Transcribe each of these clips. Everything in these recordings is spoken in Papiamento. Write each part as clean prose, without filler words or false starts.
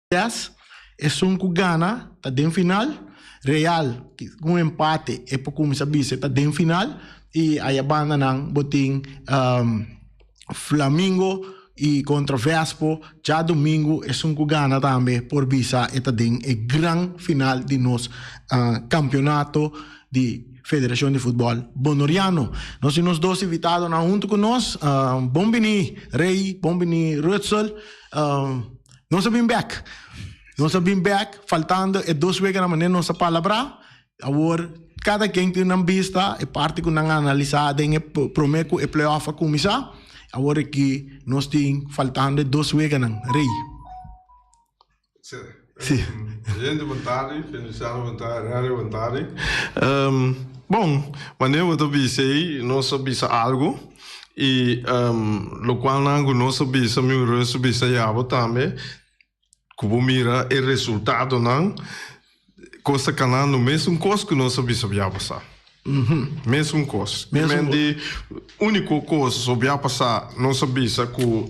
Yes, esun ku gana ta den final. Real ku un empate e por kuminsá bisa e ta den final. I aya bandanan bo tin Flamingo i kontra Vespo djadumingu esun ku gana tambe por bisa e ta den e gran final di nos kampionato di Federashon di Futbòl Bonoriano. Nos tin nos dos invitadonan huntu ku nos. Bon bini Rey, bon bini Rudsel. Nos a bin bek. Nos a bin bek faltando e dos weganan manera nos a palabrá. Awor kada ken tin nan bista e parti ku nan a analisá den e promé ku e playoff a kuminsá. Awor aki nos tin faltando e dos weganan. Rey. Sí. Gente bon tardi, Feliciano bon tardi, Rally bon tardi. Bon, manera bo ta bisa ei, nos a bisa algu i lokual nan ku nos a bisa, mi rus a bisa yabo tambe, ku bo mira e resultadonan, kos ta kanando mesun kos ku nos a bisa bia pasá. Mesun kos. Men di úniko kos so bia pasá nos a bisa ku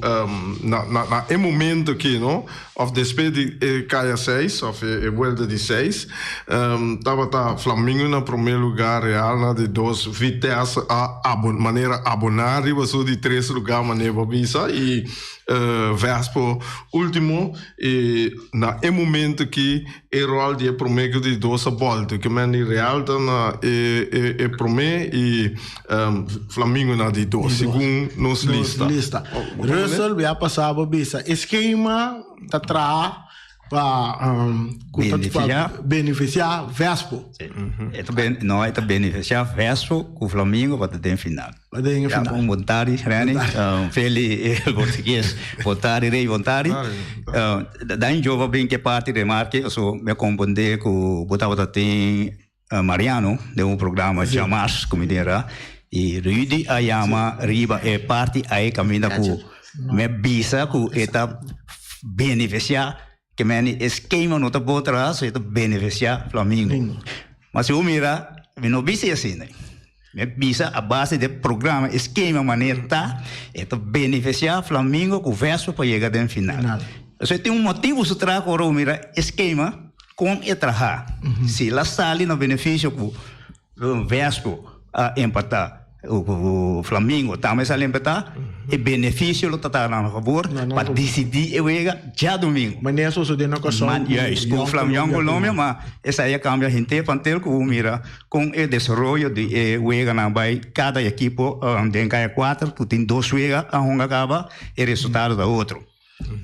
na na na e momento aki no òf despues di e kaya seis òf e buelta di seis tabata Flamingo na promé lugá, Real na di dos, Vitesse a abon manera aboná riba su di tres lugá manera bo a bisa i Vespo último i na e momento aki E ròl di e promé ku di dos a bòlta. Ke men di Real ta na e e e promé i Flamingo na di dos, segun nos lista. Nos lista. Russell bia pasá bo bisa e skema ta traha pa ku ta Benefisiá. benefisiá Vespo. Sí. E ta ben, no, e ta benefisiá Vespo ku Flamingo pa ta den final. Pa den e Ja, final. bon, bon tardi, Renny. Feli, el portugues. Bon tardi, Rey, bon tardi. Dan yo va bin ke parti remarke, so me comprende ku bo tabata tin Mariano den un programa djamars ku mi tin ra. I Rudy a yama riba e parti ai kaminda ku me bisa ku e ta benefisiá ke meni e skema no ta bon traha, so e ta benefisiá Flamingo. Ma si bo mira, mi no bisa asina. Mi a bisa a base di e programa, e skema manera ta, e ta benefisiá Flamingo ku Vespa pa yega den final. Pasobra tin un motibu su traha ku ora bo mira e skema kon e traha. Si el a sali na benefisio ku Vespa a empatá ku Flamingo tambe sali empatá, e benefisio lo ta ta na fabor pa disidí e wega djadumingu. Manera sosodé na Kòrsou ku Juist, ku Jong Colombia, ma esei a kambia henter pantel ku bo mira Kon e desaroyo di e weganan bai kada ekipo den kaya kuater ku tin dos wega a hunga kaba e resultado ta otro.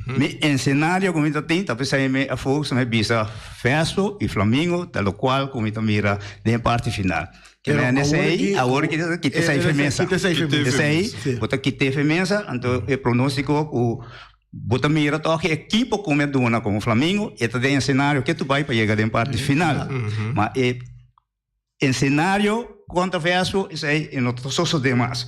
Mi ensenario ku mi ta tin ta p'esei mi a focus mi bisa Vespo i Flamingo ta lokual ku mi ta mira den e parti final. Pero Kende awor esei ki awor ki ta kita esei femesa. Kita esei femesa. Esei bo ta kita e femesa anto e pronostiko ku Bo ta mira tòg e ekipo ku mi a duna komo Flamingo, e ta den esenario ke tu bai pa yega den parti final. Ma e esenario kontraverso esei e no ta sosodé mas.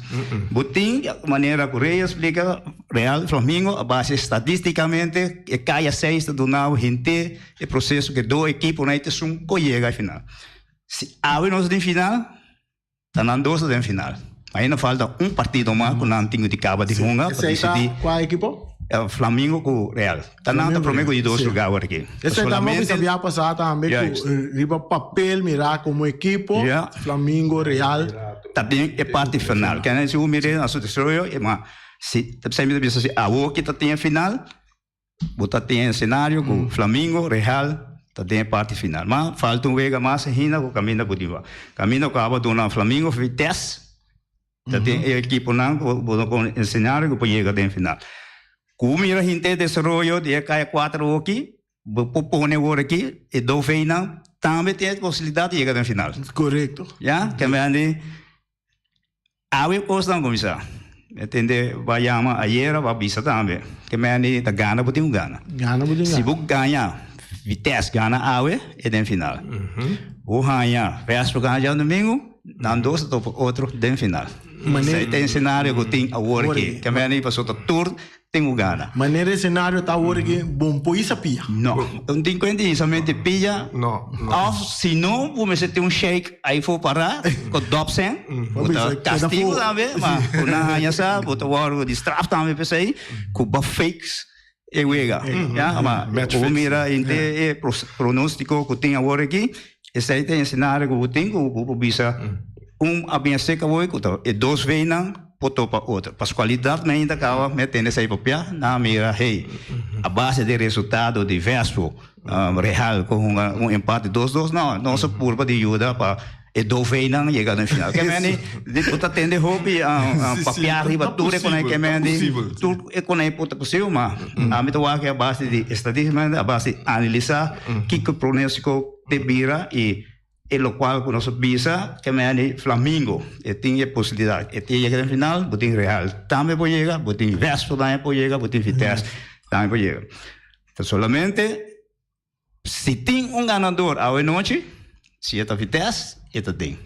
Bo tin manera ku Rey a splika, Real Flamingo a base stadistikamente e kaya seis ta duna bo henter e proseso ku e dos ekiponan ei ta esun ku yega e final. Si awe nos den final. Ta nan dos ta den final. Ainda falta un partido mas ku nan tin ku di kaba di hunga pa Esei ta disidí. kua ekipo? Flamingo ku Real. Ta nan ta promé ku di dos lugá awor aki. Esei ta mobi sa bia pasá tambe ku riba papel mirá komo ekipo Flamingo, Real. Ta den e parti final. Kende si bo mira na su desaroyo e ma si ta p'esei mi ta bisa si awor ki ta tin e final. Bo ta tin e scenario cu Flamingo, Real ta den e parti final. Ma falta un wega mas ainda cu caminda cu tin Caminda cu aba duna Flamingo Vitesse ta den e ekiponan cu bo ta pone e scenario cu por yega den final. Cu bo mira henter e desaroyo di e caya cuater oki, bo por pone awor aki e dos veinan tambe tin e posibilidad di yega den final. Corecto. Ya, kende Awe kosnan kuminsá. Mi tende bo a yama ayera, bo a bisa tambe ke meni ta gana bo tin ku gana. Gana bo tin Si bo gaña Vitesse gana awe e den final. Bo haña Vespo gana djadumingu, nan dos ta topa otro den final. Esei ta e senario ku tin awor aki. Ke meni pasobra ta tur Tin ku gana. Manera e senario ta awor aki, bo no por hisa pia. No. Un tin kuenta hisa mente pia. No, no. Of si no, bo mester tin un shake ahi for para ku dòp sèn. Bo ta kastigu tambe, ma ku nan haña sa, bo ta wòrdu di straf tambe p'esei, ku bo fix. e wega. Ya, ma bo mira henter e pronóstiko ku tin awor aki, esei ta e senario ku bo tin ku bo por bisa un a bin aseka awor ku ta e dos veinan por topa otro. Pascualidad mi ainda kaba mi a tende esei papia, nan a mira hey, a base di resultado di Vespo Real ku hunga un empate dos dos, no, nos a purba di yuda pa E doveinan yega den final. Ke meni, bo ta tende hopi papia riba tur e konai ke meni, tur e konai por ta posibel, ma ami ta wak a base di estadisticamente, a base di analisa kiko pronostiko te bira i e lokual ku nos a bisa ke meni Flamingo e tin e posibilidat, e tin yega den final, bo tin Real tambe por yega, bo tin Vespo tambe por yega, bo tin Vitesse tambe por yega. Ta solamente. Si tin un ganador awe nochi, si e ta Vitesse, e ta den.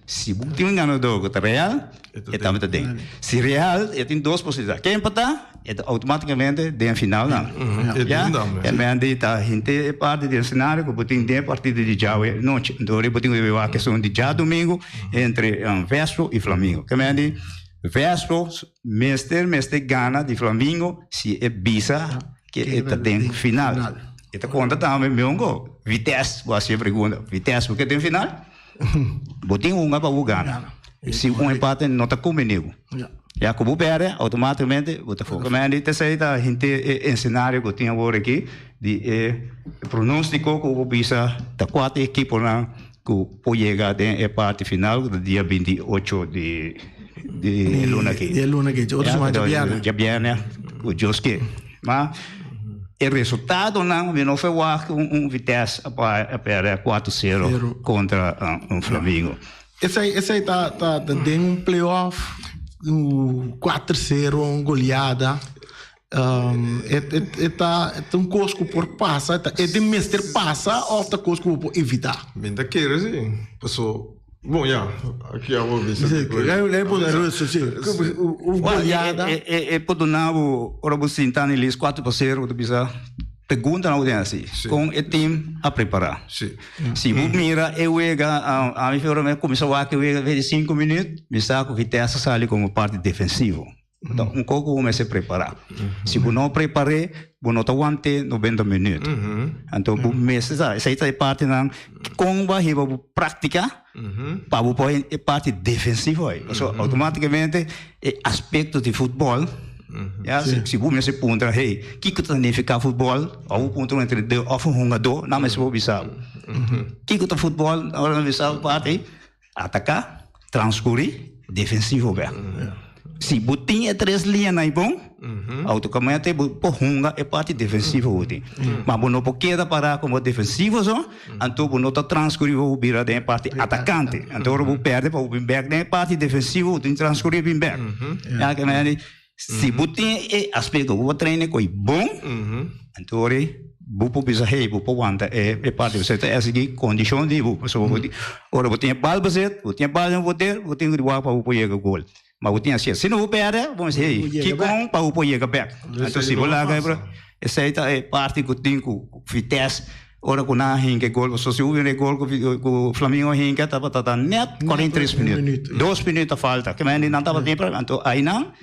Si bo tin un ganador ku ta Real, e tambe ta den. Si Real, e tin dos posibilidat. Ke empatá, e ta outomátikamente den final nan. Ya? E men di ta henter e parti di e senario ku bo tin den e partido di djawe nochi. Anto ora bo tin ku wak esun di djadumingu entre Vespo i Flamingo. Ke men di Vespo mester mester gana di Flamingo si e bisa ke e ta den final. E ta konta tambe miongo Vitesse, bo hasi e pregunta, Vitesse bo ke den final? Bo tin hunga pa bo gana. Si un empate no ta kumbini bo. Ya ku bo perde automaticamente bo ta foka. Men di tesei ta henter e escenario ku tin awor aki di e pronostico ku bo bisa ta kua ta e ekiponan ku por yega den e parti final ku ta dia 28 di di e luna aki. Di e luna aki, otro siman djabièrnè. Djabièrnè, ku Dios ke. Ma e resultadonan mi no ferwagt ku un Vitesse a pèrdè kuater sero kontra un Flamingo. Esei esei ta ta den un playoff kuater sero un goleada. E ta un kos ku por pasa, e tin mester pasa òf ta kos ku bo por evitá? Mi ta kere si, paso, bon ya, aki abo bisa. E por rustu si, un goleada. E por duna bo, ora bo sinta na e lis kuater pa sero, bo ta bisa, preguntanan bo tin hasi, kon e tim a prepará? Si bo mira e wega, ami ora mi a kuminsá wak e wega desde sinku minüt, mi sa ku Vitesse a sali komo parti defensivo. Ta un kos ku bo mester prepará. Si bo no prepar'é, bo no ta want'é noventa minüt. Anto bo mester sa, esei ta e partinan kon bo a hiba bo práktika pa bo por e parti defensivo ei. Pasobra outomátikamente e aspekto di futbòl, ya, si bo mester puntra, hey, kiko ta nifiká futbòl? Òf bo puntra un entrenador òf un hungadó, nan mester por bisa bo. Kiko ta futbòl? Ora nan bisa bo parti. Ataká, transkurí, defensivo bèk. Si bo tin e tres liñanan ei bon, outomátikamente bo por hunga e parti defensivo ku bo tin. Ma bo no por keda pará komo defensivo so, anto bo no ta transkurí bo bira den e parti atakante. Anto ora bo pèrdè pa bo bin bèk den e parti defensivo bo tin transkurí bin bèk. Ya ke men di, Si bo tin e aspekto ku bo traina ku ei bon, anto ora ei bo por bisa hey bo por wanta e e parti. Pasobra ta esaki kondishon di bo. Pasobra bo tin ora bo tin e bal bezet, bo tin e bal den bo poder, bo tin ku di wak pa bo por yega gol. Ma bo tin hasié. Si no bo pèrdè, bo mester hey kikon pa bo por yega bèk. Anto si bo laga esei ta e parti ku tin ku Vitesse Ora ku nan a hinka e gol, pasobra si hubi e gol ku Flamingo a hinka tabata ta nèt 43 minüt. Dos minüt a falta. Ke manera nan tabatin problema. Anto ainan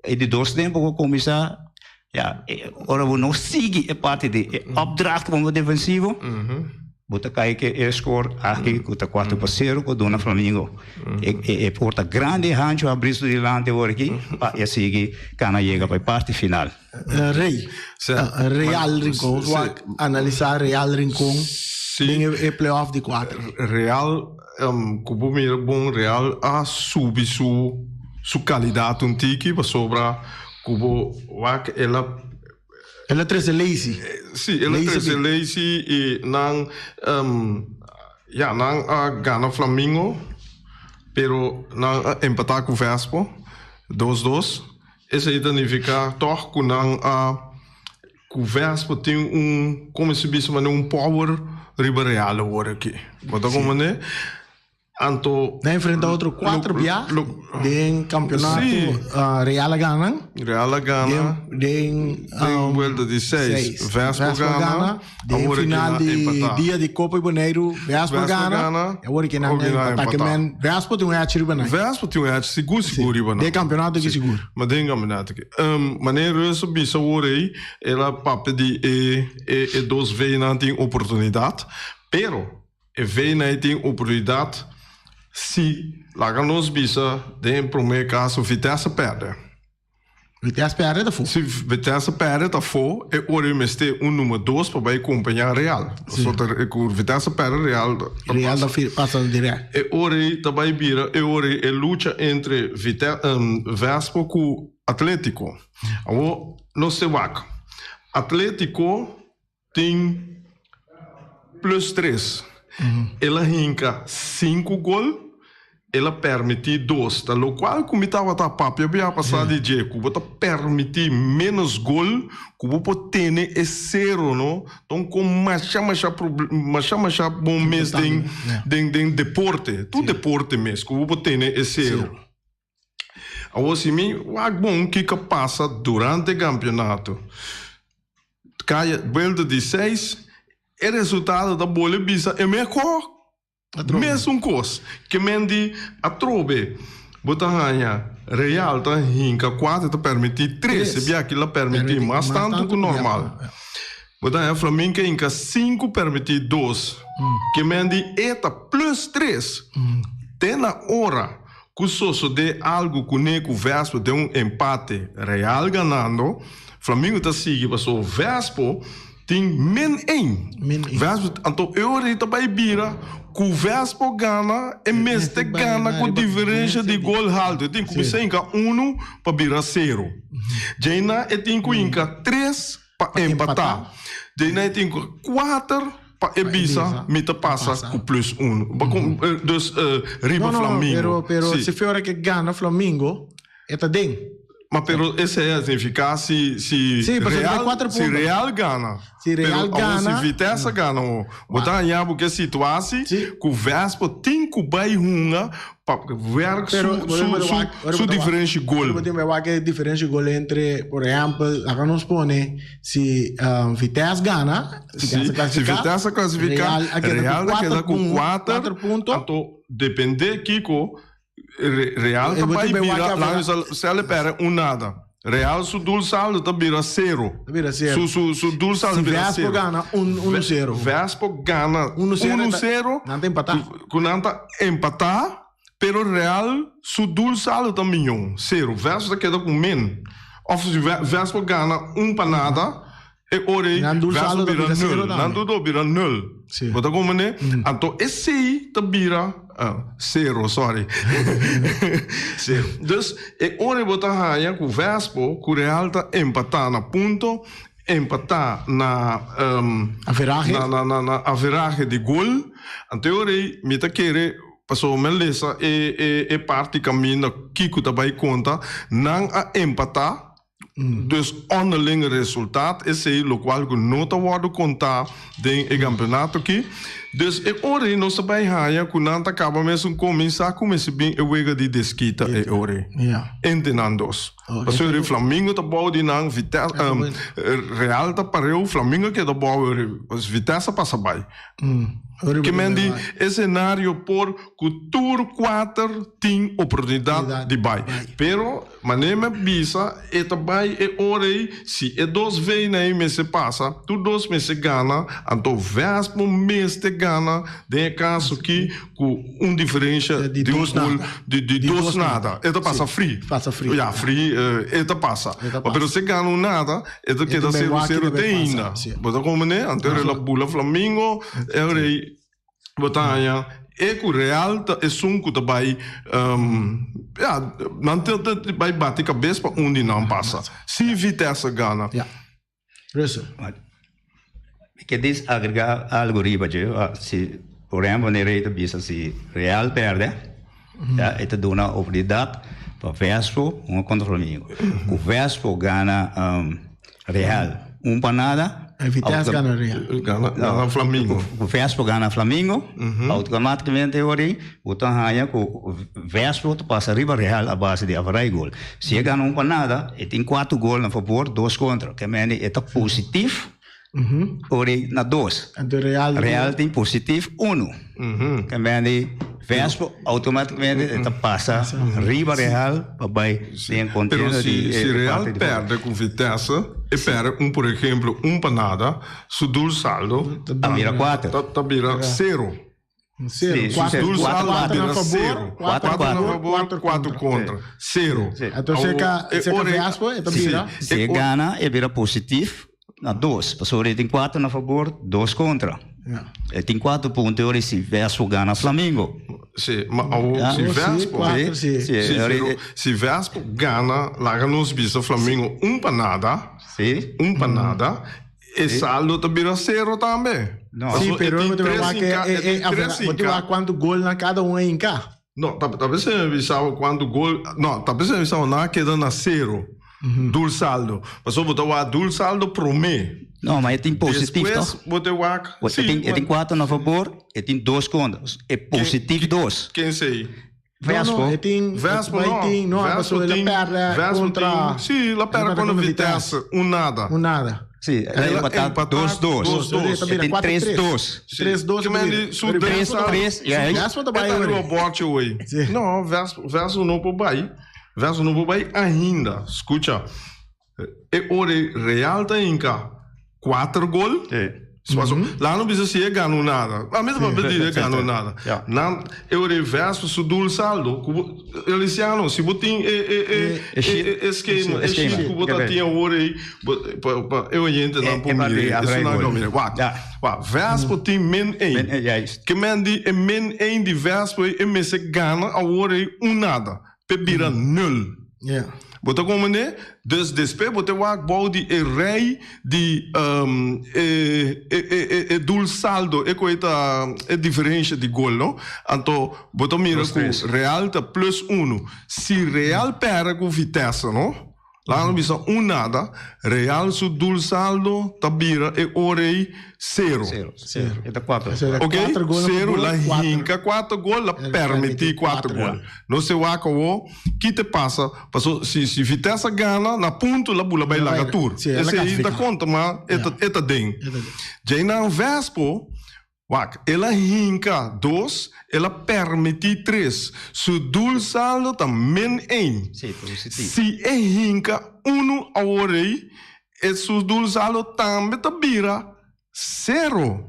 e di dos tempu ku kuminsá ya ora bo no sigui e parti di e opdracht komo defensivo bo ta kai ke e skor aki ku ta kuater pa sero ku duna Flamingo e porta grandi hanchu habrí su dilanti awor aki pa e sigui kana yega pa e parti final. Rey, Real Rincon. Ons wak analisa Real Rincon den e playoff di kuater. Real, ku bo mira bon, Real a subi su su kalidat un tiki pasobra ku bo wak el a. El a trese Lacy. Si, el a trese Lacy i nan ya nan a gana Flamingo pero nan a empatá ku Vespo dos dos. Esei ta nifiká tòg ku nan a ku Vespa tin un, komo si bisa manera un power riba Real awor aki. Bo ta komprendé? Anto. Nan enfrenta otro cuatro bia den campeonato Real a gana. Real a gana. Den Den vuelta di seis. Vespo gana. Den final di dia di Copa di Boneiru Vespo gana. Y awor ke nan a empata. Ke men Vespo tin un hechi riba nan. Vespo tin un hechi sigur sigur riba nan. Den campeonato aki sigur. Ma den campeonato aki. Manera Russel bisa awor ei el a papia di e e dos V-nan tin oportunidad. Pero. E veinai tin oportunidat si, laga nos bisa den e promé kaso Vitesse pèrdè. Vitesse pèrdè ta afó. Si Vitesse pèrdè ta afó, e ora e mester un number dos pa bai kompañá Real. Pasobra ta ku Vitesse pèrdè Real ta pasa. Real ta pasa dirèkt. E ora ei ta bai bira e ora ei e lucha entre Vite Vespo ku Atletico. Awor nos te wak. Atletico Tin plus tres. El a hinka sinku gol, el a permití dos. Ta lokual ku mi tabata papia bia pasá di dje, ku bo ta permití ménos gol ku bo por tene e sero, no? Ta un kon masha masha masha masha bon mes den den den deporte, tur deporte mes ku bo por tene e sero. Awor si mi wak bon kiko a pasa durante e kampionato. Kaya buelta di seis, e resultado ta bole bisa e mehor mesun kos. Ke men di atrobe bo ta haña Real ta hinka kuater ta permití tres, e biaha kila permití mas tantu ku normal. Bo ta haña Flamingo hinka sinku permití dos. Ke men di e ta plus tres. Te na ora Ku sosodé algu kuné ku Vespo den un empate Real ganando, Flamingo ta sigui paso Vespo tin min ein. Vespo anto e ora ei ta bai bira ku Vespo gana e mester gana ku diferensha di gol haltu. E tin ku bisa hinka unu pa bira sero. Djaina e tin ku hinka tres pa empatá. Djaina e tin ku kuater Pa e bisa mi ta pasa ku plus uno. Dus riba Flamingo. No, no, pero si Fiore ke gana Flamingo, e ta den. Ma pero esei a significa si si Real si Real gana. Si Real gana. Pero si Vitesse gana o bo ta haña bo ke situasi ku Vespo tin ku bai hunga pa werk su su su diferenshi gol. Pero bo tin bai wak e diferenshi gol entre por ehempel laga nos pone si Vitesse gana. Si, si Vitesse a clasifica, Real ta keda cu cuater punto. Anto depende kico Real ta bay bira, laga mi sele pere un nada. Real su doel saldo ta bira cero. Ta bira cero. Su su su doel saldo Si bira Vespo cero. gana un uno cero. Vespo gana Uno cero uno ta- cero. Nan ta empata. Cu nan ta empata, pero Real su doel saldo ta miyon, cero. Vespo ta keda cu min. Of si Vespo gana un pa nada, E ora ei Nan dul Vespo saldo ta bira bira nul. sero Nan tambe. tur do bira nul. Sí. Bo ta comprende? Anto esei ta bira ah, sero, sorry. Sero. Dus e ora ei bo ta haña ku Vespo ku Real ta empatá na punto, empatá na Averahe. na na na na averahe di gol. Anto e ora ei mi ta kere pasobra mi a lesa e e e parti kaminda kiko ta bai konta, nan a empatá. Dus onderling resultaat esey locual cu no ta wordo conta den e campeonato aki. Dus e ora ey nos ta bay haya cu nan ta caba mesun cuminsa cu mester bin e wega di deskita e ora ey. Entre nan dos. Pasobra e Flamingo ta bou di nan, Vitesse, Real ta pareu, Flamingo a keda bou e ora ey. Vitesse a pasa bay. Ke men di e scenario por cu tur cuater tin oportunidad di bay. Pero Manera mi a bisa, e ta bai e ora ei, si e dos veina ei mester pasa, tur dos mester gana, anto Vespo mester gana den e kaso aki ku un diferensha Di di un dos gol nada. di di Di dos dos nada. nada. E ta pasa Sí, free. pasa free. Ya, free e ta pasa. E ta Ma pero pasa. si e gana un nada, e ta E keda ta bai sero wak i sero ta bai te pasa, ainda. sí. Bo ta komprende? Anto e la bula Flamingo, e ora ei Bo ta haña e ku Real ta esun ku ta bai ya nan ta bai bati kabes pa un di nan pasa si Vitesse gana. Ya. Russell. Mi ke dis agrega algo riba dje, si por ehempel wanneer rei ta bisa si Real perde ya e ta duna oportunidat pa Vespo hunga kontra Flamingo. Ku Vespo gana Real un pa nada. E Vitesse gana Real. Gana, gana Flamingo. Ku Vespo gana Flamingo, automáticamente ori bo ta haña ku Vespo ta pasa riba Real a base di average gol. Si e gana un pa nada, e tin kuater gol na fabor, dos kontra. Ke mende e ta positief ori na dos. Anto Real Real tin positief unu. Ke mende Vespo automáticamente e ta pasa riba Real pa bai den Pero contienda si, di si e Real parte di perde ku Vitesse, e perde un por ehemplo un pa nada, su doel saldo Ta bira kuater. ta, ta bira sero. Sero. Sí, Kuater, Doel Kuater, saldo kuater na bira favor, sero. kuater Kuater na contra, favor, kuater kuater contra. kontra. Sero. Sí. Anto seka, E seka ora- Vespo e ta Sí. bira. Si e E gana e bira positief na dos, pasobra e tin kuater na fabor, dos kontra. Ja. E tin kuater punto ora si Vespo gana Flamingo. Sí, ma awo Ja. si Oh, sí, Vespo, kuater, sí. Sí, Sí, ora pero e- si Vespo gana, laga nos bisa Flamingo un pa nada, Sí. un pa nada, e saldo ta bira sero tambe. No. Sí, Paso e pero tin bo te tres wak inca, e e tin e tres bo te inca. wak kuantu gol na kada un a hinka. No, ta ta bes e bisaba kuantu gol, no, ta bes e bisaba nan a keda na sero, doel saldo. Paso bo ta wak doel saldo promé. No, ma e tin positief Despues toch? bo te wak, E sí, tin, e tin kuater na fabor, e tin dos kontra. E positief dos. Ken sei? No, Vespo. no, e tin, Vespo e no. tin, no, Vespo paso el a tin, perde Vespo kontra tin, sí, el a perde kontra kontra Vitesse, un nada. Un nada. Sí, el a El a empatá empatá dos dos. dos dos. E tin Kuater tres tres. dos. Sí. Tres dos. Ke men di su Pero tres Tres saldo. tres, ja, Su Vespo ta E bai ta ori. riba bòrchi hoy. Sí. No, Vespo, Vespo no por bai. Vespo no por bai ainda. Skucha. E ora Real ta hinka kuater gol. Sí. Paso, Lá no bisa si e gana nada. A mesma sí. e gana nada. Ja. Nan, e ora Vespo su doel saldo. Kubo, Eliciano, si bo tin e e e E sheet. e e schema, e Schema. sheet ku bo ta Oké. tin awor ei, bo- pa pa e oyente nan E- por e mira. parte Eso avrij nan gol. kan mira. Wak. Ja. Wak, Vespo tin min één. Min één, juist. Ke men di e min één di Vespo ei, e mester gana awor ei un nada. P'e bira nul. Ja. Bo ta komprendé? Dus despues bo ta wak bou di e rei di um, e, e, e, e, e doel saldo, e ku e ta e diferensha di gol, no? Anto bo ta mira Plus ku tres. Real ta plus uno. Si Real pèrdè ku Vitesse, no? Laga nos bisa un nada, Real su doel saldo ta bira e ora ei sero. Sero. Sero. E ta kuater. Sero. Ok, Kuater gol na sero favor, la kuater. hinka kuater gol, la El permití permití kuater kuater. gol. No se wak awo, ki te pasa? Paso si si Vitesse gana, na punto la bula bai La laga bai- tur. sí, la Esei ta clasifica. konta, ma e ta e ta den. E ta den. Djei nan Vespo, wak, el a hinka dos, el a permití tres. Su doel saldo ta min één. Sí, positief. Si e hinka unu awor ei, e su doel saldo tambe ta bira sero.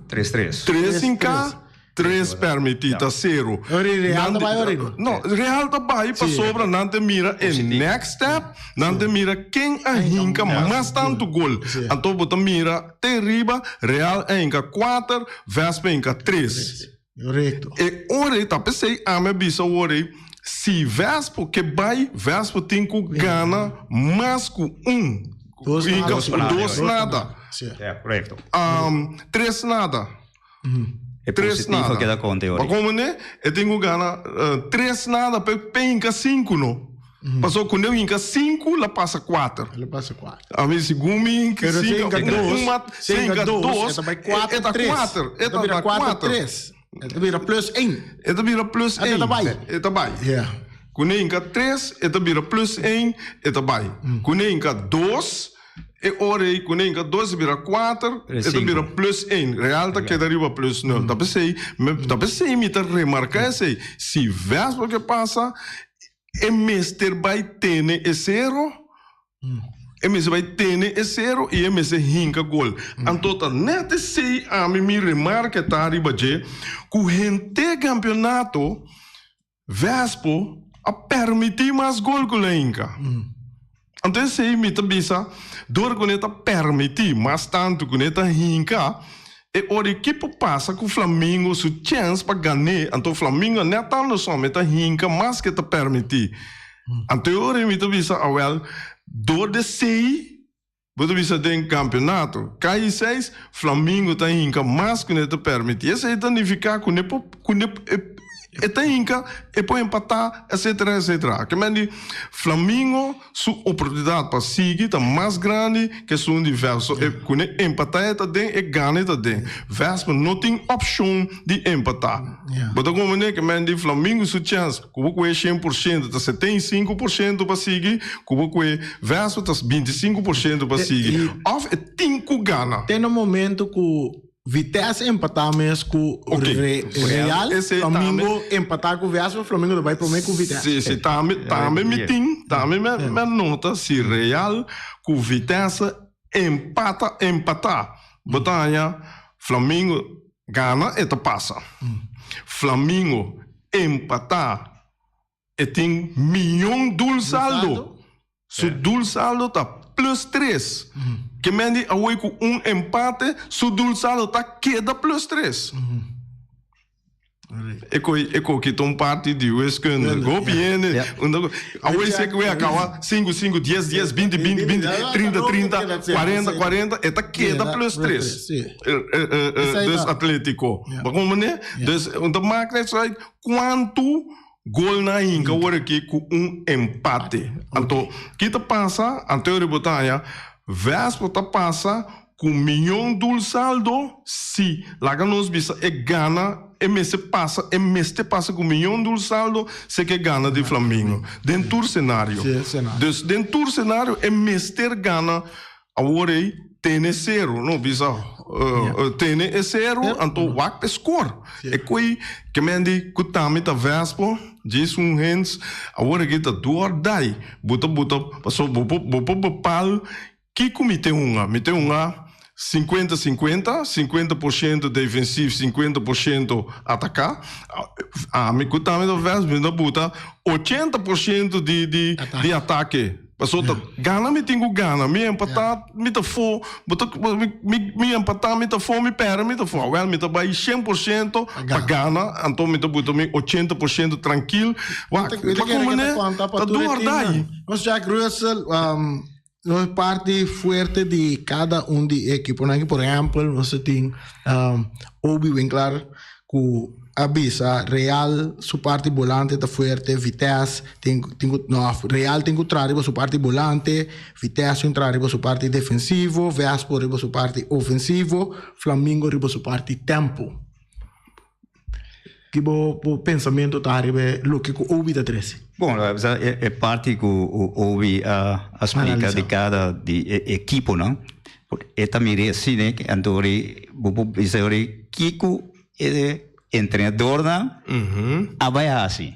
Tres tres. Tres hinka, tres permití, ta sero. Ori Real Nan ta bai ori? No, Real ta bai pasobra nan ta mira e next step, nan ta mira ken a hinka mas tantu gol. Anto bo ta mira te riba, Real a hinka kuater, Vespa a hinka tres. Correcto. E ora ei ta p'esei ami a bisa awor ei, si Vespo ke bai, Vespo tin ku gana mas ku un. Dos Hinka nada. dos nada. Sí. Ja, correcto. Tres nada. E Tres positivo nada. keda konta e ora. Pa komo ne, e tin ku gana tres nada pa e hinka sinku no. Paso ku ne hinka sinku la pasa kuater. La pasa kuater. Ami segun mi hinka Pero si sinku, hinka dos, un mat, si hinka dos, e ta bai kuater e ta tres. kuater, e E ta ta bira na kuater kuater. tres. E ta bira plus één. E ta bira plus E één. ta bai. E ta bai. Ja. Ku ne hinka tres, e ta bira plus één, e ta bai. Ku ne hinka dos, E ora ei ku nenka dos e bira kuater, e ta bira plus een. Real ta keda riba plus nul. Ta p'esei, ta p'esei mi ta remarká esei. Si Vespa ke pasa, e mester bai tene e sero, e mester bai tene e sero i e mester hinka gol. Anto ta nèt esei ami mi remarke ta riba dje, ku henter kampionato Vespo a permití mas gol ku Lenka. Anto esei mi ta bisa, dor ku ne ta permití mas tantu ku ne ta hinka, e ora ekipo pasa ku Flamingo su chèns pa gan'é, anto Flamingo nèt tantu e ta hinka mas ku e ta permití. Anto e ora mi ta bisa, awèl, dor di esei Bo ta bisa den kampionato. Kai seis, Flamingo ta hinka mas ku ne ta permití. Esei ta nifiká ku ne por ku ne E ta hinka, e por empatá, etcetera, etcetera. Ke men di Flamingo su oportunidat pa sigui ta mas grandi ke esun di Vespa. So e kuné empatá e ta den, e gana e ta den. Vespa no tin opshon di empatá. Bo ta komprendé? Ke men di Flamingo su chèns ku bo kue 100% ta 75% pa sigui, ku bo kue Vespa ta 25% pa sigui. Òf e tin ku gana. Te na momento ku Vitesse empatá mes ku Real, Flamingo empatá ku Vespa, Flamingo ta bai promé ku Vitesse. Si, si, tambe, tambe mi tin, tambe mi a nota si Real ku Vitesse empata, empatá, bo ta haña Flamingo gana e ta pasa. Flamingo empatá e tin miyon dul saldo. Su doelsaldo ta plus tres. Ke men di awor ku un empate su doelsaldo ta keda plus tres. E koi e koki ta un parti di wiskunde. Hopi hende unda ku awor si ku e akawa sinku sinku dies dies binti binti binti trinta trinta kuarenta kuarenta e ta keda plus tres. Dus Atletico. Bo komprende? Dus un ta mak net zo uit kuantu Gol nan hinka awor aki ku un empate. Anto, ki ta pasa? Antonio Ribotaña, Vespa ta pasa ku miyon dul saldo? Si. Laga nos bisa e gana, e mester pasa, e mester pasa ku miyon dul saldo si e ke gana di Flamingo. Den tur senario. Dus den tur senario e mester gana Awor ei tene seru, no bisa tene e seru, anto wak p'e skor. E koe ke men di ku tami ta vespo, djis un hens, awor aki ta do or die. Bo ta buta, paso bo por bo por bepal kiko mi te hunga. Mi te hunga sinkuenta sinkuenta, sinkuenta por shento defensief, sinkuenta por shento ataká. Ami ku tami ta vespo mi ta buta 80% di di di atake. Pasobra ta gana mi tin ku gana, mi empatá mi ta fo, bo ta mi mi empatá mi ta fo, mi pèrdè mi ta fo. Awèl mi ta bai 100% pa gana, anto mi ta buta mi 80% trankil. Wak, Mi ta pa kere komo ke ta ne konta pa ta tur e do or die. teamnan. Nos Jack Russell, nos parti fuerte di kada un di e ekiponan aki. Por ehèmpel, nos ta tin Obi Winklar ku a bisa Real su parti bolante ta fuerte, Vitesse tin tin ku no Real tin ku traha riba su parti bolante, Vitesse tin traha riba su parti defensivo, Vespo riba su parti ofensivo, Flamingo riba su parti tempo. Ki bo bo pensamentu ta riba e loke ku Obi ta trese? Bon, e e parti ku Obi a a splika di kada di e ekiponan E ta mira asina anto ori bo por bisa ori kiko e entrenadornan a bai hasi.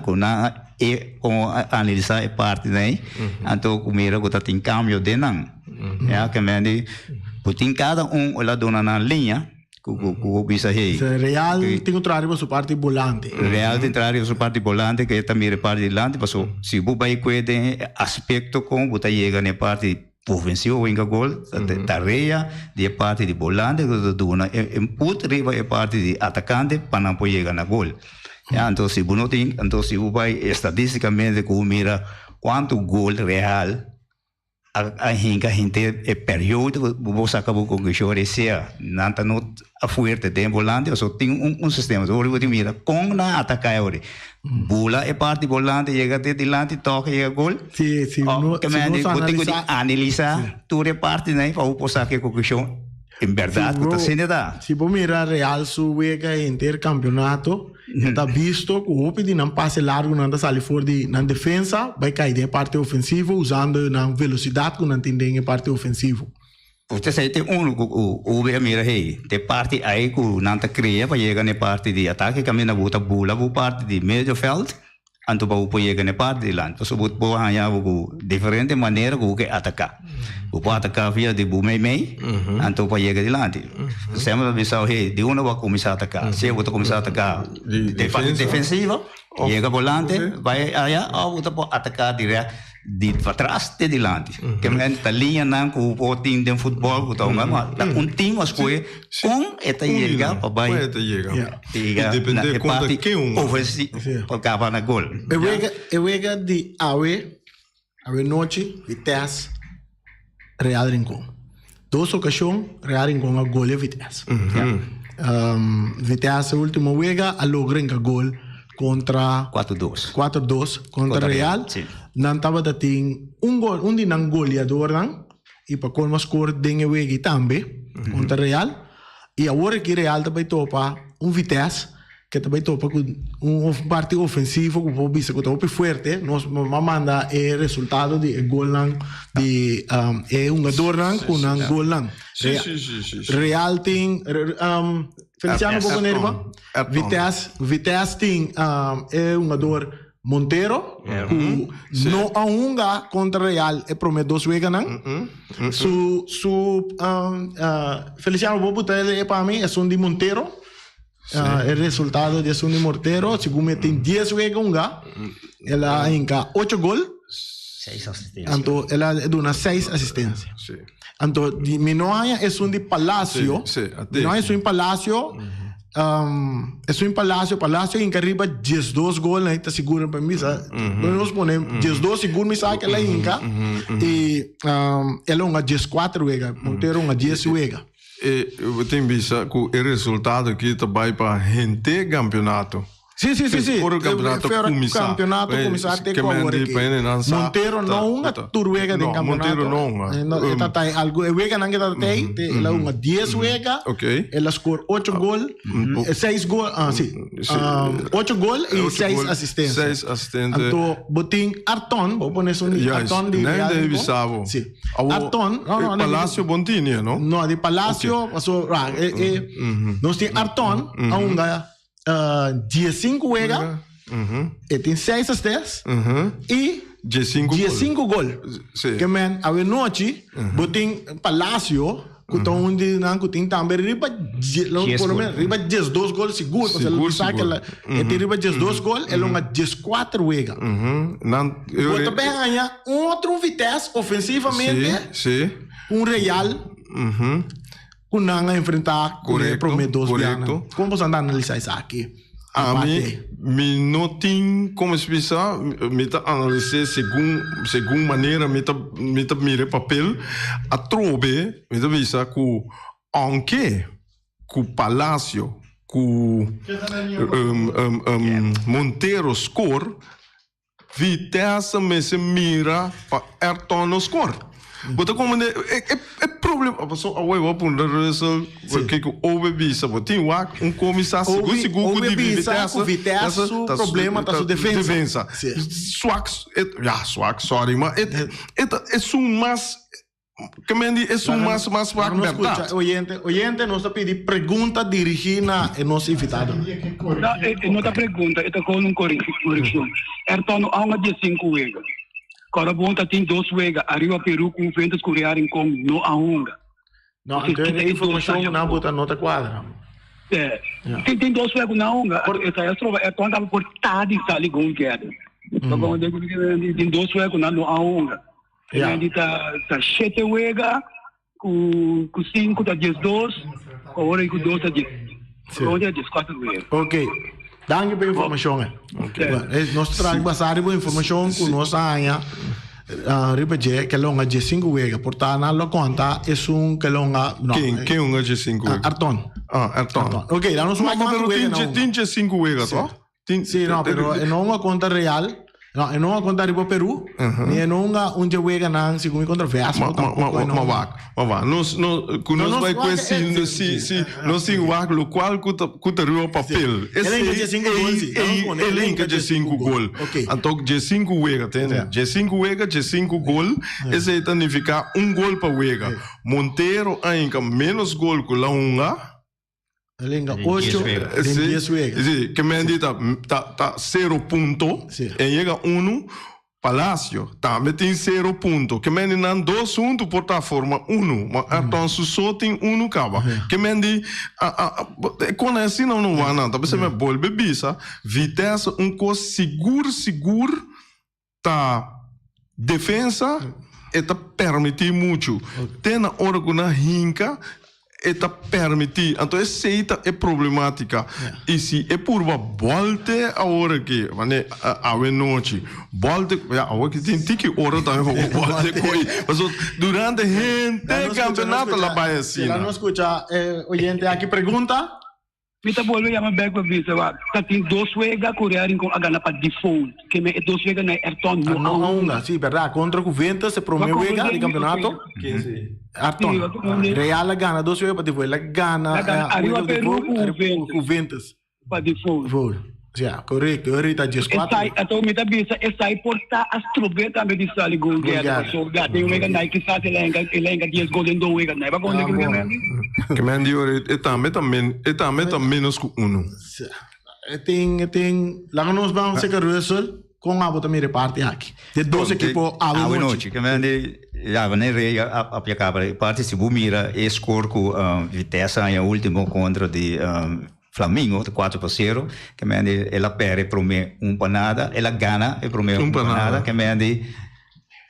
Ku nan e komo a analisa e partinan ei anto ku mira ku ta tin kambio den nan. Ya ke men di bo tin kada un ora duna nan liña ku bo bisa hey. Real tin ku traha riba su parti bolante. Real tin traha riba su parti bolante ku e ta mira e parti dilanti paso si bo bai kue den e aspekto kon bo ta yega na e parti Ofensivo winka gol ta tarea di e parti di bolante ku ta duna e input riba e parti di atakante pa nan por yega na gol. Ya, anto si bo no tin, anto si bo bai estadisticamente ku bo mira kuantu gol Real a a hinka henter e periodo bo por saka bo konklushon resea nan ta no a fuerte den volante pasobra tin un un sistema. Ora bo tin mira kon nan a ataka e ora. Bula e parti volante yega te dilanti toka yega gol. Si, si Oh, uno, ke si men nos bo tin ku di analisá, analisá si. tur e partinan pa bo por saka e konklushon en Si bèrdat ku ta bo, asina ta. si bo mira Real su wega henter kampionato, e ta bisto ku hopi di nan pase largu nan ta sali for di nan defensa bai kai den e parti ofensivo usando nan velosidat ku nan tin den e parti ofensivo. Usted sa te unu ku ube a mira hey, te parti ai ku nan ta krea pa yega na e parti di atake kaminda bo ta bula bo parti di medio veld anto pa bo por yega na e parti dilanti. Pasobra bo por haña bo ku diferente manera ku bo ke ataká. Bo por ataká via di bo meimei anto pa yega dilanti. Semper ta bisa hey, di unda bo a kuminsá ataká? Sea bo ta kuminsá ataká di parti defensiva, yega volante bai aya òf bo ta por ataká dirèkt. Di patras te dilanti. Ke men ta liñanan ku bo tin den futbòl ku ta hunga, ma ta un tim a skohe kon e ta yega pa bai yega na e parti ofensivo pa kaba na gol. E wega e wega di awe awe nochi Vitesse Real Rincon. Dos okashon Real Rincon a golia Vitesse. Vitesse ultimo wega a logra hinka gol kontra 4-2. 4-2 kontra Kontra Real. Real, si. Nan tabata tin un gol, un di nan goleadornan i pa colmo a score den e wega tambe kontra Real. I awor aki Real ta bai topa un Vitesse ke ta bai topa ku un parti ofensivo ku por bisa ku ta hopi fuerte. Nos a manda e resultado di e golnan di e hungadornan ku nan golnan. Real tin Feliciano bo pone riba? Vitesse Vitesse tin e hungador Montero ku no a hunga kontra Real e prome dos weganan. Su su Feliciano bo buta e pa mi esun di Montero. E resultado di esun di Mortero, segun mi tin 10 wega hunga, el a hinka 8 gol. 6 asistencia. Anto el a duna 6 asistencia. Sí. Anto di, mi no haña esun di Palacio. Sí, sí, mi no haña esun di Palacio. Esun di Palacio, Palacio hinka riba 12 gol, na ta sigur pa mi sa. Nos pone 12 sigur mi sa ke el a hinka. I el a hunga 14 wega, Montero hunga 10 wega. E bo tin bisa ku e resultado aki ta bai pa henter kampionato. Sí, sí, sí, sí. Ora e kampionato Ora kuminsá. kampionato kuminsá te ku awor aki. Montero no hunga tur wega den kampionato. Montero no hunga. No, e ta tai algu e weganan ke ta tai, te el a hunga 10 wega. Ok. El a score 8 gol, 6 gol, ah sí. 8 gol i 6 asistensia. 6 asistensia. Anto bo tin Arton, bo pone esun di Arton di Juist, Real nee, Rincon. bisa bo. Sí. Awo, Arton, no, no, e Palacio bon tini, no? No, di Palacio, paso, ra, e, e, nos tin Arton, a hunga 15 wega, e tin 6 assists, i 15 gol. 15 gol. Sí. Ke men, awe nochi, bo tin Palacio, ku ta un di nan ku tin tambe riba, lo, Dies por lo gol. menos, riba 12 gol sigur, pasobra Sigur, lo sa sigur. ke la, e tin riba 12 gol, e lo hunga 14 wega. Nan, Bo ta bin haña un otro Vitesse ofensivamente Sí, sí. un Real ku nan a enfrentá ku e Korekto, promé dos korekto. bianan. Kon boso anda analisá esaki? Ami, mi no tin como se bisa, mi ta analis'é segun, segun manera mi ta, mi ta mira e papel. Atrobe mi ta bisa ku aunke ku Palacio ku Montero score, Vitesse mester mira pa Ayrton no score. Bo ta comprende e e e problema paso awor bo a puntra Russell kiko Obe bisa bo tin wak un komisa sigur sigur ku Obe di bisa ku Vitesse su problema ta su defensa. Defensa. Swak ya swak sorry ma e e ta esun mas Ke men di esun mas mas wak Nos bèrdat. skucha oyente, oyente nos ta pidi pregunta dirigí na e nos invitadonan. No, e e no ta pregunta, e ta gewoon un korekshon. Ayrton no a hunga diesinku wega. Kòrabon ta tin dos wega, Ariba Peru ku Juventus ku Real Rincon no a hunga. No, anto e informashon ku nan buta no ta kuadra. Tin tin dos wega ku nan a hunga. Esei a stroba Ayrton tabata por ta di sali goal getter. Tin dos wega ku nan no a hunga. Ja. Randy ta ta shete wega ku ku sinku ta 12, awor ku dos ta dies. Sí. Awor ta 14 wega. Ok. Danki pa informashon eh. Ok. Bueno, eh, nos trae basá riba informashon ku nos a haña ah, riba dje ke longa dje sinku wega. Por ta nan lo konta esun ke longa no. Ken eh, ken hunga dje sinku ah, wega? Arton. Ah, Arton. Arton. Ok, dan nos Ma, wak ma kuantu pero wega tin na dje hunga. tin dje sinku wega, toch? Tin, Sí, no, pero e no hunga kontra Real, no, e no hunga kontra Riba Peru, ni e no hunga un dje weganan segun mi kontra Vespo Ma, ma, tampoco ma, e no ma hunga. wak, ma wak. Nos, no, ku No, nos nos bai wak kue e, si, sí, si, sí, si, nos tin wak lokual ku ta, ku ta riba papel. El hinka dje sinku gol, sí. Ei, Nos pone, el hinka dje sinku gol. Ok. Anto dje sinku wega, tende? Ja. Dje sinku wega, dje sinku gol, esei ta nifiká un gol pa wega. Montero a hinka ménos gol ku la hunga. El hinka Den ocho dies wega. den Sí, dies wega. sí, ke men di ta, ta, ta sero punto. Sí. En yega unu, Palacio tambe tin sero punto. Ke men di nan dos huntu por ta forma unu, ma Ayrton su so tin unu kaba. Ke men di, a, a, a, e kona asina no wak nan. Ta bisa men bolbe bisa, Vitesse un kos sigur, sigur ta defensa e ta permití muchu. Te na ora ku nan hinka e ta permití. Anto esei ta e problemátika. I si e purba bòlte awor aki, wanneer awe nochi, bòlte, ya awor aki tin tiki ora tambe pa bo bòlte ko'i. Pasobra durante henter kampeonato la bai asina. Laat nos skucha e oyente aki pregunta. Mi ta bolbe yama bek pa bisa wak ta tin dos wega ku Real Rincon a gana pa default ke men e dos wega na Ayrton no a hunga. No a hunga, si berdad kontra Juventus e prome wega di kampeonato Ayrton Real a gana dos wega pa default el a gana wega di default ariba Juventus pa default. Ya, korekto. E rita 14. Esai, anto mi ta bisa esai por ta a strob'é tambe di sali gol guerra pasobra den wega nai kisas el a henga el a henga dies gol den dos wega nai. Bo a konta kiko Mendy? Ke Mendy ora e tambe ta men e tambe ta menos ku uno. E tin e tin laga nos ban seka Russell kon abo ta mira e parti aki de dos ekipo awe nochi. Awe nochi ke Mendy ya wanneer Rey a a apliká e parti si bo mira e score ku Vitesse a haña ultimo kontra di Flamingo ta cuatro pa cero, ke men di el a perde e prome un pa nada, el a gana e prome un pa nada, ke men di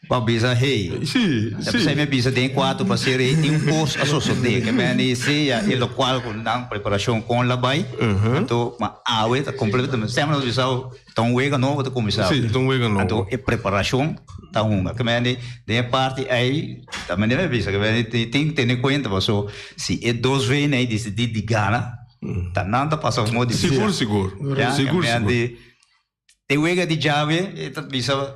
bo a bisa hey, Sí, ta sí. p'esei mi a bisa den e cuatro pa cero ei tin un cos a sosode, ke men di sea e locual cu nan preparacion con la bay, anto ma awe ta completamente, semper nos bisa ta un wega nobo ta cuminsa, Sí, ta un wega nobo. anto e preparacion ta hunga, ke men di den e parti ei ta manera mi a bisa, ke men di tin tene cuenta paso si e dos wena ei dicidi di gana, Ta nan ta pasa mo difícil. Sigur, sigur. Ya, Sigur, en sigur. di e wega di djawe e ta bisa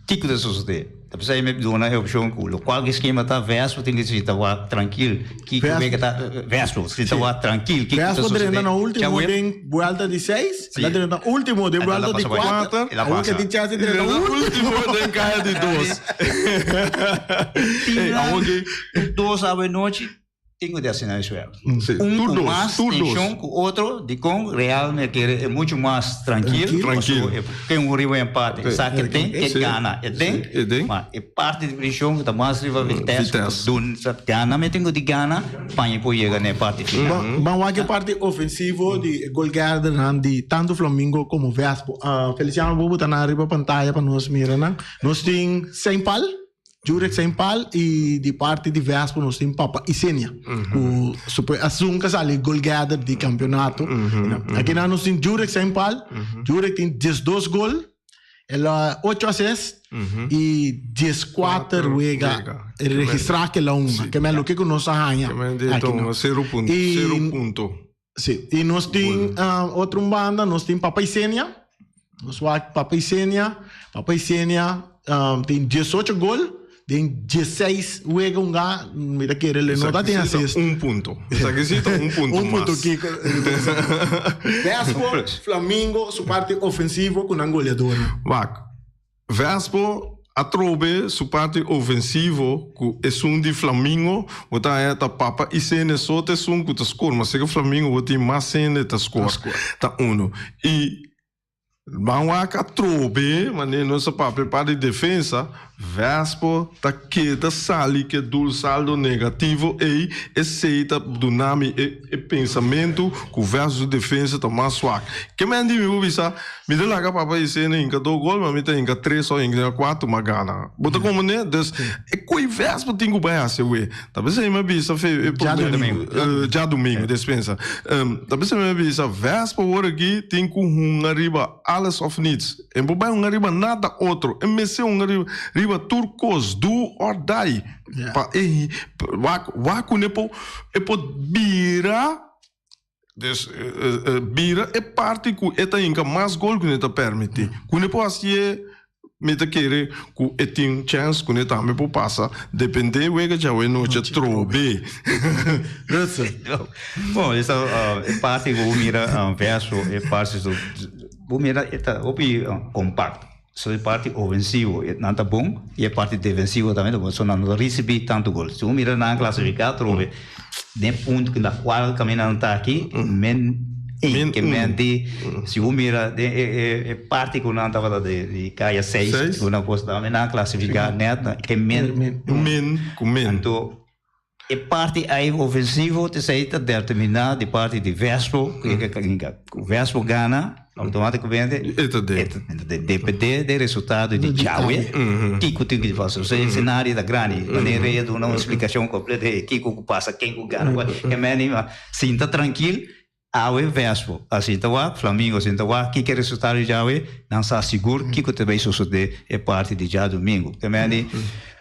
kiko ta sosode. Ta p'esei mi duna e opshon ku lokual ku e skema ta Vespo tin ku sinta wak trankil kiko Vespo. wega ta Vespo sinta wak trankil kiko ta Vespo sosode. drenta na ultimo Djawe den buelta di seis, Sí. el a drenta ultimo den Anto el a buelta di pasa bai. kuater, El a awor ke pasa. tin chèns di drenta Drenta ultimo. ultimo den kaya di dos. Tin Ey, awor ke dos awe nochi. Tin ku di asina e suèldo. Sí, Un tur ku dos, mas tur dos. tenshon ku otro, dikon Real mi a kere e muchu mas trankil, Trankil. pasobra e ken un riba empate, e sa ke ten, e Sí, gana, e den, sí, e den. ma e parti di preshon ku ta mas riba Vitesse, ku ta Vitesse. dun sa gana, mi tin ku di gana pa e por yega na e parti final. Ban ban wak e parti ofensivo di e golgeadernan di tantu Flamingo komo Vespo. Feliciano bo bo ta na riba pantaya pa nos mira nan. Nos tin Seinpal. Jurek Saint Paul y di parti di Vespo nos tin Papa Isenia. Cu supo asun ka sali goalgetter di campeonato. Aki nan nos tin Jurek Saint Paul. Jurek tin 12 gol. El a 8 assist y 14 wega registra ke la hunga. Ke men loke ku nos a haña. Ke men di aki tong nan. zero punto, Y zero punto. Sí, y nos tin otro un banda, nos tin Papa Isenia. Nos wak Papa Isenia, Papa Isenia tin 18 gol den 16 wega hunga, mi ta kere le no ta tin Esaki sí ta assist. un punto. Esaki sí ta un punto Un punto mas. Kiko. Vespo, Flamingo su parti ofensivo ku nan goleadornan. Wak, Vespo atrobe su parti ofensivo ku esun di Flamingo bo ta haña ta papa i sende so ta esun ku ta skor ma seka Flamingo bo tin mas hende ta skor ta uno i ban wak atrobe manera nos a papia parti defensa Vespo ta keda sali ke dul saldo negativo ei esei ta duna mi e E pensamentu ku vèrs su defensa ta mas swak. Ke men di mi por bisa, Mi ta laga papa Isena hinka dos gol, ma mi ta hinka tres òf hinka kuater, m'a gana. Bo ta komprendé? Dus, e koe vèrs bo tin ku bai hasi awe. Ta p'esei mi a bisa fe e Djadumingu. promé, djadumingu, despensa. Ta p'esei mi a bisa, vèrs pa wor aki tin ku hunga riba alles òf niets. E no por bai hunga riba nada otro. E mester hunga riba riba tur kos, do or die. Pa e wak wak ku ne por e por bira dus bira e parti ku e ta hinka mas gol ku ne ta permiti. Ku ne por hasié mi ta kere ku e tin chèns ku ne tambe por pasa depende wega djawe nochi atrobe. Russell. Bon, esta e parti ku bo mira verso e parti su bo mira e ta hopi kompakto. So e parti ofensivo nan ta bon y e parti defensivo tambe ta bon. So nan no ta ricibi tanto gol. Si bo mira nan clasifica atrobe den punto na cual caminda nan ta aki men een ke men di si bo mira den e parti cu nan tabata di caya seis cu nan cos tambe nan clasifica net ke men un. Cu men. Anto E parti ei ofensivo t'esei ta determiná di parti di Vespo ku Vespo gana outomátikamente E ta den. E ta den. Dependé di e resultado di djawe kiko tin ku pasa. Osea e senario ta grandi. Wanneer Rey a duna un splikashon kompleto hey kiko ku pasa, ken ku gana, e meni sinta trankil awe Vespo a sinta wak, Flamingo a sinta wak kiko e resultado di djawe nan sa sigur kiko ta bay sosodé e parti di djadumingu. E meni.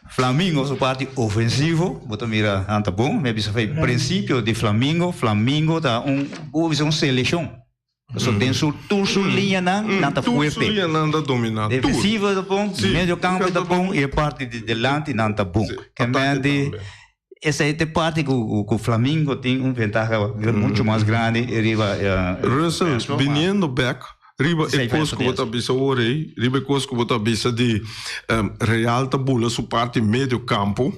Flamingo su parti ofensivo, bo ta mira nan ta bon. Mi a bisa fei principio di Flamingo, Flamingo ta un, bo bisa un seleccion. Pasobra den su tur su liñanan nan ta Tur su fuerte. liñanan ta domina, tur. Defensivo ta bon, medio campo ta bon y e parti di delanti nan ta bon. Sí, Ke atake men di tambe. esei ta e parti ku ku Flamingo tin un ventaha mucho mas grandi riba Russell, Vespo, ma biniendo bek riba e esei kos Vespo ku bo tin ta asi. bisa awor ei, riba e kos ku bo ta bisa di Real ta bula su parti medio campo,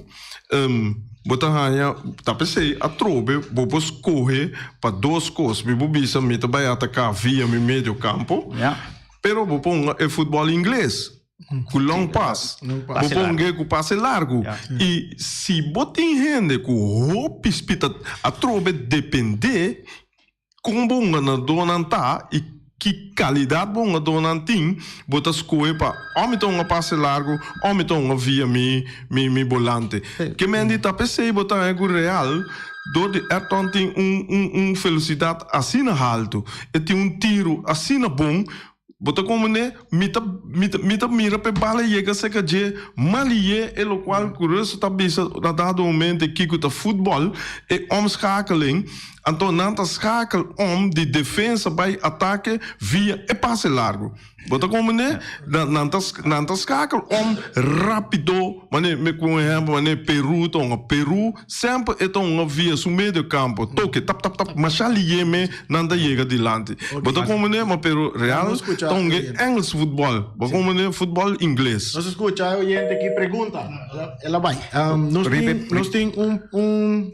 Bo ta haña, ta p'esei atrobe bo por skohe pa dos kos. Mi por bisa mi ta bai ataká via mi medio kampo, pero bo por hunga e futbòl ingles ku long pas. Bo por hung'é ku pase largu. I si bo tin hende ku hopi spita atrobe dependé Kon bo hungadónan ta i ki kalidat bo hungadónan tin, bo ta skohe pa o mi ta hunga pase largu o mi ta hunga via mi mi bolante. Ke men di ta p'esei bo ta haña ku Real dor di Ayrton tin un un un felosidat asina haltu, e tin un tiru asina bon, Bo ta komprendé? Mi ta, mi ta, mi ta mira p'e bala yega serka dje malié e lokual ku Russell ta bisa na dado momento kiko ta futbòl, e omschakeling, anto nan ta schakel om di defensa bai atake via e pase largu. Bo ta komprendé? Nan, nan ta, nan ta schakel om rápido, manera mi ku un ehèmpel manera Peru ta hunga. Peru semper e ta hunga via su medio kampo, toke tap tap tap, masha lié me nan ta yega dilanti. Bo ta comprende? Ma pero Real ta un Engels futbol. Bo comprende? Futbol ingles. Nos escucha e oyente ki pregunta. El a bai. Nos tin, nos tin un, un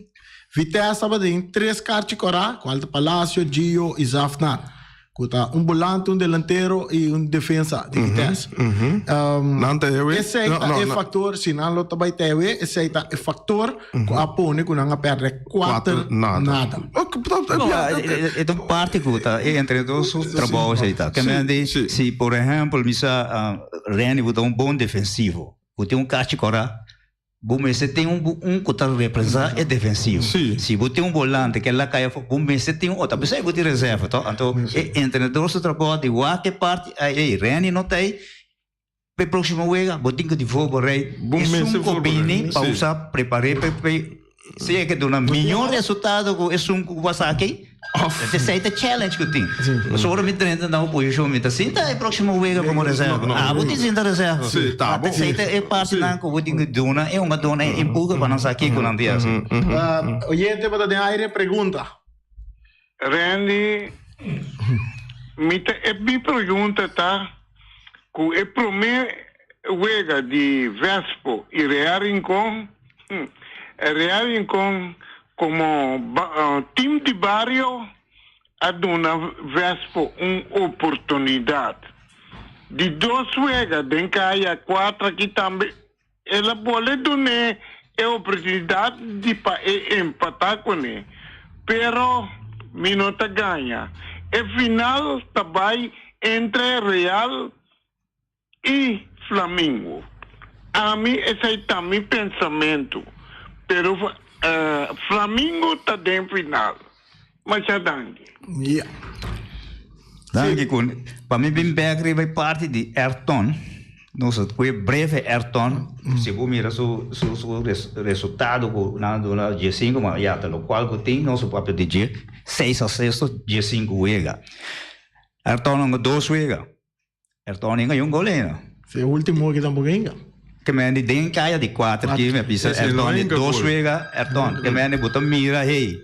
Vitesse tabatin tres karchi kora, kual ta Palacio, Gio i Zafnar. Ku ta un bolante, un delantero i un defensa di Vitesse. Nan ta ewe? Esei ta e factor, si nan lo ta bai ta ewe, esei ta e factor ku a pone ku nan a pèrdè kuater nada. No, e ta un parti ku ta e entrenador su trabou esei ta. Ke men di, si por ehèmpel mi sa Renny ku ta un bon defensivo, ku tin un kachi kòrá, bo mester tin un un ku ta representá e defensivo. Si bo tin un bolante ke la kai afó, bo mester tin un otro. P'esei bo tin reserva, tò? Anto e entrenador su trabou di wak e parti ei, Renny no ta ei. P'e próximo wega bo tin ku di voorberei Bo esun mester ku bini voorberei, pa sí. usa prepar'é p'e p'e sea ke duna miñor resultado ku esun ku pasa aki. Of. Esei ta challenge ku tin. Pasobra ora mi drenta na un posishon mi ta sinta e próximo wega komo reserva. No, no. Abo tin sinta reserva. Sí, ta bo. Esei ta e partinan ku bo tin ku duna e hungadónan e empuhe pa nan sa kiko nan tin hasi. Oyente bo ta den aire pregunta. Randy, mi ta e mi pregunta ta ku e prome wega di Vespo i Real Rincon, Real Rincon komo team di bario a duna Vespo un oportunidat. Di dos wega den kaya kuater aki tambe El a bole dun'é e oportunidat di pa e empatá kuné, pero mi no ta gaña. E final ta bai entre Real i Flamingo. Ami esei ta mi pensamentu, pero Flamingo ta den final. Masha danki. Ja. Danki Koen. Pa mi bin bek riba e parti di Ayrton, nos a koe breve Ayrton, si bo mira su su su resultado ku nan a duna diesinku, ma ya ta lokual ku tin nos a papia di dje seis asesto diesinku wega. Ayrton a hunga dos wega. Ayrton hinga un gol ainda. Si e ultimo ki tampoco hinga. Ke men di den kaya di kuater ki mi a bisa Ayrton di dos wega Ayrton. Ke men di bo ta mira hey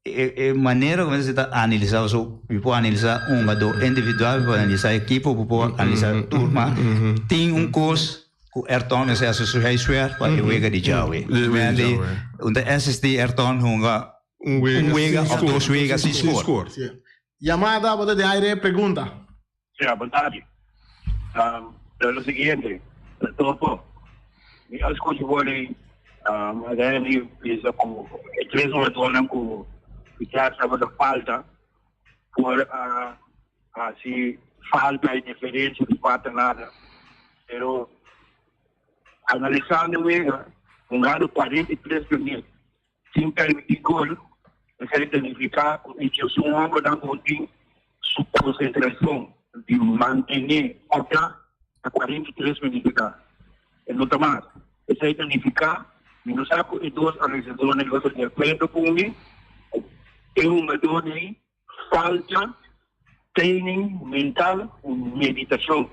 e manera ku mester ta analisá so mi por analisá un hungadó individual mi por analisá ekipo mi por analisá tur ma tin un kos ku Ayrton mester hasi su huiswerk pa e wega di djawe. Ke men di un ta asistí Ayrton hunga un wega òf dos wega sin skor. Yamada bo ta den aire pregunta. Ya, bon tardi. Pero lo siguiente, Topo, mi a scucha bo di Randy bisa cu e tres jugadornan cu quizás tabata falta por a haci falta y diferencia di cuatro nada. Pero analisando e wega, hungando 43 minuut Sin permití gol, esei ta nifiká ku e djesun hòmbernan ku tin su konsentrashon di mantené òrda ta 43 minüt ta, e no ta mas. Esei ta nifiká, mi no sa ku e dos analisadónan lo ta di akuerdo ku mi, ku e hungadónan falta training mental ku meditashon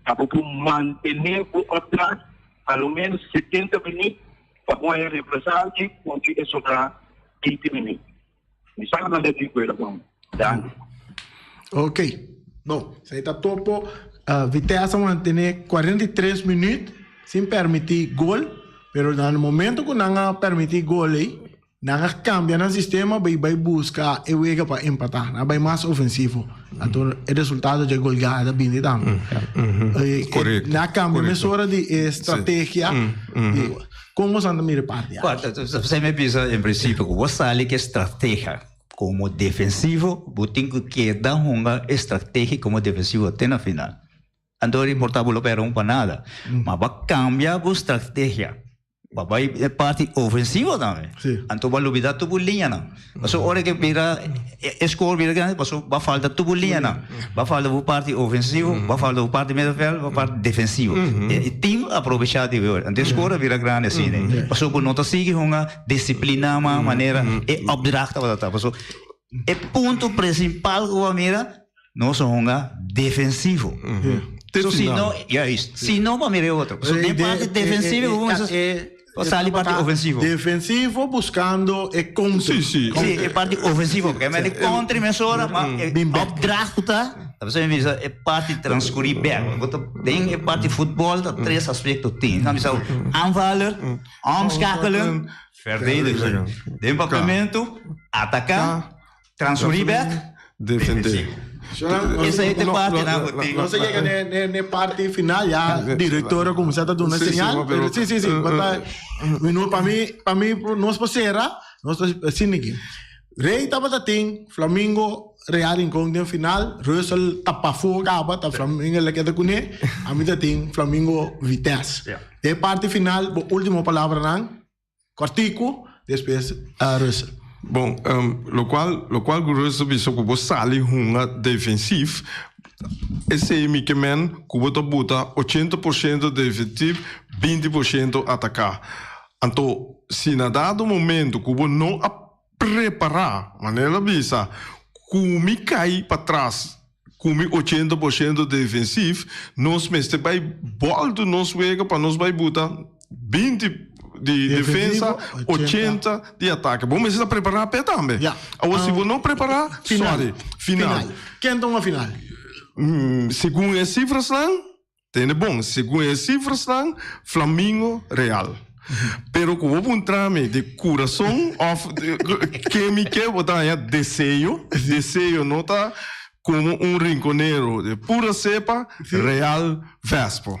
pa bo por mantené bo opdracht a lo ménos 70 minüt pa bo haña reemplazante ku e sobrá 20 minüt. Mi sa nan ta di akuerdo ku mi. Danki. Ok. Bon, esei ta topo. Vitesse a mantené 43 minüt sin permití gol, pero na momento ku nan a permití gol ei, nan a kambia nan sistema bai bai buska e wega pa empatá. Nan a bai mas ofensivo. Anto e resultado dje golgada a bini tambe. Korekto. Nan a kambia mesora di e strategia di kon boso a mira e parti aki? Esei mi a bisa en prinsipio ku bo sali ku e strategia komo defensivo, bo tin ku keda hunga e strategia komo defensivo te na final. Anto por ta bo lo pèrdè un pa nada. Ma bo a kambia bo strategia. Bo bai e parti ofensivo tambe. Sí. Anto bo a lubida tur bo liñanan. Pasobra ora ke bira e score bira grandi pasobra bo a falta tur bo liñanan. Bo a falta bo parti ofensivo, bo a falta bo parti middenveld, bo parti defensivo. E team a aprovecha di ora. Anto e score a bira grandi asina. Pasobra bo no ta sigui hunga disiplina mas manera e opdracht tabata ta. Pasobra e punto principal ku bo a mira Nos a hunga defensivo. Te So, si final. no, juist. Si no, pa mira e otro. So, den parte defensivo, bo mester E sali parte ofensivo. Defensivo buscando e counter. Sí, sí. Sí, e parte ofensivo. Porque men di contra mesora, ma e Bin back. opdracht ku ta, ta bisa mi bisa e parte transcurri back. Bo ta den e parte futbol ta tres aspecto tin. Nan bisa aanvaller, omschakelen, verdedigen. Den papiamento, ataca, Transferí bek, Defendé. Esei ta e partinan ku tin. Nos a yega n'e parti final ya director a kuminsá ta duna señal. Pero si si si pa mi pa mi nos por sera nos ta asina aki. Rey tabata tin Flamingo Real Rincon den final Russell ta pafó kaba ta Flamingo la keda kuné ami ta tin Flamingo Vitesse. Den e parti final bo ultimo palabranan. Kòrtiku, despues Russell. Bon, lokual lokual ku Russell bisa ku bo sali hunga defensief, esei mi ke men ku bo ta buta 80% defensief, 20% ataká. Anto si na dado momento ku bo no a prepará, manera el a bisa, ku mi kai patras ku mi 80% defensief, nos mester bai bòltu nos wega pa nos bai buta 20 di defensa, 80 di atake. Bo mester ta prepará p'e tambe. Awor si bo no prepará, sorry, final. Ken ta un final? Segun e sifrasnan. Tende bon, segun e cifrasnan, Flamingo Real. Pero ku bo puntra mi di kurason òf ke mi ke, bo ta haña deseo. Deseo no ta komo un rinkonero de pura sepa, Real Vespo.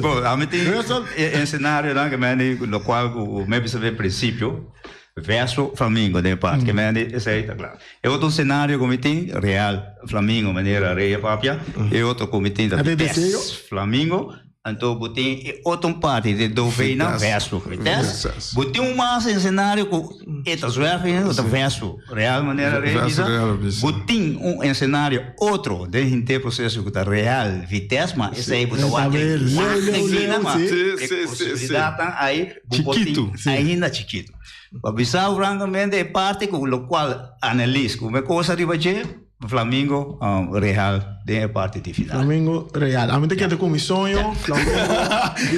Bon, ami tin e scenarionan ke mi a lokual ku mi a bisa den prinsipio. Verso Flamingo den e parti ke men di esei ta kla. E otro senario ku mi tin, Real Flamingo manera Rey a papia, e otro ku mi tin ta Vitesse Flamingo, anto bo tin e otro parti di Dovena verso Vitesse. Bo tin un mas en senario ku e ta zwerf ku ta verso Real manera Rey a bisa. Bo tin un escenario otro den henter proseso ku ta Real Vitesse, ma esei bo ta wak e ma e posibilidatnan ai. Chikitu. Ainda chikitu. Pa bisa francamente e parti cu locual Annelies cu me cosa riba dje, Flamingo Real den e parti di final. Flamingo Real. Ami ta keda cu mi soño. Flamingo.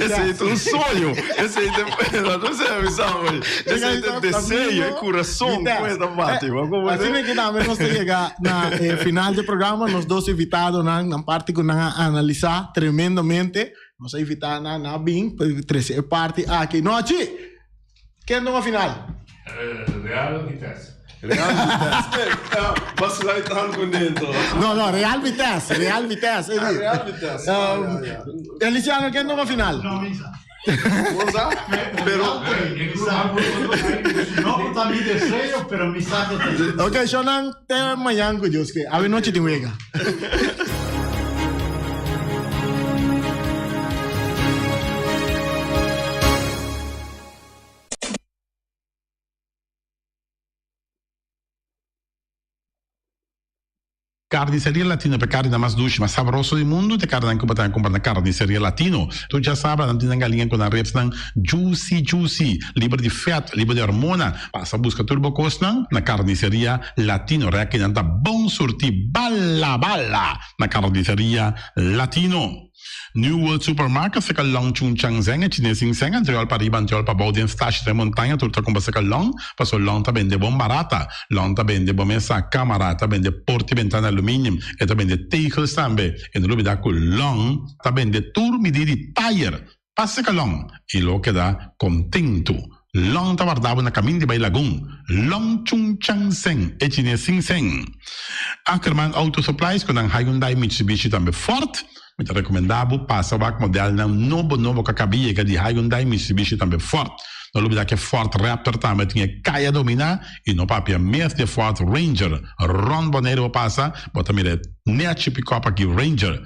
Esey ta un soño. Esey ta, no sé bisa hoy. Esey ta deseo, e curason cu e ta bati. Asina ki tambe nos ta yega na e final dje programa. Nos dos invitadonan, nan parti cu nan a analisa tremendamente. Nos a invitá nan na bin pa trese e parti aki. Nochi! Ken tuma final? Real Vitesse. Real Vitesse. Basluit algo neto. No, no, Real Vitesse. Real Vitesse. Ah, Real Vitesse. Ah, ja, ja. Elisiano, ken tuma final? No, misa. Cosa? Pero. No ta mi deseo, pero mi sa que te. Ok, Shonan, te mañan ku Dios ke. Awe nochi tin wega. Carniceria Latino pa e carninan mas dushi, mas sabroso di mundu, ta e carninan cu bo ta cumpra na Carniceria Latino. Tur djasabra nan tin nan galiña cu nan ribsnan juicy juicy, liber di vet, liber di hormona. Pasa busca tur bo cosnan na Carniceria Latino. Rekinan ta bon surti bala bala na Carniceria Latino. New World Supermarket seka long Chung Chang Zeng e chines sin seng antriol pa riba antriol pa bou den stashi den montaña tur ta kumpra seka long paso long ta bende bon barata long ta bende bo mesa kamara ta bende porta i bentana aluminium e ta bende tegels tambe e no lubida ku long ta bende tur midi di tayer pa seka long i lo keda kontentu long ta warda bo na kamin di bai lagun long Chung Chang Zeng e chines sin seng Ackerman Auto Supplies ku nan Hyundai Mitsubishi tambe Ford. Mi ta rekomendá bo pasa wak modelnan nobo nobo ku a kaba yega di Hyundai, Mitsubishi tambe Ford. No lubidá ku e Ford Raptor tambe tin e kaya dominá i no papia mes di e Ford Ranger. Rònt Boneiru bo pasa, bo ta mira e nèchi pikòp aki Ranger.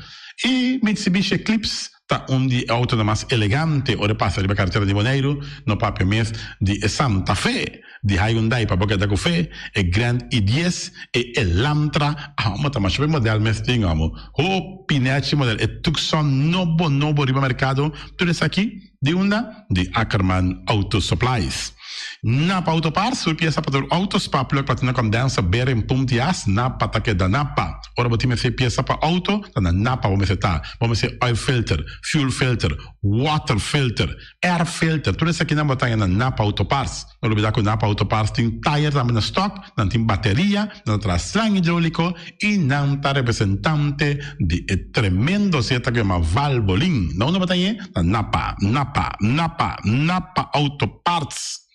I Mitsubishi Eclipse ta un di e outonan mas elegante ora e pasa riba karetera di Boneiru, no papia mes di e Santa Fe. Di Hyundai pa bo keda ku fe, e Grand i dies, e Elantra, amo ta masha be model mes tin amo. Hopi nechi model, e Tucson nobo nobo riba merkado, tur esaki di unda? Di Ackerman Auto Supplies. Napa Auto Parts, tur piesa pa tur auto, spa plug, platina condenser, bearing, pump di as, Napa ta keda Napa. Ora bo tin mester piesa pa auto, ta na Napa bo mester ta. Bo mester oil filter, fuel filter, water filter, Air filter, tur esakinan bo ta haña na Napa Auto Parts. No lubida ku Napa Auto Parts tin tayer tambe na stock, nan tin bateria, nan ta traha slang hidroliko i nan ta representante di e tremendo seta ku yama Valvoline. Na unda bo ta hañ'é? Na Napa, Napa, Napa, Napa Auto Parts.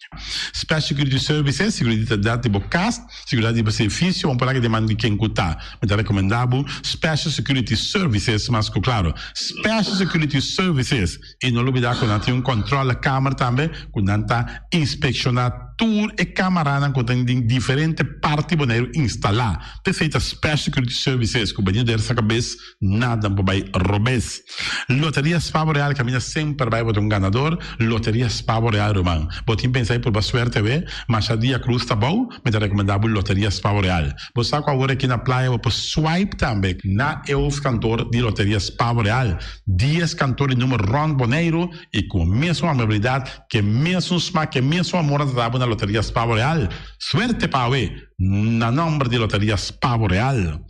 Special Security Services, Seguridat di bo kas, seguridat di bo servisio, un por aki den man di ken ku ta. Mi ta rekomendá bo Special Security Services mas ku klaro. Special Security Services. I no lubidá ku nan tin un kòntròlekamer tambe ku nan ta inspekshoná tur e kamaranan ku tin den diferente parti Boneiru instalá. P'esei ta Special Security Services ku bini der sa kabes nada por bai robes. Loteria Spavo Real kaminda semper bai bo ta un ganador. Loteria Spavo Real ruman. Bo tin pensa di purba suerte awe? Masha dia krus ta bou, mi ta rekomendá bo Loteria Spavo Real. Bo sa ku awor aki na playa bo por swipe tambe na e hoofdkantoor di Loteria Spavo Real. Dies kantoor di numer rònt Boneiru i ku e mesun amabilidat, ku e mesun smak, ku e mesun amor nan ta dabo na Loteria Spavo Real. Suerte pa awe! Na nòmber di Loteria Spavo Real.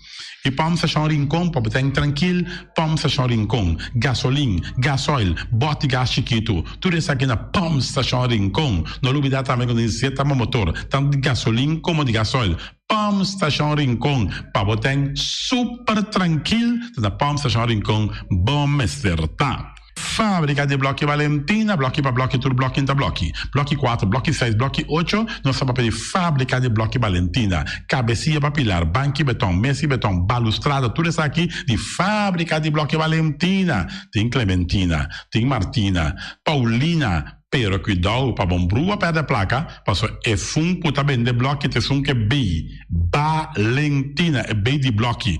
I Pòmp Stashon Rincon pa bo ta en trankil, Pòmp Stashon Rincon, gasolin, gasoil, bòt di gas chikitu, tur esaki na Pòmp Stashon Rincon. No lubidá tambe ku nos zeta pa motor, tantu di gasolin komo di gasoil. Pòmp Stashon Rincon, pa bo ta en super trankil, ta na Pòmp Stashon Rincon bo mester ta. Fábrika di blòki Valentina, blòki pa blòki tur blòki ta blòki. Blòki kuater, blòki seis, blòki ocho, nos ta papia di fábrika di blòki Valentina. Kabesia pa pilar, banki beton, mesa di beton, balustrada, tur esaki di fábrika di blòki Valentina. Tin Clementina, tin Martina, Paulina, pero kuidou pa bon brua pèrdè plaka, pasobra esun ku ta bende blòki ta esun ku e bei Valentina, e bei di blòki.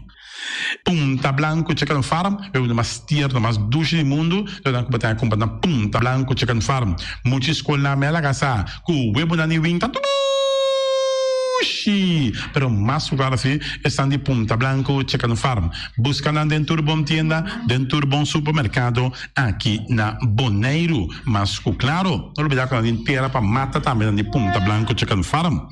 Punta Blanco Chicken Farm, e un mas tierno, mas dushi di mundu, lo nan ku bo ta kumpra na Punta Blanco Chicken Farm. Mucha skolnan me a laga sa ku webonan di win ta dushi, pero mas ku klaro si esnan di Punta Blanco Chicken Farm. Buska nan den tur bon tienda, den tur bon supermerkado aki na Boneiru. Mas ku klaro, no lubida ku nan tin tera pa mata tambe nan di Punta Blanco Chicken Farm.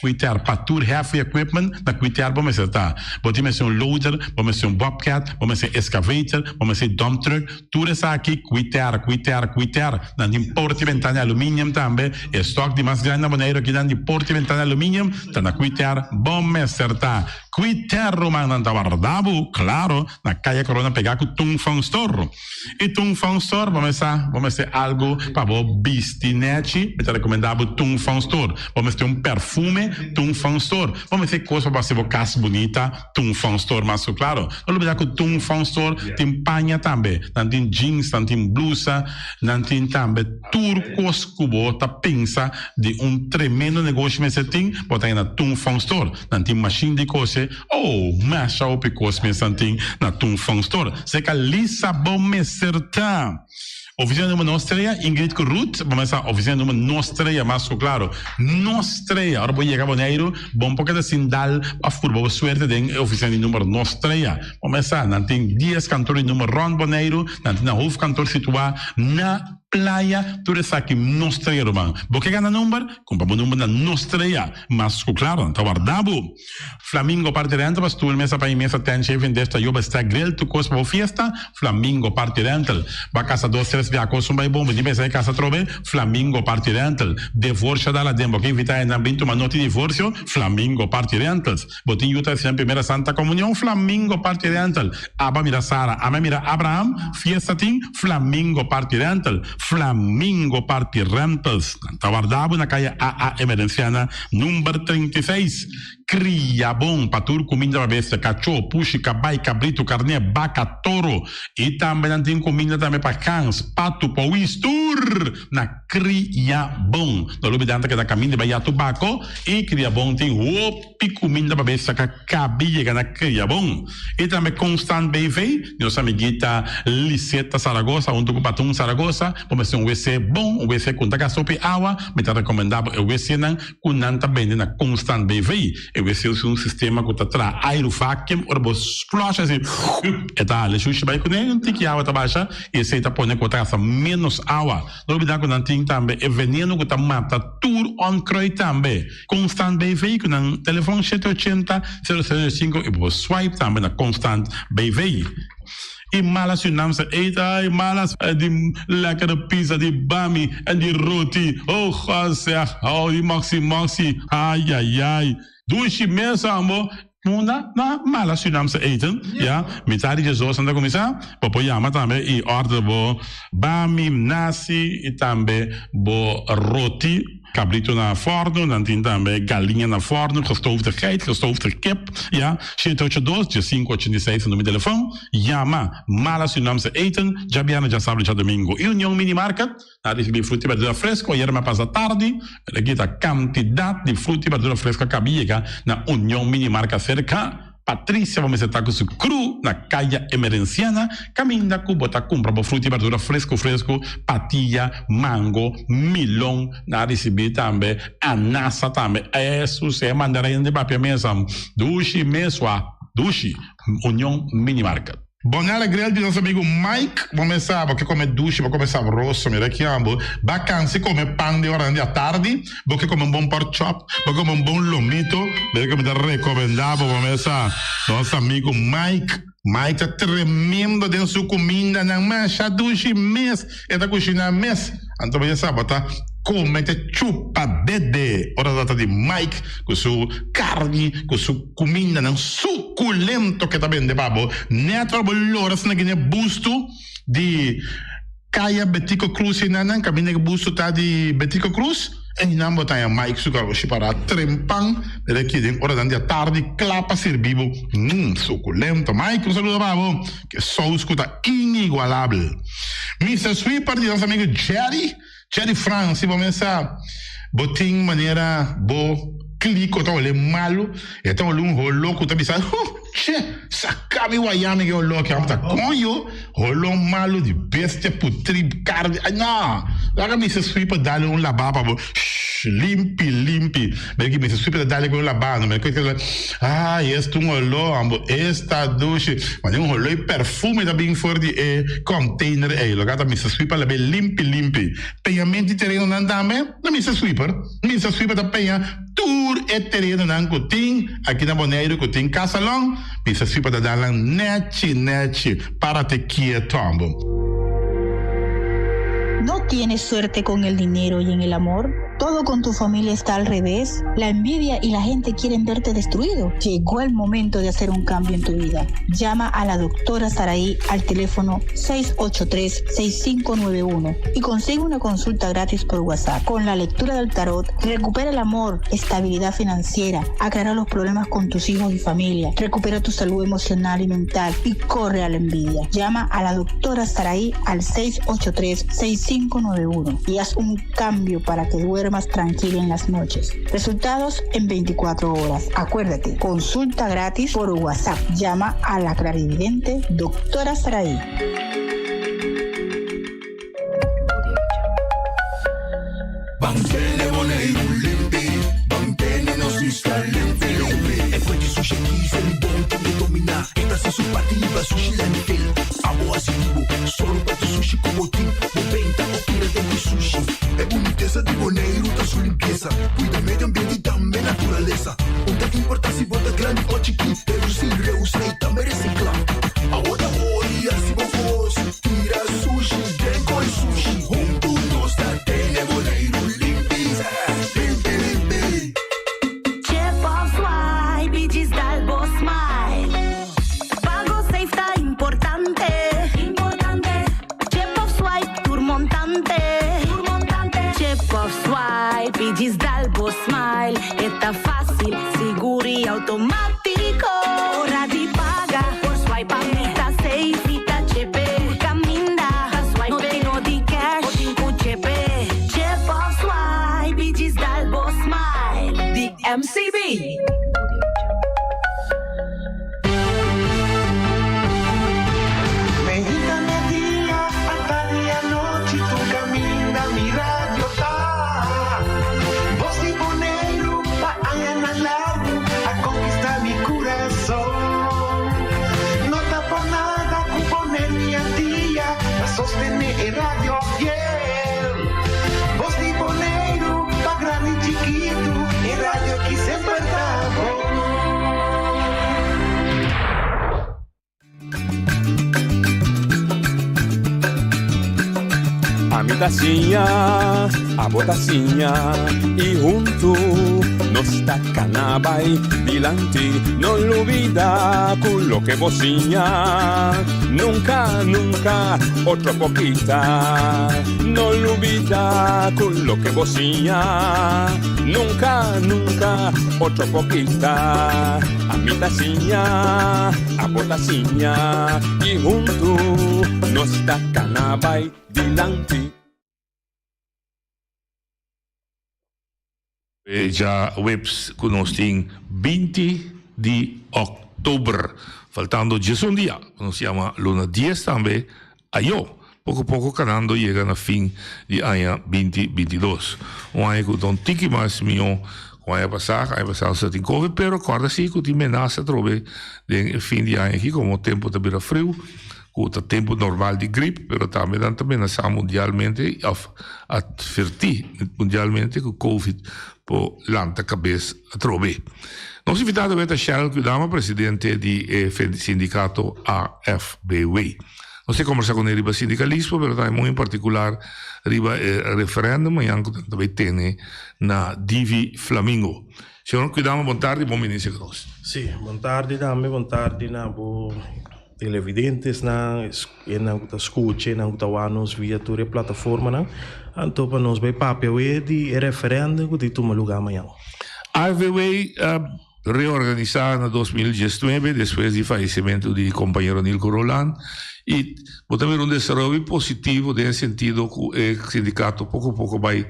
Kuiter pa tur heavy equipment na kuiter bo mester ta. Bo tin mester un loader, bo mester un bobcat, bo mester excavator, bo mester dump truck, tur esaki kuiter, kuiter, kuiter. Nan tin porta y bentana di aluminium tambe. E stock di mas grandi na Boneiru aki nan di porta y bentana di aluminium ta na kuiter bo mester ta. Kuiter ruman nan ta warda bo, claro, na Kaya Corona pega ku Tung Fong Store. I Tung Fong Store bo mester bo mester algu pa bo bisti nechi, mi ta rekomendá bo Tung Fong Store. Bo mester un perfume, Tung Fong Store. Bo mester kos pa bo hasi bo kas bunita, Tung Fong Store mas ku klaro. No lubidá ku Tung Fong Store tin paña tambe. Nan tin jeans, nan tin blusa, nan tin tambe tur kos ku bo ta pensa di un tremendo negoshi mester tin, bo ta haña na Tung Fong Store. Nan tin mashin di kose. Oh, masha hopi kos mes nan tin na Tung Fong Store. Seka Lisa bo mester ta. Oficina number nos trea, Ingrid ku Ruth, bo mester sa oficina number nos trea mas ku klaro. Nos trea, ora bo yega Boneiru, bo no por keda sin dal òf purba bo suerte den e oficina di number nos trea. Bo mester sa, nan tin dies kantor di number rònt Boneiru, nan tin nan hoofdkantoor situá na Playa, tur esaki nos trea ruman. Bo ke gana number? Kumpra bo number na nos trea. Mas ku klaro, nan ta warda bo. Flamingo Party Rental pa stoel, mesa pa mesa, tent, shaving dish, tayo, bestek, grill, tur kos pa bo fiesta. Flamingo Party Rental. Ba kasa dos tres bia kos un bai bon, bo tin pensa e kasa atrobe? Flamingo Party Rental. Devorsio dal aden, bo ke invita hendenan bin tuma noti divorsio? Flamingo Party Rentals. Bo tin yu ta hasinan primera santa komunion? Flamingo Party Rental. Aba mira Sara, ame mira Abraham, fiesta tin? Flamingo Party Rental. Flamingo Party Rentals. Nan ta warda bo na kaya AA Emerenciana number 36. Kria bon pa tur kuminda pa bestia, kachó, pushi, kabai, kabritu, karné, baka, toro. I tambe nan tin kuminda tambe pa gans, patu, powis, tur na Kria Bon. No lubida nan ta keda kaminda bai ya tubako i Kria Bon tin hopi kuminda pa bestia ka kabi yega na Kria Bon. I tambe Constant BV, nos amiguita Liseta Zaragoza huntu ku Patun Zaragoza, bo mester un wc bon, un wc ku no ta gasta hopi awa, mi ta rekomendá bo e wcnan ku nan ta bende na Constant BV. E wc usa un sistema ku ta traha airu vacuum, ora bo flush asi e ta hala e shushi bai kuné, un tiki awa ta basha i esei ta pone ku bo ta gasta ménos awa. No olbidá ku nan tin tambe e veneno ku ta mata tur onkruid tambe. Constant BV ku nan telefon shete ochenta, sero sero sinku i bo por swipe tambe na Constant BV. I malas Surinaamse eten, ai malas di lekkere pizza, di bami en di roti, oh God zeg, oh di moxi moxi, ai ai ai. Dushi mes ambo, Munda na malas Surinaamse eten, ya, mitad di diesdos nan ta kuminsá, bo por yama tambe i order bo bami, nasi i tambe bo roti. Cabrito na forno, nan tin tambe galiña na forno, gestoofde geit, gestoofde kip, ya, shete ocho dos, diesinco ochenta i seis ta numero di telefon, yama Mala Surinaamse Eten, djabièrnè, djasabra, djadomingo. I Union Mini Market, nan ricibi fruta i berdura fresco, ayera mi a pasa tardi, pero aki ta cantidad di fruta i berdura fresco a caba yega na Union Mini Market cerca. Patricia bo mester ta ku su kru na Kaya Emerenciana kaminda ku bo ta kumpra bo fruta i berdura fresku fresku, patia, mango, milon, nan a risibí tambe anasa tambe. Esus e mandarin di papia mesa dushi mesua dushi Union Mini Market. Bonella Grill di nos amigo Mike, bo mes sa bo ke come dushi, bo come sabroso, mira ki ambo, ba cansi come pan den oranan di atardi, bo ke come un bon pork chop, bo ke come un bon lomito, mira ke mi ta recomenda bo, bo mes sa, nos amigo Mike, Mike ta tremendo den su cumindanan, masha dushi mes, e ta cushina mes, anto bo ya sa bo ta come te chupa dede, ora ta trata di Mike cu su carni, cu su. Kumindanan sukulento ke ta bende pa bo. Nèt ora bo lora asina gine bustu di Kaya Betico Cruz einanan, kaminda ke bustu ta di Betico Cruz, einan bo ta haña Mike su garoshi pará trempan mira aki den oranan di atardi kla pa sirbi bo. Mmm, sukulento. Mike, un saludo pa bo. Ke sous ku ta inigualabel. Mister Sweeper di nos amigo Jerry. Jerry Frans, si bo mesa bo tin manera bo kliko ta hole malu, e ta hole un holo ku ta bisa, huh, che, saka mi waya mi ke holo aki, amo ta koño, holo malu di bestia putri karni, ay no, laga Mister Sweeper dale un laba pa bo, shh, limpi, limpi, mira ki Mister Sweeper ta dale ku un laba, no, mira ku ay, esta un holo, amo, esta dushi, mane un holo i perfume ta bin for di e container ei, loke ta Mister Sweeper labe limpi limpi. Peñament di terenonan tambe na Mister Sweeper. Mister Sweeper ta peña tur e terenonan ku tin aki na Boneiru ku tin kasalon, Mister Sweeper ta dal nan nechi nechi, parate kieto ambo. No tienes suerte con el dinero y en el amor? Todo con tu familia está al revés? La envidia y la gente quieren verte destruido? Llegó el momento de hacer un cambio en tu vida. Llama a la doctora Saraí al teléfono 683-6591 y consigue una consulta gratis por WhatsApp. Con la lectura del tarot, recupera el amor, estabilidad financiera, aclara los problemas con tus hijos y familia, recupera tu salud emocional y mental y corre a la envidia. Llama a la doctora Saraí al 683-6591 y haz un cambio para que duermas tranquilo en las noches. Resultados en 24 horas. Acuérdate, consulta gratis por WhatsApp. Llama a la clarividente doctora Saraí. aki Selibon tin e dominá E ta hasi su parti riba sushi landfill Abo hasi di bo Sòru pa tur sushi ku bo tin Bo benta òf tira den ku sushi E bunitesa di Boneiru ta su limpiesa Kuida medio ambiente i tambe naturalesa Un ta importá si bo ta grandi òf chikí Redusí, reusá i tambe resiklá Abo ta hori hasi bo kos Tira sushi den koi sushi Huntu nos ta tene Boneiru limpi Limpi limpi. Chip of swipe y djis dal bo smile. Pago safe ta importante. Importante. Chip of swipe tur montante. Tur montante. Chip of swipe y djis dal bo smile. E ta facil, sigur y automatico. Ora di paga por swipe a mi ta safe. Mi ta chepe. Tur caminda ta swipe. No tin no di cash. Bo tin cu chepe. Chip of swipe y djis dal bo smile. Di MCB. Meinta media, atardi anochi tur caminda mi radio ta. Bos di Boneiru pa añanan largu a conquista mi curason. No ta por nada cu Boneiru y Antia ta sostene e radio fiel. Bos di Boneiru pa grandi chikitu e radio ki semper ta bon. Ami ta siña, abo ta siña y huntu nos ta cana bay dilanti. No lubida cu loke bo siña nunca, nunca otro por kita. No lubida cu loke bo siña nunca, nunca otro por kita. Ami ta siña, abo ta siña y huntu nos ta cana bay dilanti. E djaweps ku nos tin 20 di òktober, faltando djesun dia, ku nos yama luna dies tambe, ayo, poko poko kanando yega na fin di aña binti bintidos. Un aña ku ta un tiki mas mihó ku aña pasá, aña pasá nos ta tin covid, pero kòrda si ku tin menasa atrobe den e fin di aña aki, komo tempu ta bira friu, ku ta tempu normal di grip, pero tambe nan ta menasá mundialmente òf atvertí mundialmente ku covid por lanta kabes atrobe. Nos invitado awe ta Sheryl Kwidama, presidente di e sindikato AFBW. Nos ta kombersá kuné riba sindikalismo, pero tambe muy en partikular riba e referèndum mañan ku nan ta bai tene na Divi Flamingo. Señor Kwidama, bon tardi, bon bini serka nos. Sí, bon tardi tambe, bon tardi na bo televidentesnan, esnan ku ta skucha, esnan ku ta wak nos via tur e plataformanan. Anto pa nos bai papia awe di e referèndum ku tin tuma lugá mañan. AFBW a reorganisá na 2019 despues di fayesimentu di kompañero Nilko Roland i bo ta mira un desaroyo positivo den e sentido ku e sindikato poko poko bai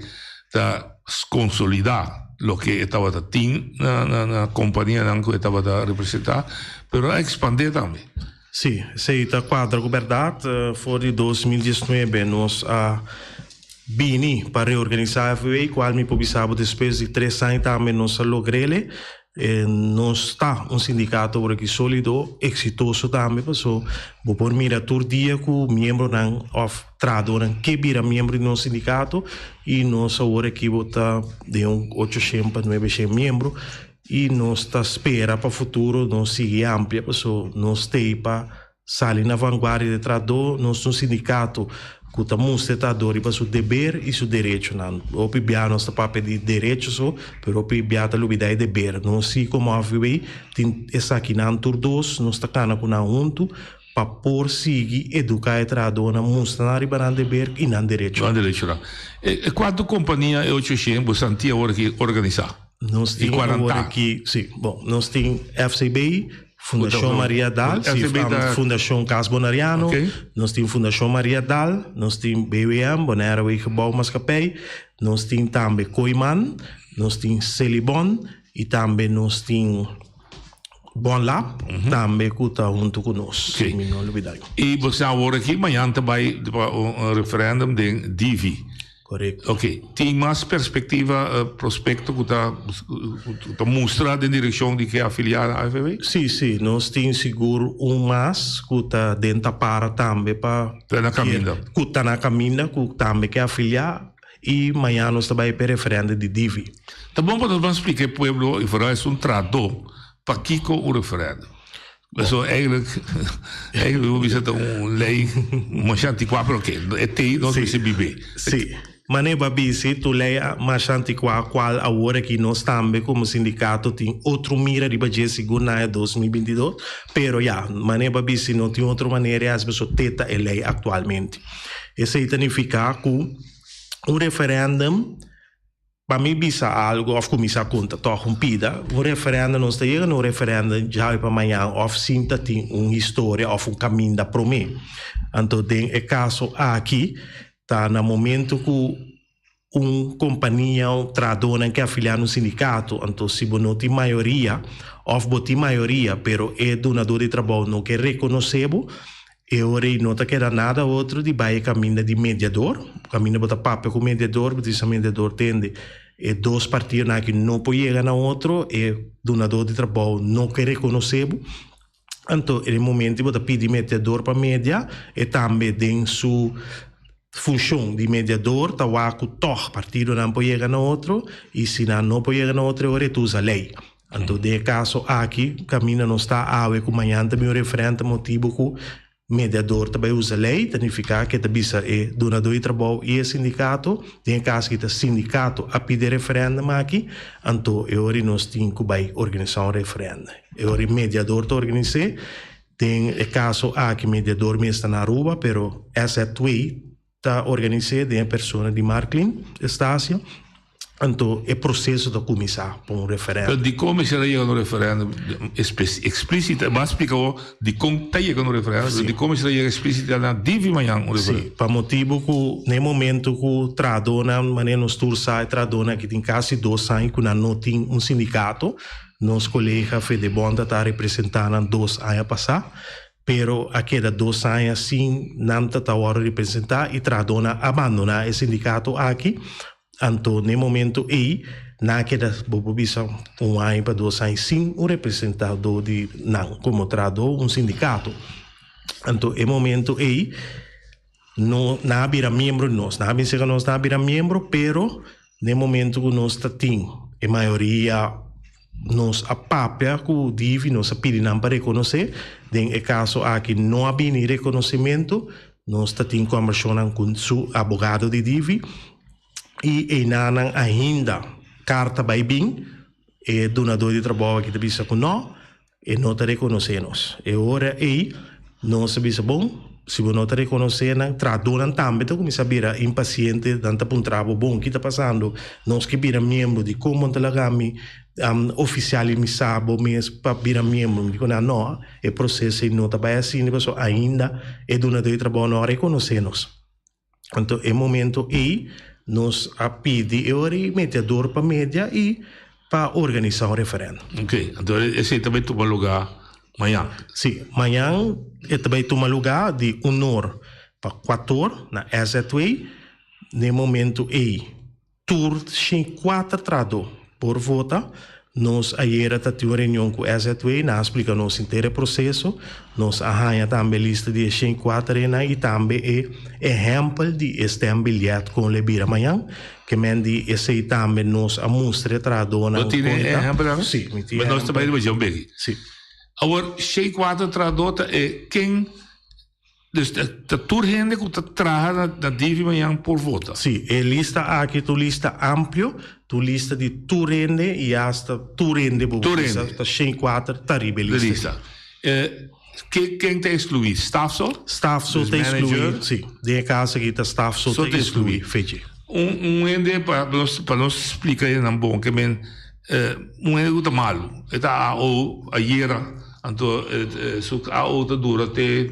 ta konsolidá loke e tabata tin na na kompanianan ku e tabata representá pero a ekspandé tambe. Sí, esei ta kuadra ku bèrdat. For di 2019 nos a bini pa reorganisá FWA, kual mi por bisa bo despues di tres aña tambe nos a logr'el. Nos ta un sindikato awor aki solido, eksitoso tambe, paso bo por mira tur dia ku miembronan òf trahadónan ke bira miembro di nos sindikato i nos awor aki bo ta den un ocho shen pa nuebe shen miembro i nos ta spera pa futuro nos sigui amplia paso nos t'ei pa Sali na vanguardia di e trahadó, nos ta un sindikato ku ta mustra e trahadó riba su deber i su derechonan. Hopi bia nos ta papia di derecho so, pero hopi bia ta lubidá e deber. Nos si komo AVB tin esakinan tur dos, nos ta kana ku nan huntu pa por sigui eduká e trahadónan, mustra nan riba nan deber i nan derechonan. Nan derechonan. E kuantu kompania e ocho shen bo santi awor aki organisá? Nos tin awor aki, si, bon, nos tin FCB, Fundashon Maria Daal, si, Fundashon Cas Boneriano, nos tin Fundashon Maria Daal, nos tin BWM, Bonaire Wegenbouwmaatschappij, nos tin tambe Kooiman, nos tin Selibon y tambe nos tin Bonlab, tambe cu ta hunto cu nos, si mi no lubida. Y bo sa awor aki mañan ta bay pa un referendum den Divi. Korekto. Ok, tin mas perspektiva, prospekto ku ta ku ta mustra den direkshon di ke afiliá na AFV? Sí, sí, nos tin sigur un mas ku ta den tapara tambe pa. Ta na kaminda. Ku ta na kaminda ku tambe ke afiliá i mañana nos ta bai p'e referèndum di Divi. Ta bon pa nos ban splika e pueblo i foral esun trahadó pakiko un referèndum. Eso eigenlijk, eigenlijk bo bisa ta un ley masha anticuá, pero oké, e tei nos mester bib'é. Sí. Mane bo a bisi tu ley masha anticuá cual awor aki nos tambe como sindicato tin otro mira riba dje sigur na aña 2022, pero ya, mane bo a bisi no tin otro manera y asina pasobra te ta e ley actualmente. Esey ta nifica cu un referendum. Pa mi bisa algo of cuminsa conta toch un pida, un referendum nos ta yega na un referendum djawe pa mañan of sin ta tin un historia of un caminda prome. Anto den e caso aki ta na momento cu un compania o trahadornan ke afilia na un sindicato, anto si bo no tin mayoria of bo tin mayoria pero e dunador di trabou no ke reconoce bo, E ora ei no ta keda nada otro di bai e kaminda di mediador. Kaminda bo ta papia ku mediador, bo ta bisa mediador tende e dos partidonan aki no por yega na otro, e dunador di trabou no ke rekonosé bo. Anto e momento ei bo ta pidi mediador pa media, e tambe den su funshon di mediador ta wak ku tòg partidonan por yega na otro i si nan no por yega na otro e ora e ta usa lei. Anto den e kaso aki kaminda nos ta awe ku mañan ta bin un referèndum motibu ku mediador ta bai usa lei ta nifiká ke ta bisa e dunadó di trabou i e sindikato, den e kaso aki ta sindikato a pidi e referèndum aki, anto e ora nos tin ku bai organisá un referèndum. E ora mediador ta organis'é, den e kaso aki mediador mes ta na Aruba pero SZW Ta organis'é den e persona di Marklin Estacio, anto e proseso ta kuminsá pa un referèndum. Pero dikon mester a yega na un referèndum eksplísito? Bo a splika awor dikon ta yega na un referèndum, pero dikon mester a yega eksplísito na divi mañan un referèndum? Sí, pa motibu ku na e momentu ku trahadónan, manera nos tur sa, e trahadónan aki tin kasi dos aña ku nan no tin un sindikato. Nos kolega Fedebon ta ta representá nan dos aña pasá. Pero a keda dos aña sin nan ta ta wòrdu representá i trahadónan a bandoná e sindikato aki. Anto n'e momento ei nan a keda, bo por bisa, un aña pa dos aña sin un representadó di nan komo trahadó, un sindikato. Anto e momento ei no nan a bira miembro di nos. Nan a bin serka nos, nan a bira miembro, pero n'e momento ku nos ta tin e mayoria, Nos a papia ku Divi, nos a pidi nan pa rekonosé. Den e kaso aki no a bini rekonosementu. Nos ta tin kòmbersashonnan ku su abogado di Divi i einanan ainda karta bai bin. E dunadó di trabou aki ta bisa ku nò, e no ta rekonosé nos. E ora ei nos a bisa bon, si bo no ta rekonosé nan, trahadónan tambe ta kuminsá bira impasiente, nan ta puntra bo, bon, ki ta pasando? Nos ke bira miembro, dikon bo no ta laga mi ofisialisá bo mes pa bira miembro? Mi di ku nan, no, e proseso ei no ta bai asina pasobra ainda e dunadó di trabou no a rekonosé nos. Anto e momento ei nos a pidi e ora ei mediador pa media i pa organisá un referèndum. Oké, anto esei ta bai tuma lugá mañan? Sí, mañan e ta bai tuma lugá di un or pa kuator na SZW. N'e momento ei tur 104 trahadó por vota. Nos ayera ta tin un reunion ku SZW, nan a splika nos henter e proseso. Nos a haña tambe lista di e 104 einan i tambe e ehèmpel di e stembiljet kon lo e bira mañan. Ke men di esei tambe nos a mustra e trahadónan Bo tin e kon ta. ehèmpel tambe? Sí, mi tin But nos ta bai ehèmpel. riba dje un beki. Sí. Awor, 104 trahadó ta e ken Dus ta tur hende ku ta traha na Divi mañan por vota? Sí, e lista aki ta un lista amplio, ta un lista di tur hende i asta tur hende bo por bisa ta 104 ta riba e lista. Ke ken ta ekskluí? Staf so? Staf so ta ekskluí, sí. Den e kaso aki ta staf so ta ekskluí, Fechi. Un hende pa nos splika hendenan bon ke men un hende ku ta malu e ta AO ayera anto su AO ta dura te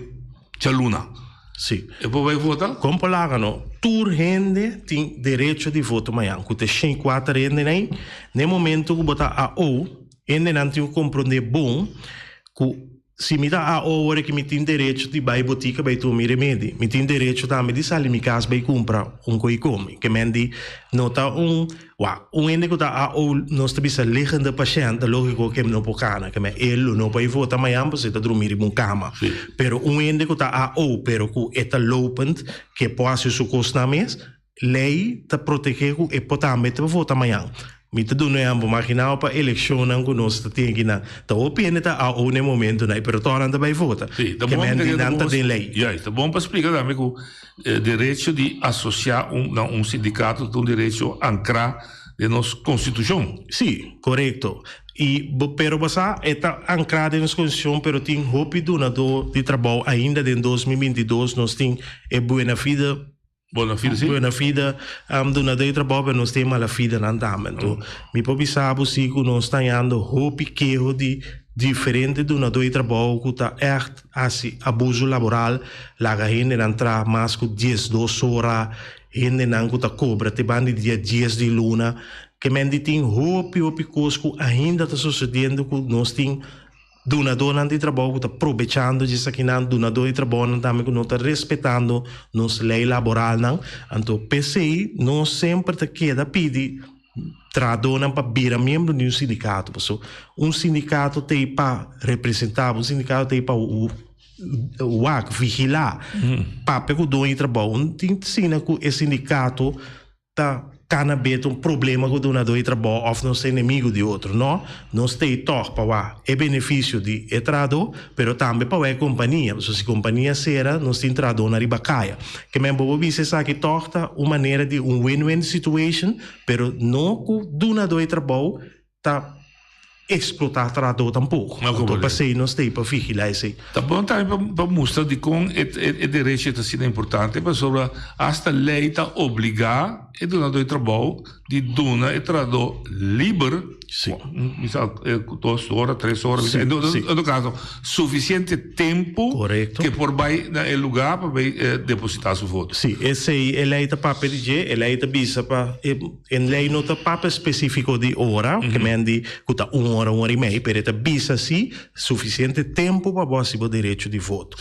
djaluna. Sí. E por bai vota? Kon por laga no? Tur hende tin derecho di voto mañan ku ta 104 hendenan ei. Na e momento ku bo ta AO hendenan tin ku komprondé bon ku. Si mi ta AO ora ki mi tin derecho di bai botika bai tuma mi remedi. Mi tin derecho tambe di sali mi kas bai kumpra un koi komi. Ke men di no ta un, wak, un hende ku ta AO nos ta bisa liggende pashènt ta lógiko ke no por kana. Ke men e lo no bai vota mañan pasobra e ta drumi riba un kama. Pero un hende ku ta AO pero ku e ta lopend ke por hasi su kosnan mes, Lei ta protegé ku e por tambe ta vota mañan. Mi ta duna ehèmpel, magina pa elekshonnan ku nos ta tin akinan. Ta hopi hende ta AO na e momentunan ei, pero tòg nan ta bai vota. Sí, ta Ke bon men di ta nan ta bon den lei. Juist, ta bon pa splika tambe ku e derecho di asosiá un na un sindikato ta un derecho ankrá den nos konstitushon. Sí, korekto. I bo pero bo sa e ta ankrá den nos konstitushon pero tin hopi dunadó di trabou ainda den 2022 nos tin e buena fide. Bona fide, si. Buena fide dunadó di trabou, pero nos tin mala fidenan tambe. Anto, mi por bisa bo si ku nos ta hañando hopi keho di diferente dunadó di trabou ku ta ègt hasi abuso laboral, laga hendenan traha mas ku diesdos ora, hendenan ku ta kobra te banda di dia dies di luna. Ke men di tin hopi hopi kos ku ainda ta sosediendo ku nos tin. Dunadónan di trabou ku ta probechando dje esakinan, dunadó di trabounan tambe ku no ta respetando nos lei laboralnan. Anto p'esei nos semper ta keda pidi trahadónan pa bira miembro di un sindikato. Paso un sindikato t'ei pa representá bo, un sindikato t'ei pa wak, vigilá, papia ku doño di trabou. Un tin asina ku e sindikato ta kana beta un problema ku dunadó di trabou òf nos ta enemigu di otro. No, nos ta ei tòg pa wak e benefisio di e trahadó, pero tambe pa wak e kompania. Pasobra si kompania sera, nos tin trahadónan riba kaya. Ke men bo por bisa esaki tòg ta un manera di un win-win situation, pero no ku dunadó di trabou ta explotá trahadó tampoko. Anto pasei nos ta ei pa vigilá esei. Ta bon tambe pa mustra dikon e derecho ta asina importante, pasobra asta lei ta obligá e dunadó di trabou di duna e trahadó liber, bisa dos ora, tres ora, en todo kaso sufisiente tempu ke por bai na e lugá pa bai depositá su voto. Sí, esei e lei ta papia di dje, e lei ta bisa pa e. E lei no ta papia spesífiko di ora, ke men di ku ta un ora, un ora i mei, pero e ta bisa si sufisiente tempu pa bo hasi bo derecho di voto.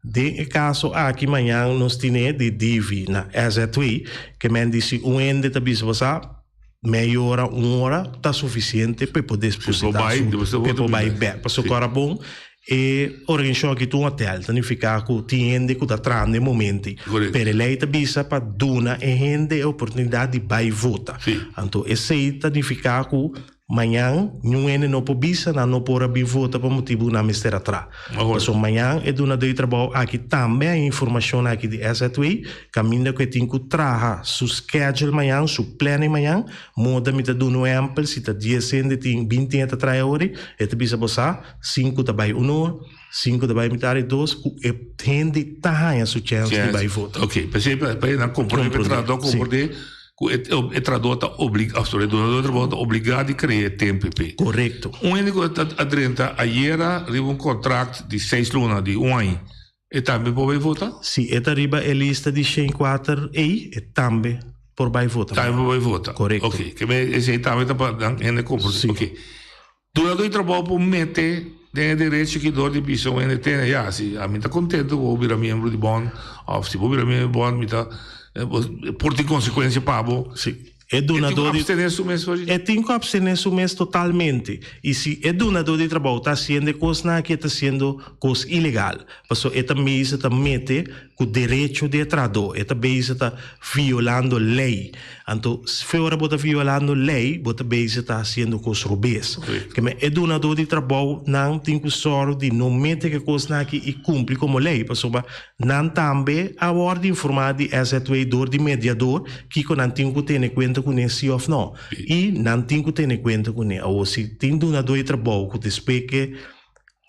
Den e kaso aki mañan nos tine di Divi na SZW, ke men di si un hende ta bisa bo sa mei ora, un ora ta sufisiente pa e por despositá su, pa e por bai bèk. Pasobra ku ora bon E organisashon aki ta un hotel, ta nifiká ku tin hende ku ta traha na e momento ei. Pero e lei ta bisa pa duna e hende e oportunidat di bai vota. Anto esei ta nifiká ku mañan niun hende no por bisa nan no por a bin vota pa motibu ku nan mester a traha. Pasobra mañan e dunadó di trabou aki tambe a e informashon aki di SZW kaminda ku e tin ku traha su schedule mañan, su planning mañan. Moda mi ta duna un ehèmpel, si ta dies hende tin binti hende ta traha e ora ei, e ta bisa bo sa. Sinku ta bai unor, sinku ta bai mitar i dos ku e hende ta haña su chèns di bai vota. Ok, p'esei pa pa nan komprondé, pa e trahadó komprondé ku e e trahadó ta obligá, òf sorry, e dunadó di trabou ta obligá di krea e tempu p'e. Korekto. Un hende ku a drenta ayera riba un kontrakt di seis luna, di un aña, e tambe por bai vota? Si e ta riba e lista di 104 ei, e tambe por bai vota. Tambe por bai vota. Korekto. Ok, ke men esei tambe ta pa nan hende komprondé. Si. Ok. Dunadó di trabou por mete den e derecho ki dor di bisa un hende tene, ya, si ami ta contento ku bo bira miembro di bond, of si bo bira miembro di bond mi ta, por tin consecuencia pa bo. Si. E dunadó di. E tin ku abstené su mes for di. E tin ku abstené su mes totalmente. I si e dunadó di trabou ta hasiendo e kosnan aki e ta hasiendo kos ilegal. Pasobra e ta mester ta mete ku derecho di e trahadó. E ta bezig ta violando lei. Anto, fe ora bo ta violando lei, bo ta bezig ta hasiendo kos robes. Keme e dunadó di trabou nan tin ku sòru di no mete ku e kosnan aki i kumpli komo lei, pasobra nan tambe a wòrdu informá di SZW dor di mediador kiko nan tin ku tene kuenta kuné si òf nò. I nan tin ku tene kuenta kuné. Awor, si tin dunadó di trabou ku despues ke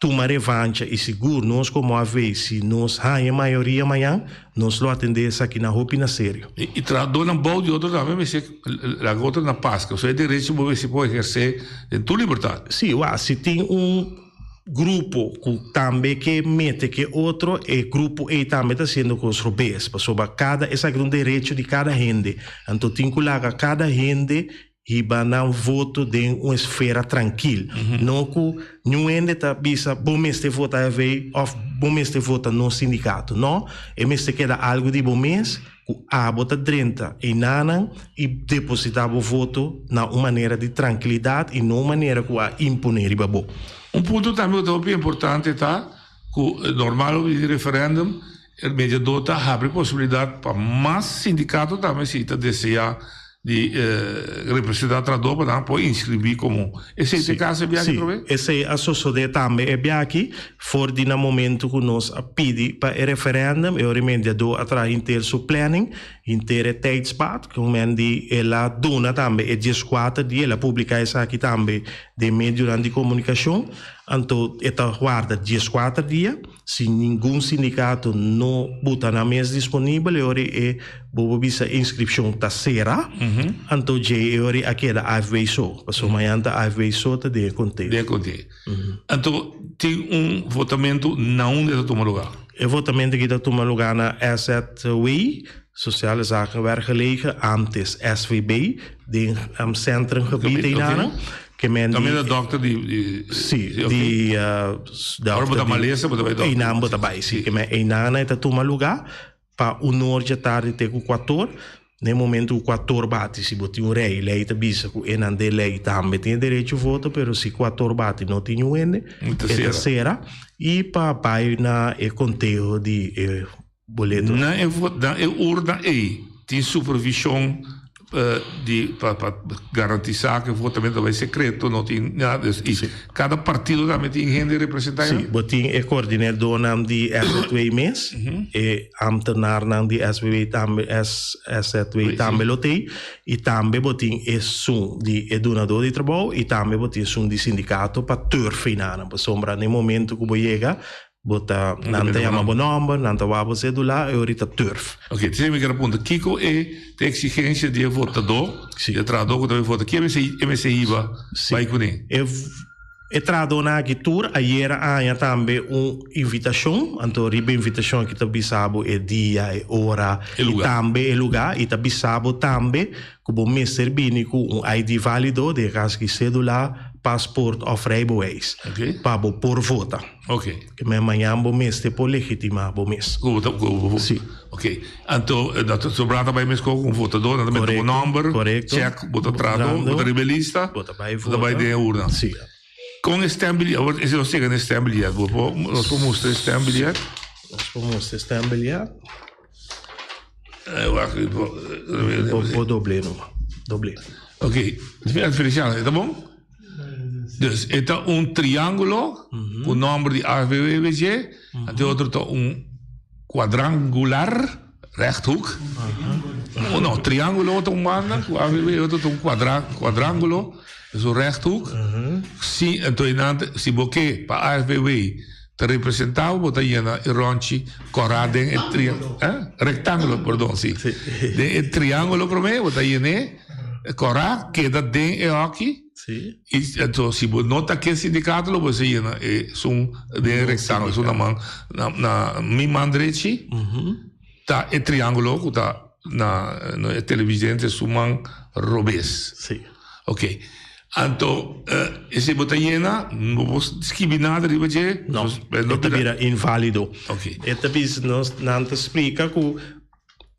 Tuma revancha y sigur nos como AV si nos haña mayoria mañan nos lo atende esakinan hopi na serio. Y trahadornan bou di otro tambe mester laga otro na pas, pasobra e derecho bo mester por eherce den tur libertad. Si, wak, si tin un grupo cu tambe ke mete ke otro, e grupo ey tambe ta haciendo cos robes, pasobra cada esaki ta un derecho di cada hende, anto tin cu laga cada hende. Hiba nan voto den un esfera trankil. No ku niun hende ta bisa bo mester vota FV òf bo mester vota nos sindikato. No, e mester keda algu di bo mes ku abo ta drenta einanan i depositá bo voto na un manera di trankilidat i no un manera ku a imponé riba bo. Un punto tambe ku ta hopi importante ta ku normal di referendum e mediador ta habri posibilidat pa mas sindikato tambe si ta deseá di representá trahadó pa nan por inskribí komo esei ta e kaso e biaha Sí, atrobe? esei a sosodé tambe e biaha aki for di na momento ku nos a pidi pa e referèndum e ora e mediadó a traha henter su planning, henter e tijdspad ku men di el a duna tambe e dieskuater dia el a publiká esaki tambe den medionan di komunikashon anto e ta warda dieskuater dia. Si ningun sindikato no buta nan mes disponibel e ora e bo por bisa inskripshon ta sera, anto dje e ora a keda AFB so, pasobra mañan ta AFB so ta den e konteo. Den e konteo. Anto tin un votamentu na unda e ta tuma lugá? E votamentu aki ta tuma lugá na SZW, Sociale Zaken Werkgelegen, antes SVB, den Centrumgebied einanan. Ke men di. Tambe ta dokter di. di si, sí, okay. di uh, dokter. Ora bo ta malesa, bo ta bai dokter. Einan bo ta bai, si. Ke men einan e ta tuma luga pa un or dje tardi te ku kuator. Na e momento ku kuator bati, si bo tin un rei, lei ta bisa ku enan den lei tambe tin e derecho voto, pero si kuator bati no tin niun hende, e ta sera. I pa bai na e konteho di e boleto. Na e na e urna ei tin supervision di pa pa garantisa ku e votamento ta bai sekreto, no tin nada des i kada partido tambe tin hende representa Sí, bo tin e koordinadornan di SZW mes, e ambtenarnan di SVW tambe SZW tambe lo t'ei i tambe bo tin esun di e dunador di trabou i tambe bo tin esun di sindikato pa turf einanan pasobra na e momento ku bo yega Bo ta, nan ta yama bo nòmber, nan ta wak bo sedula i ora ta turf. Ok, te mi kier punta, kiko e ta eksigensia di e votadó, di e trahadó ku ta bai vota? Ki e mester hiba bai kuné? E e trahadónan aki tur ayera a haña tambe un invitashon, anto riba e invitashon aki ta bisa bo e dia, e ora, i tambe e lugá, i ta bisa bo tambe ku bo mester bini ku un ID válido, den e kaso aki sedula, pasport òf rijbewijs, pa bo por vota. Ok. Ke men mañan bo mester por legitima bo mes. Ku bo ta, ku bo, Si. Ok. Anto, eh, dat sobra ta bai mes ku un votador, nan ta mete bo Korekto, nomber, korekto. check, bo ta trado, bo ta riba e lista, Bo ta bai bo ta bai vota. den e urna. Si. Kon e stembiljet, awor ese nos chega na e stembiljet, bo por, nos por mustra e stembiljet? Nos por mustra e stembiljet. Eh, wacht, ik bo, Bo, bo doble numa. Doble. Ok, Feliciano, e ta bon? Dus e ta un triángulo ku nòmber di AFBWG, anto e otro ta un kuadrangular, rechthoek. Oh, no, triángulo ta un banda ku AFBW, e otro ta un kuadra, kuadrángulo, es un rechthoek. Si, anto e nan, si bo ke pa AFBW ta representá bo, bo ta yena e ròntchi kòrá den e tri, eh? Rektángulo, perdon, si. Den e triángulo promé bo ta yen'é. Kòrá keda den e hòki i anto si bo no ta ke sindikato lo bo mester yena esun den e rektángulo esun na man na mi man drechi ta e triángulo ku ta na e televidente su man robes. Ok anto esei bo ta yena no bo skibi nada riba dje No e ta bira inválido. E ta bisa nos nan ta splika ku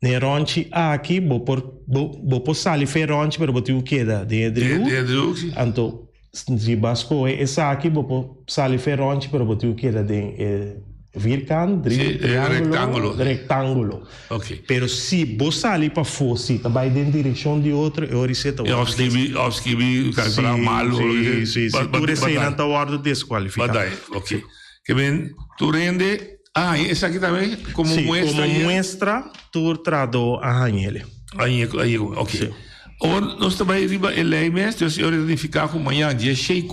Den e ronchi aki bo por bo por sali for e ronchi pero bo tin ku keda den e driehoek. Den e driehoek si. Anto si bo a skohe esaki bo por sali for e ronchi pero bo tin ku keda den e vierkant, driehoek, triángulo, rektángulo. Ok. Pero si bo sali pafó si ta bai den direkshon di otro e ora esei ta wòrdu. Òf skibi òf skibi kalkulá mal o Si si si tur eseinan ta wòrdu deskualifiká. Badai ok. Ke men tur hende Ah, y esaki tambe como Sí, muestra como hier? muestra tur trahadó a hañ'ele. Hañ'e, hañ'e, ok. Sí. Awor nos ta bai riba e ley mes, dus e ora ta nifica cu mañan dia 6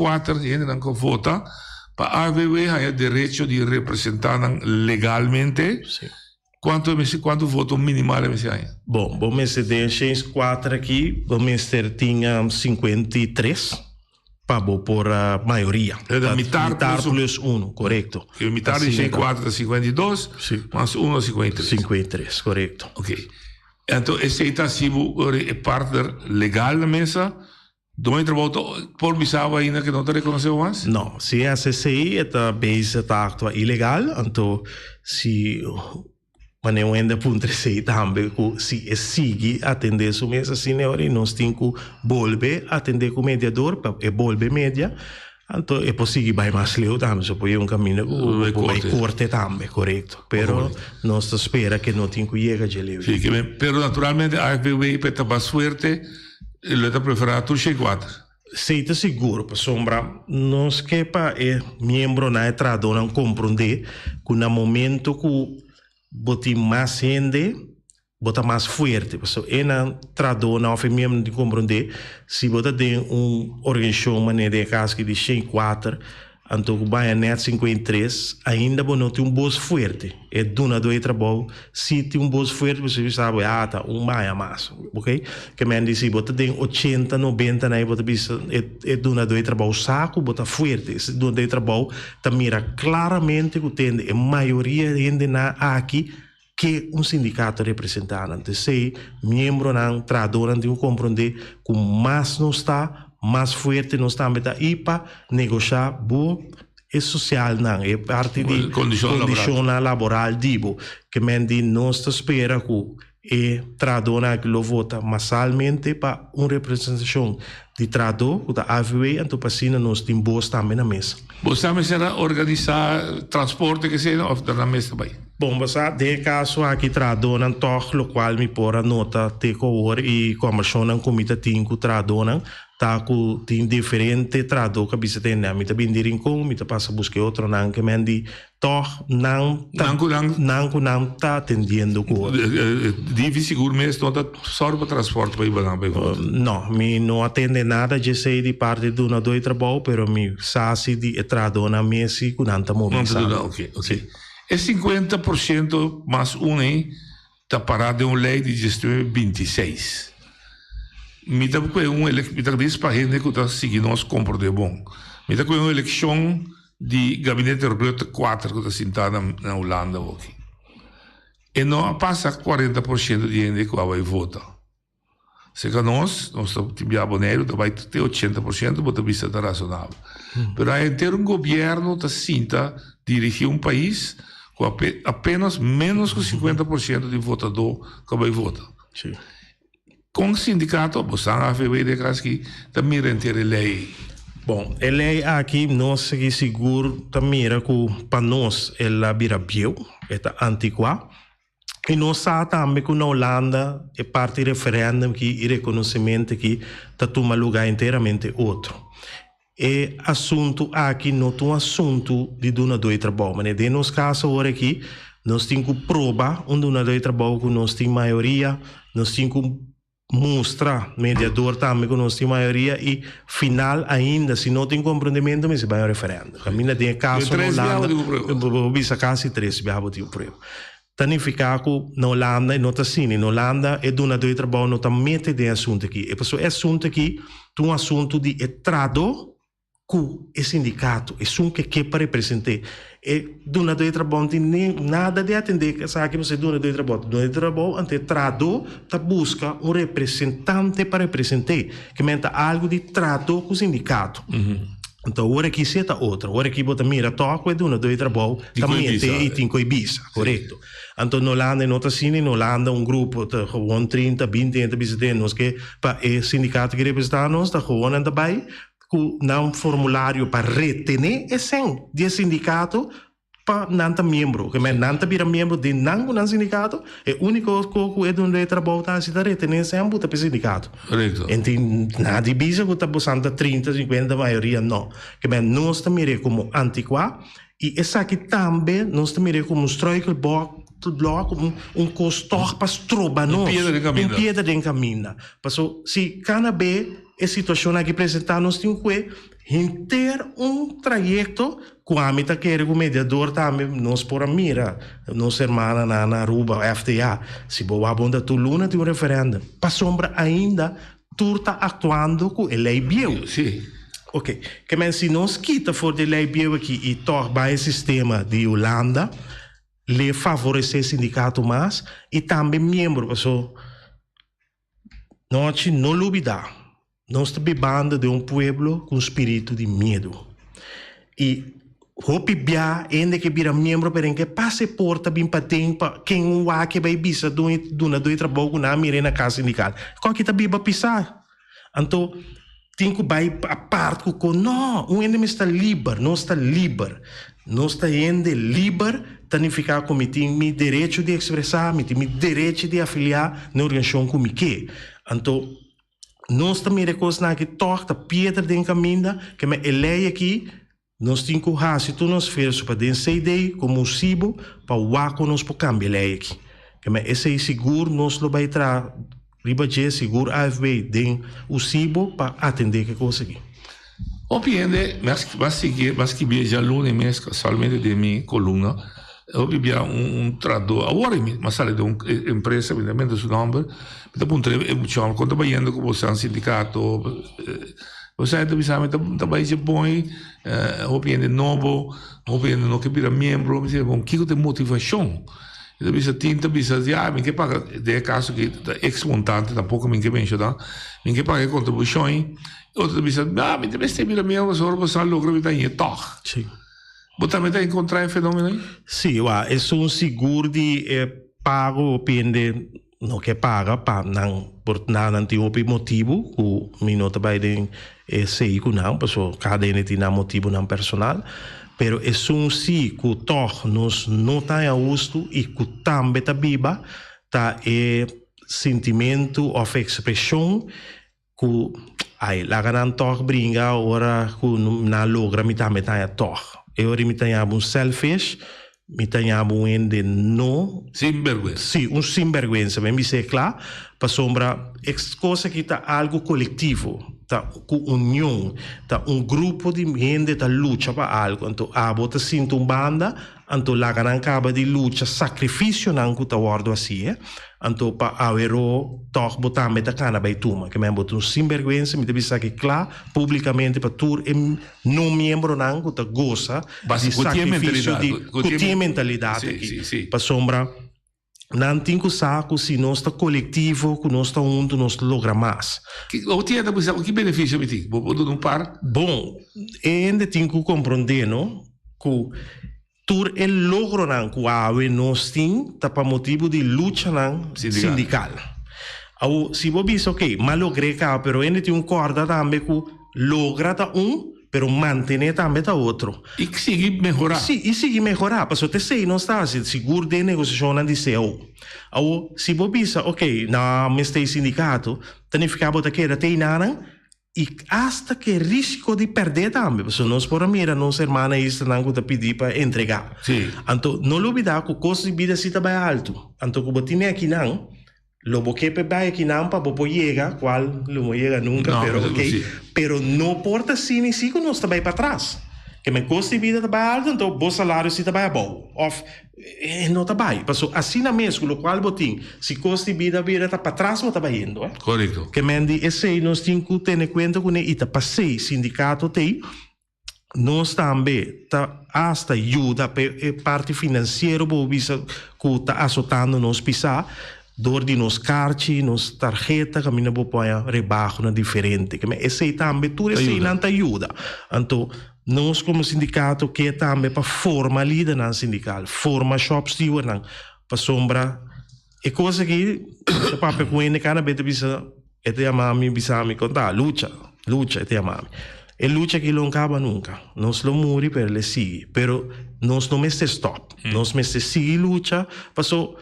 y hendenan cu vota pa AVW haña derecho di representa nan legalmente. Sí. Cuanto e mester, cuanto voto minimal e mester haña? Bon, bo mester den 6 y 4 aki, bo mester tin 53. Pa bo por mayoria. E ta mitar plus un. Mitar plus uno, korekto. E mitar di shen kuater ta 52, mas uno 53. 53, korekto. Ok. Anto esei ta si bo ora e partner legal na mesa. Doño trabou ta por bisa bo ainda ke no ta rekonosé bo mas? No, si e hasi esei e ta bezig ta aktua ilegal, anto si manera un hende a puntra esei tambe ku si e sigui atendé su mes asina e ora ei nos tin ku bolbe atendé ku mediador pa e bolbe media, anto e por sigui bai mas leu tambe, so por yega un kaminda ku por bai korte tambe, korekto. Pero nos ta spera ke no tin ku yega dje leu. Sí, pero naturalmente AFBW pa e ta mas fuerte. Lo ta preferá tur shei kuater. Esei ta sigur, pasobra nos ke pa e miembronan, e trahadónan komprondé ku na momento ku bo tin mas hende, bo ta mas fuerte. Pasobra e nan trahadónan òf e miembronan tin komprondé si bo ta den un organisashon manera den e kas aki di shei kuater, Anto ku baña nèt 53, ainda bo no tin un bos fuerte. E dunadó e trabou si tin un bos fuerte pasobra e bisa bo, ah, ta un baña mas, ok. Ke men di si bo ta den ochenta, nobenta na ei bo ta bisa e e dunadó e trabou sa ku bo ta fuerte. E dunadó e trabou ta mira klaramente ku tende e mayoria hendenan aki ke un sindikato representá nan. T'esei miembronan, trahadónan tin ku komprondé ku mas nos ta, mas fuerte nos tambe ta i pa negoshá bo e sosialnan, e parti di kondishonnan laboral di bo. Ke men di nos ta spera ku e trahadónan aki lo vota masalmente pa un representashon di trahadó ku ta AVW, anto pa asina nos tin bos tambe na mesa. Bo sa mester a organisá transporte ke esei òf ta nan mes ta bai? Bon, bo sa den e kaso aki trahadónan tòg lokual mi por a nota te ku awor i kòmbersashonnan ku mi ta tin ku trahadónan ta ku tin diferente trahadó ku a bisa tende mi ta bini di Rincon mi ta pasa buska e otronan ke men di Tòg nan ta Nan ku nan. Nan ku nan ta atendiendo ku otro. Divi sigur mes no ta sòru pa transpòrt pa iba nan pa e vota? No, mi no a tende nada djesei di parti di dunadó di trabou, pero mi sa si di e trahadónan mes si ku nan ta Nan ta mobilisando. duna, oke, oke. E 50 por siento mas un ei ta pará den un lei di diesnuebe bintiseis. Mi ta kue un elek, mi ta dis pa hende ku ta sigui nos komprondé bon. Mi ta kue un elekshon di gabinete Rutte kuater ku ta sintá na na Hulanda awoki. E no a pasa kuarenta por siento di hende ku a bai vota. Serka nos, nos ta tin bia Boneiru ta bai te 80% bo ta bisa ta rasonabel. Pero hay henter un gobierno ta sinta dirigi un pais ku apenas menos ku 50% di votadó ku a bai vota. Kon sindikato, bo san AVW den kas aki, ta mira henter e lei ei? Bon, e lei aki nos sigui sigur ta mira ku pa nos el a bira bieu, e ta antikuá. I nos sa tambe ku na Hulanda e parti referèndum aki i rekonosementu aki ta tuma lugá enteramente otro. E asuntu aki no ta un asuntu di dunadó di trabou. Manera den nos kaso awor aki nos tin ku proba un dunadó di trabou ku nos tin mayoria, nos tin ku Mustra mediador tambe ku nos tin mayoria i final ainda si no tin komprondementu mester bai un referendum. Kaminda den e kaso na Hulanda bo bisa kasi tres biaha bo tin un prueba. Ta nifiká ku na Hulanda e no ta asina. Na Hulanda e dunadó di trabou no ta mete den e asuntu aki. E pasobra e asuntu aki ta un asuntu di e trahadó ku e sindikato, esun ke ke pa represent'é. E dunadó di trabou no tin nada di atendé ku esaki pasobra e dunadó di trabou ta dunadó di trabou, anto e trahadó ta buska un representante pa represent'é, ke men ta algu di trahadó ku sindikato. Anto awor aki si e ta otro, awor aki bo ta mira tòg ku e dunadó di trabou ta mete i tin ku e bisa, korekto. Anto na Holanda e no ta asina, na Holanda un grupo ta gewoon trinta, binti hende ta bisa den nos ke pa e sindikato ke representá nos ta gewoon nan ta bai ku nan formulario pa retené e sèn di e sindikato pa nan ta miembro. Ke men nan ta bira miembro den nan ku nan sindikato, e úniko ko ku e dunde trabou ta hasi ta retené e sèn buta pa e sindikato. Korekto. En tin nadi bisa ku ta bosan ta trinta, sinkuenta, mayoria no. Ke men nos ta mir'é komo antikuá i esaki tambe nos ta mir'é komo un struikelblok blok, un un kos tòg pa stroba nos. Un piedra den kaminda. Un piedra den kaminda. Paso si kana be E situacion aki presenta nos tin cue henter un trayecto cu ami ta kere cu mediador tambe nos por a mira nos hermananan na Aruba, FTA, si bo wak bon ta tur luna tin un referendum pasobra ainda tur ta actuando cu e ley bieu. Sí. Ok, ke men si nos kita for di e ley bieu aki y tog bay e sistema di Hulanda le favorece sindicato mas y tambe miembro paso. Nochi no lubida. Nos ta bibando den un pueblo ku un spiritu di miedu. I hopi bia hende ke bira miembro pero en ke pasa e porta bin paden pa ken un wak e bai bisa duna doi trabou ku nan a mira na kas sindikal. Koki ta biba pisa. Anto tin ku bai apart ku kon no, un hende mester ta liber, nos ta liber. Nos ta hende liber ta nifiká ku mi tin mi derecho di ekspresá, mi tin mi derechi di afiliá na e organisashon ku mi ke. Anto nos ta mira e kosnan aki tòg ta piedra den kaminda, ke men e lei aki nos tin ku hasi tur nos esfuerso pa den CD komo un sibo pa wak kon nos por kambia e lei aki. Ke men esei sigur nos lo bai traha riba dje, sigur AFB den USIBO pa atendé ku e kos aki. Hopi hende, mi a sigui, mi a skibi djaluna mes kasualmente den mi kolumna, hopi bia un trahadó, awor mi a sali den un empresa, mi ta menta su nòmber, mi ta puntra e muchacho kon ta bayendo ku boso sindikato, boso ta bisa mi ta bai dje bon, hopi hende nobo, hopi hende no ke bira miembro, mi si bon kiko ta e motivashon? E ta bisa tin ta bisa ya mi ke paga, den e kaso aki ta ex montante tampoko mi ke menshoná, mi ke paga e kontribushon ei. Otro ta bisa, ah, mi ta mester bira miembro pasobra bo sa logra mi ta hañ'é tòg. Sí. Bo tambe ta enkontrá e fenómeno ei? Sí, wak, esun sigur di e pago hopi hende no ke paga pa nan por nan nan tin hopi motibu ku mi no ta bai den esei ku nan pasobra kada hende tin nan motibunan personal. Pero esun sí ku tòg nos no ta haña hustu i ku tambe ta biba ta e sintimentu òf ekspreshon Ku ai, laga nan tòg bringa ora ku nan logra mi tambe ta haña tòg. E ora mi ta yama un selfish, mi ta yama un hende no. Sinbergwensa. Sí, un sinbergwensa, mi a bisa e kla, pasobra e kos aki ta algu kolektivo, ta ku union, ta un grupo di hende ta lucha pa algu, anto abo ta sinta un banda, Anto laga nan kaba di lucha sakrifisionan ku ta wòrdu hasi, e. Anto pa aweró tòg bo tambe ta kana bai tuma. Ke men bo ta un sinbèrgwensa, mi ta bisa aki kla públikamente pa tur e no miembronan ku ta gosa di sakrifisio di ku tin e mentalidat aki. Pasobra nan tin ku sa ku si nos ta kolektivo, ku nos ta huntu, nos ta logra mas. Bo tin ta bisa ki benefisio mi tin? Bo por duna un par? Bon, e hende tin ku komprondé no ku tur e logronan ku awe nos tin ta pa motibu di luchanan sindikal. Awor, si bo bisa ok, m'a logr'é kaba, pero hende tin un kòrda tambe ku logra ta un, Pero mantené tambe ta otro. I sigui mehorá. Sí, i sigui mehorá. Pasobra t'esei nos ta hasi, sigur den negosiashonnan di cao. Awor, si bo bisa, ok, na mester e sindikato, ta nifiká bo ta keda te einanan i asta ku e risiko di pèrdè tambe. Pasobra nos por a mira nos hermana islanan ku ta pidi pa entregá. Sí. Anto, no lubidá ku kos di bida si ta bai altu. Anto ku bo tine akinan. Lo bo ke p'e bai akinan pa bo por yega, cual lo no yega nunca, No, pero eso ok. sí. Pero no por ta asina si cu nos ta bai patras. Ke men costo di bida ta bai alto, anto bo salario si ta bai abou. Of e no ta bai. Paso asina mes cu locual bo tin, si costo di bida bira ta patras bo ta bayendo, eh. Correcto. Ke men di esey nos tin cu tene cuenta cune y ta pasey sindicato t'ey. Nos tambe ta hasta yuda p'e e parti financiero bo bisa cu ta azotando nos pisa door di nos carchi, nos tarheta caminda bo por haña rebahonan diferente. Keme esey tambe tur eseynan ta yuda. Anto nos como sindicato ke tambe pa forma lidernan sindical, forma shopstewardnan pasobra e cos aki ta papia cu hende cada bes ta bisa. E ta yama mi bisa mi kon ta lucha, lucha e ta yama mi. E lucha aki lo no kaba nunka. Nos lo muri pero el e sigui. Pero nos no mester stòp. Nos mester sigui lucha paso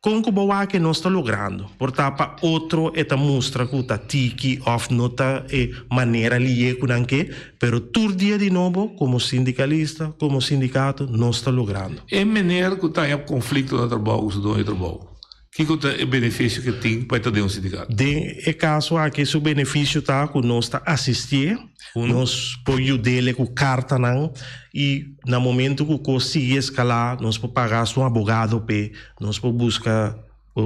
kon ku bo wak nos ta logrando. Por ta pa otro e ta mustra ku ta tiki òf no ta e manera lié ku nan ke, pero tur dia di nobo komo sindikalista, komo sindikato nos ta logrando. E meneer ku ta haña konflikto na trabou ku su doño di trabou. Kiko ta e benefisio ku tin pa e ta den un sindikato? Den e kaso aki su benefisio ta ku nos ta asistié, nos por yud'é ku kartanan i na momento ku kos sigui eskalá nos por paga su abogado p'e, nos por buska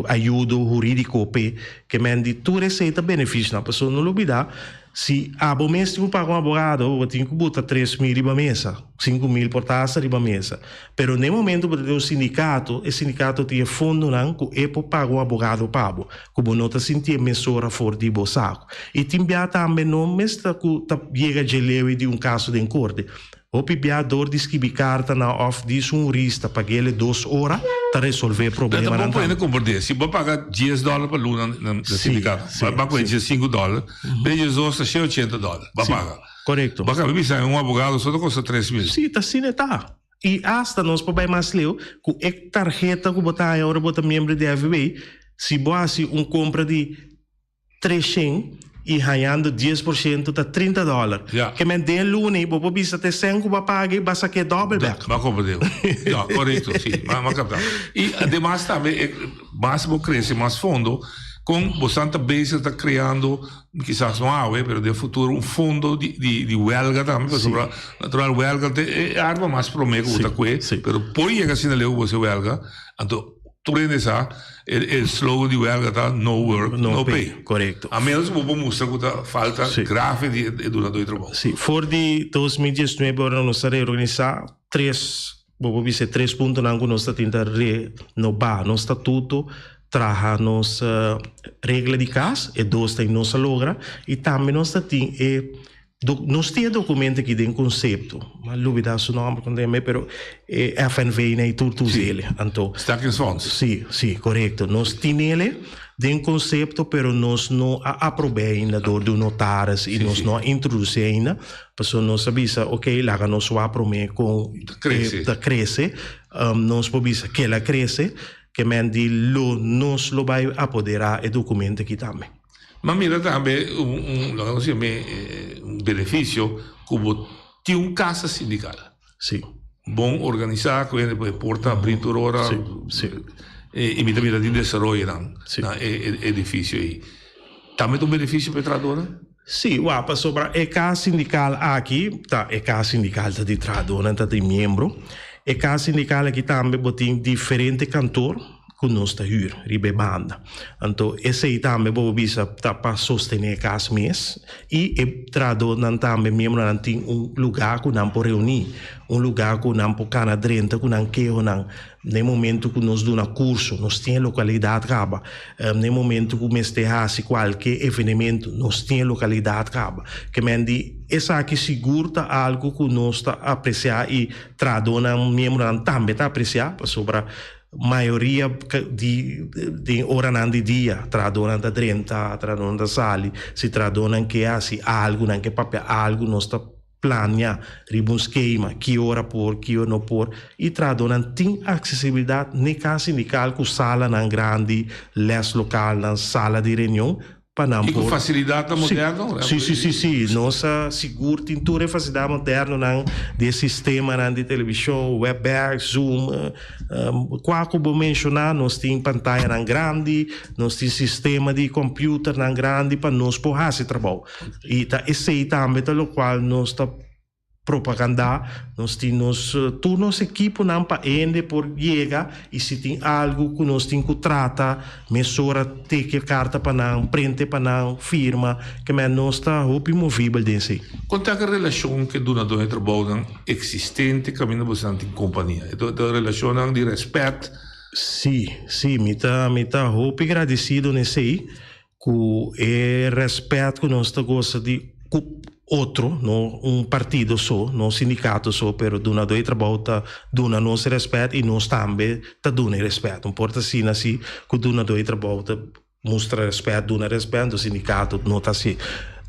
ayudo hurídiko p'e. Ke men di tur esei ta benefisionan. Pasobra no lubidá. Si abo mes tin ku paga un abogado, bo tin ku buta 3000 riba mesa, 5000 por ta hasta riba mesa. Pero na e momento bo ta den un sindikato, e sindikato tin e fondonan ku e por paga un abogado pa bo, ku bo no ta sintié mesora for di bo saku. I tin bia tambe no mester ku ta yega dje leu di un kaso den korte. Hopi bia dor di skibi kartanan òf di su hurista pag'el e dos ora ta resolvé Ta problemanan bon pa hende tambe. komprendé, si bo paga dies dòler pa luna na sindikato, ba kohe dies sinku dòler, bes dies dos ta shen ochenta dòler bo a paga. Korekto. Bo a kaba bisa un abogado so ta kosta 3000. Sí, ta asina e ta. I asta nos por bai mas leu ku e tarheta ku bo ta haña ora bo ta miembro di FB, si bo hasi un kompra di 300 i hañando 10% ta 30 dòler. Ke men den luna ei bo por bisa te sèn ku bo a paga i bo a sak'é dòbel bèk. Bo a komprendé. Ya, korekto, si. Mi a kapta. I ademas tambe e mas bo krese mas fondo kon bosan ta bezig ta kreando kisas no awe pero den futuro un fondo di di di wèlga tambe pasobra natural wèlga ta e arma mas promé ku bo ta kue pero por yega asina leu ku bo hasi wèlga anto Tur hende sa e slogan di welga ta no work, no pay. Korekto. A menos ku bo por mustra ku ta falta grave di e dunadó di trabou. Si, for di 2019 ora nos ta reorganisá tres, bo por bisa e tres puntonan ku nos ta tin ta renobá nos statuto, traha nos regla di kas, e dos ta i nos a logra, i tambe nos ta tin e Nos tin e documento aki den concepto, m'a lubida su nomber con den me, pero e FNV na e tur tur zele. Anto. Stakingsfonds. Si, si, correcto. Nos tin ele den concepto, pero nos no a aprob'é ainda door di un notaris y nos no a introduci ainda, pasobra nos a bisa, ok, laga nos wak prome con e ta crece. Nos por bisa kel a crece, ke men di lo nos lo bay apodera e documento aki tambe. Ma mira tambe un un lo nos yam'é un benefisio ku bo tin un kasa sindikal. Sí. Bon organisá ku hende por e porta abrí tur ora. Sí, sí. I mi ta mira tin desaroyonan Sí. na e edifisio ei. Tambe ta un benefisio pa e trahadónan? Sí, wak, pasobra e kas sindikal aki ta e kas sindikal ta di trahadónan, ta di miembro. E kas sindikal aki tambe bo tin diferente kantor. ku nos ta hür riba e banda. Anto esei tambe bo por bisa ta pa sostené e kas mes i e trahadónan tambe, miembronan tin un lugá ku nan por reuní, un lugá ku nan por kana drenta ku nan kehonan. Na e momento ku nos duna kurso nos tin e lokalidat kaba, na e momento ku mester hasi kualke evenemento nos tin e lokalidat kaba. Ke men di esaki sigur ta algu ku nos ta apresiá i trahadónan, miembronan tambe ta apresiá pasobra Mayoria di den oranan di dia trahadónan ta drenta, trahadónan ta sali. Si trahadónan ke hasi algu, nan ke papia algu, nos ta plania riba un skema ki ora por, ki ora no por. I trahadónan tin aksesibilidat n'e kas sindikal ku salanan grandi, leslokalnan, sala di reunion pa nan I ku por. fasilidatnan moderno? Sí, sí, sí, sí. Nos a sigur tin tur e fasilidat modernonan di e sistemanan di televishon, Webex, Zoom, kua ku bo menshoná. Nos tin pantayanan grandi, nos tin sistema di kòmpiuternan grandi pa nos por hasi trabou. I ta esei tambe ta lokual nos ta. Propagandá, nos tin nos tur nos ekiponan pa hende por yega i si tin algu ku nos tin ku trata mesora teke karta pa nan, prente pa nan, firma, ke men nos ta hopi movibel den esei. Kon ta e relashon ku e dunadó di trabounan eksistente kaminda bosonan tin kompania? E ta relashonnan di rèspèt? Sí, sí, mi ta mi ta hopi gradisido na esei. Ku e rèspèt ku nos ta gosa di ku otro, no un partido so, no un sindikato so, pero dunadó di trabou ta duna nos rèspèt i nos tambe ta duna e rèspèt. No por ta asina si ku dunadó di trabou ta mustra rèspèt, duna rèspèt, anto sindikato no ta hasi.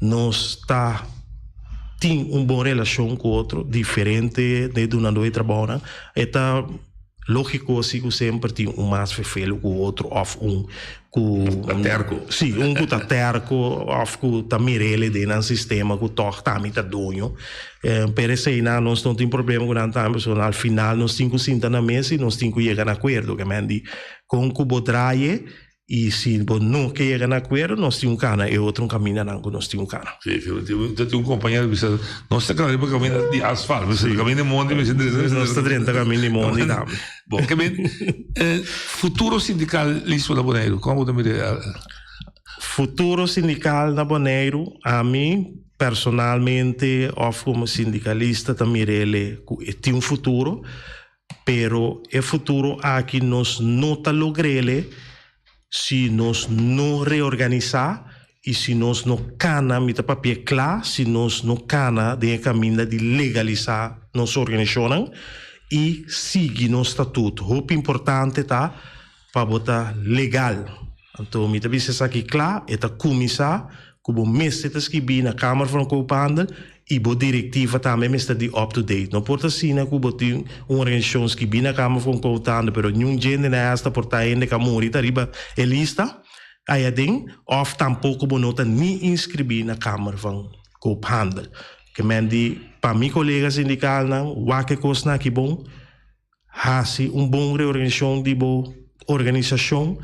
Nos ta tin un bon relashon ku otro, diferente den dunadó di trabounan. E ta. Lógiko si ku semper tin un mas fefelu ku otro òf un ku. Ta tèrko. Sí, un ku ta tèrko òf ku ta mir'el den nan sistema ku tòg ta mi ta doño. Pero eseinan nos no tin problema ku nan tambe pasobra al final nos tin ku sinta na mesa i nos tin ku yega na akuerdo. Ke men di kon ku bo draai I si bo no ke yega na akuerdo, nos tin un kana, e otro un kamindanan ku nos tin un kana. Sí, sí, ta tin un kompañero bisa, nos ta kana riba kaminda di asfalt, bisa kaminda di mondi, bisa drenta, bisa Nos ta drenta kaminda di mondi tambe. Bo, ke men, futuro sindikalismo na Boneiru, kon bo ta mira? Futuro sindikal na Boneiru, ami personalmente òf komo sindikalista ta mir'el ku e tin un futuro, pero e futuro aki nos no ta logr'el si nos no reorganisá i si nos no kana, mi ta papia kla, si nos no kana den e kaminda di legalisá nos organisashonnan i sigui nos statuut. Hopi importante ta pa bo ta legal. Anto mi ta bisa esaki kla, e ta kuminsá ku bo mester ta skibí na Kamer van Koophandel i bo direktiva tambe mester di up to date. No por ta asina ku bo tin un organisashon skibí na Kamer van Koophandel pero niun djende na esta por ta hende ku a muri ta riba e lista ei aden òf tampoko bo no ta ni inskribí na Kamer van Koophandel. Ke men di pa mi kolega sindikalnan wak e kosnan aki bon. Hasi un bon reorganisashon di bo organisashon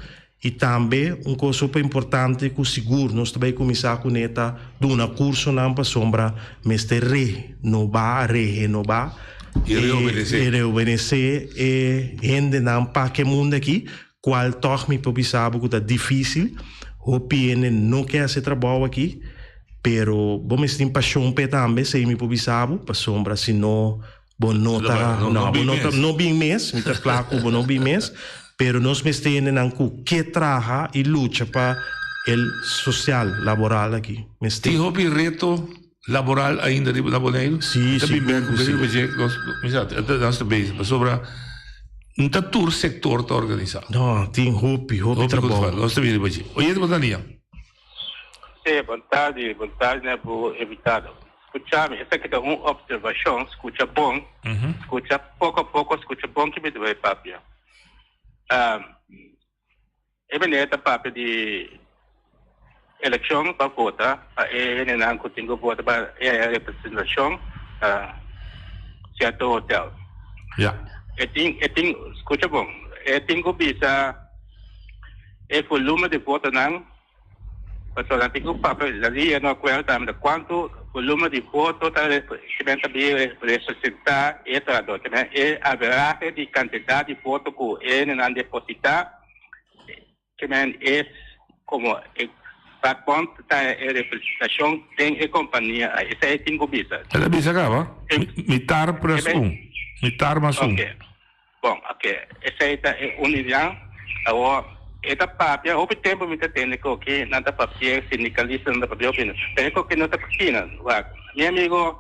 i tambe un kos super importante ku sigur nos ta bai kuminsá kuné ta duna kursonan pasobra mester renobá, rehenobá, I rehubenesé. i rehubenesé e hendenan pa ke mundu aki, kual tòg mi por bisa bo ku ta difísil. Hopi hende no ke hasi e trabou aki, pero bo mester tin pashon p'e tambe, esei mi por bisa bo, pasobra si no Bo no ta, no, bo no ta, no bin mes, mi ta kla ku bo no bin mes, pero nos mester hendenan ku ke traha i lucha pa el sosial, laboral aki. Mester. Tin hopi reto laboral ainda riba na Boneiru? Sí, Ta bin bek ku riba dje, nos, mi sa, nos ta bezig, pasobra no ta tur sektor ta organisá. No, tin hopi, hopi trabou. Nos ta bin riba dje. Oyente bo ta nia? Sí, bon tardi, bon tardi na bo invitado. Skucha mi, esaki ta un observashon, skucha bon, skucha poko a poko, skucha bon ki mi ta bai papia. E meneer ta papia di elekshon pa vota pa e hendenan ku tin ku vota pa e haya representashon na sierto hotel. Ja. E tin, e tin, skucha bon, e tin ku bisa e volumen di votonan Pasobra nan tin ku papia la di e no akuerdo tambe ta kuantu volumen di voto ta ta bin representá e trahador. Te men e averahe di kantidat di voto ku e hendenan depositá te men es komo e vakbond ta e representashon den e kompania. Esei tin ku bisa. El a bisa kaba, mitar plus un. Mitar mas un. Bon, oke, esei ta e un ideal. Awor, e ta papia, hopi tempu mi ta tende ku oke nan ta papia, sindikalistanan ta papia hopi, pero e koke no ta kusina. Wak, mi amigo,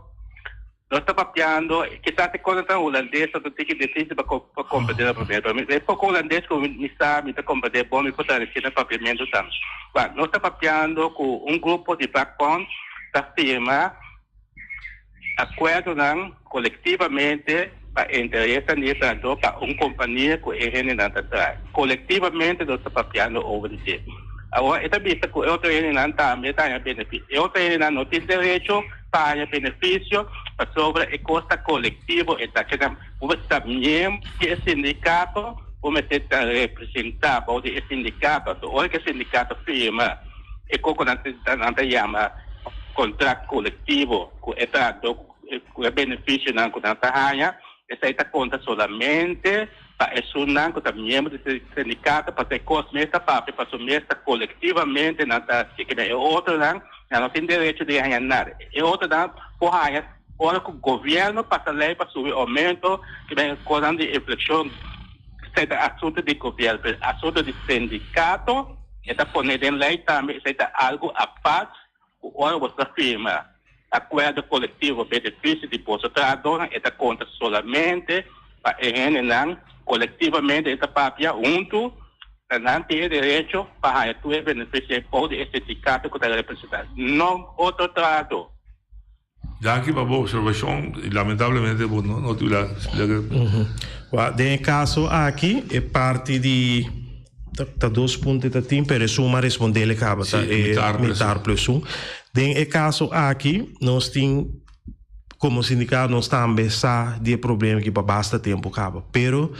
nos ta papiando, kisas e kosnan ta hulandes, ta un tiki difisil pa pa komprende na promé, pero e poko hulandes ku mi sa, mi ta komprende bon, mi por tradusi na papiamentu tambe. Wak, nos ta papiando ku un grupo di vakbond ta firma Akuerdonan kolektivamente pa interesnan di e trahadó pa un kompania ku e hendenan ta traha. Kolektivamente nos ta papiando over di dje. Awor e ta bisa ku e otro hendenan tambe ta haña benefisio. E otro hendenan no tin derecho pa haña benefisio pasobra e kos ta kolektivo. E ta keda bo mester ta miembro di e sindikato, bo mester ta representá bou di e sindikato. Anto ora ku e sindikato firma e koko nan ta yama kontrakt kolektivo ku e trahadó ku e benefisionan ku nan ta haña, esei ta konta solamente pa esunnan ku ta miembro di sindikato, pasobra e kos mes ta papia pasobra su mes ta kolektivamente nan ta hasi keda. E otronan nan no tin derecho di haña nada. E otronan por haña ora ku gobièrnu pasa lei pa subi oumento, keda e kosnan di inflashon, esei ta asuntu di gobièrnu, pero asuntu di sindikato e ta pone den lei tambe, esei ta algu apart. Ku ora boso ta firma akuerdo kolektivo benefisio di boso trahadónan e ta konta solamente pa e hendenan kolektivamente e ta papia huntu ta nan tin e derecho pa haña tur e benefisio ei bou di e sindikato ku ta representá no otro trahadó. Danki pa bo observashon i lamentablemente bo no tin la splika. Wak, den e kaso aki e parti di ta dos punto e ta tin pero esun a respondele kaba ta e mitar plus un. Den e kaso aki nos tin komo sindikato nos tambe sa di e problema aki pa basta tempu kaba pero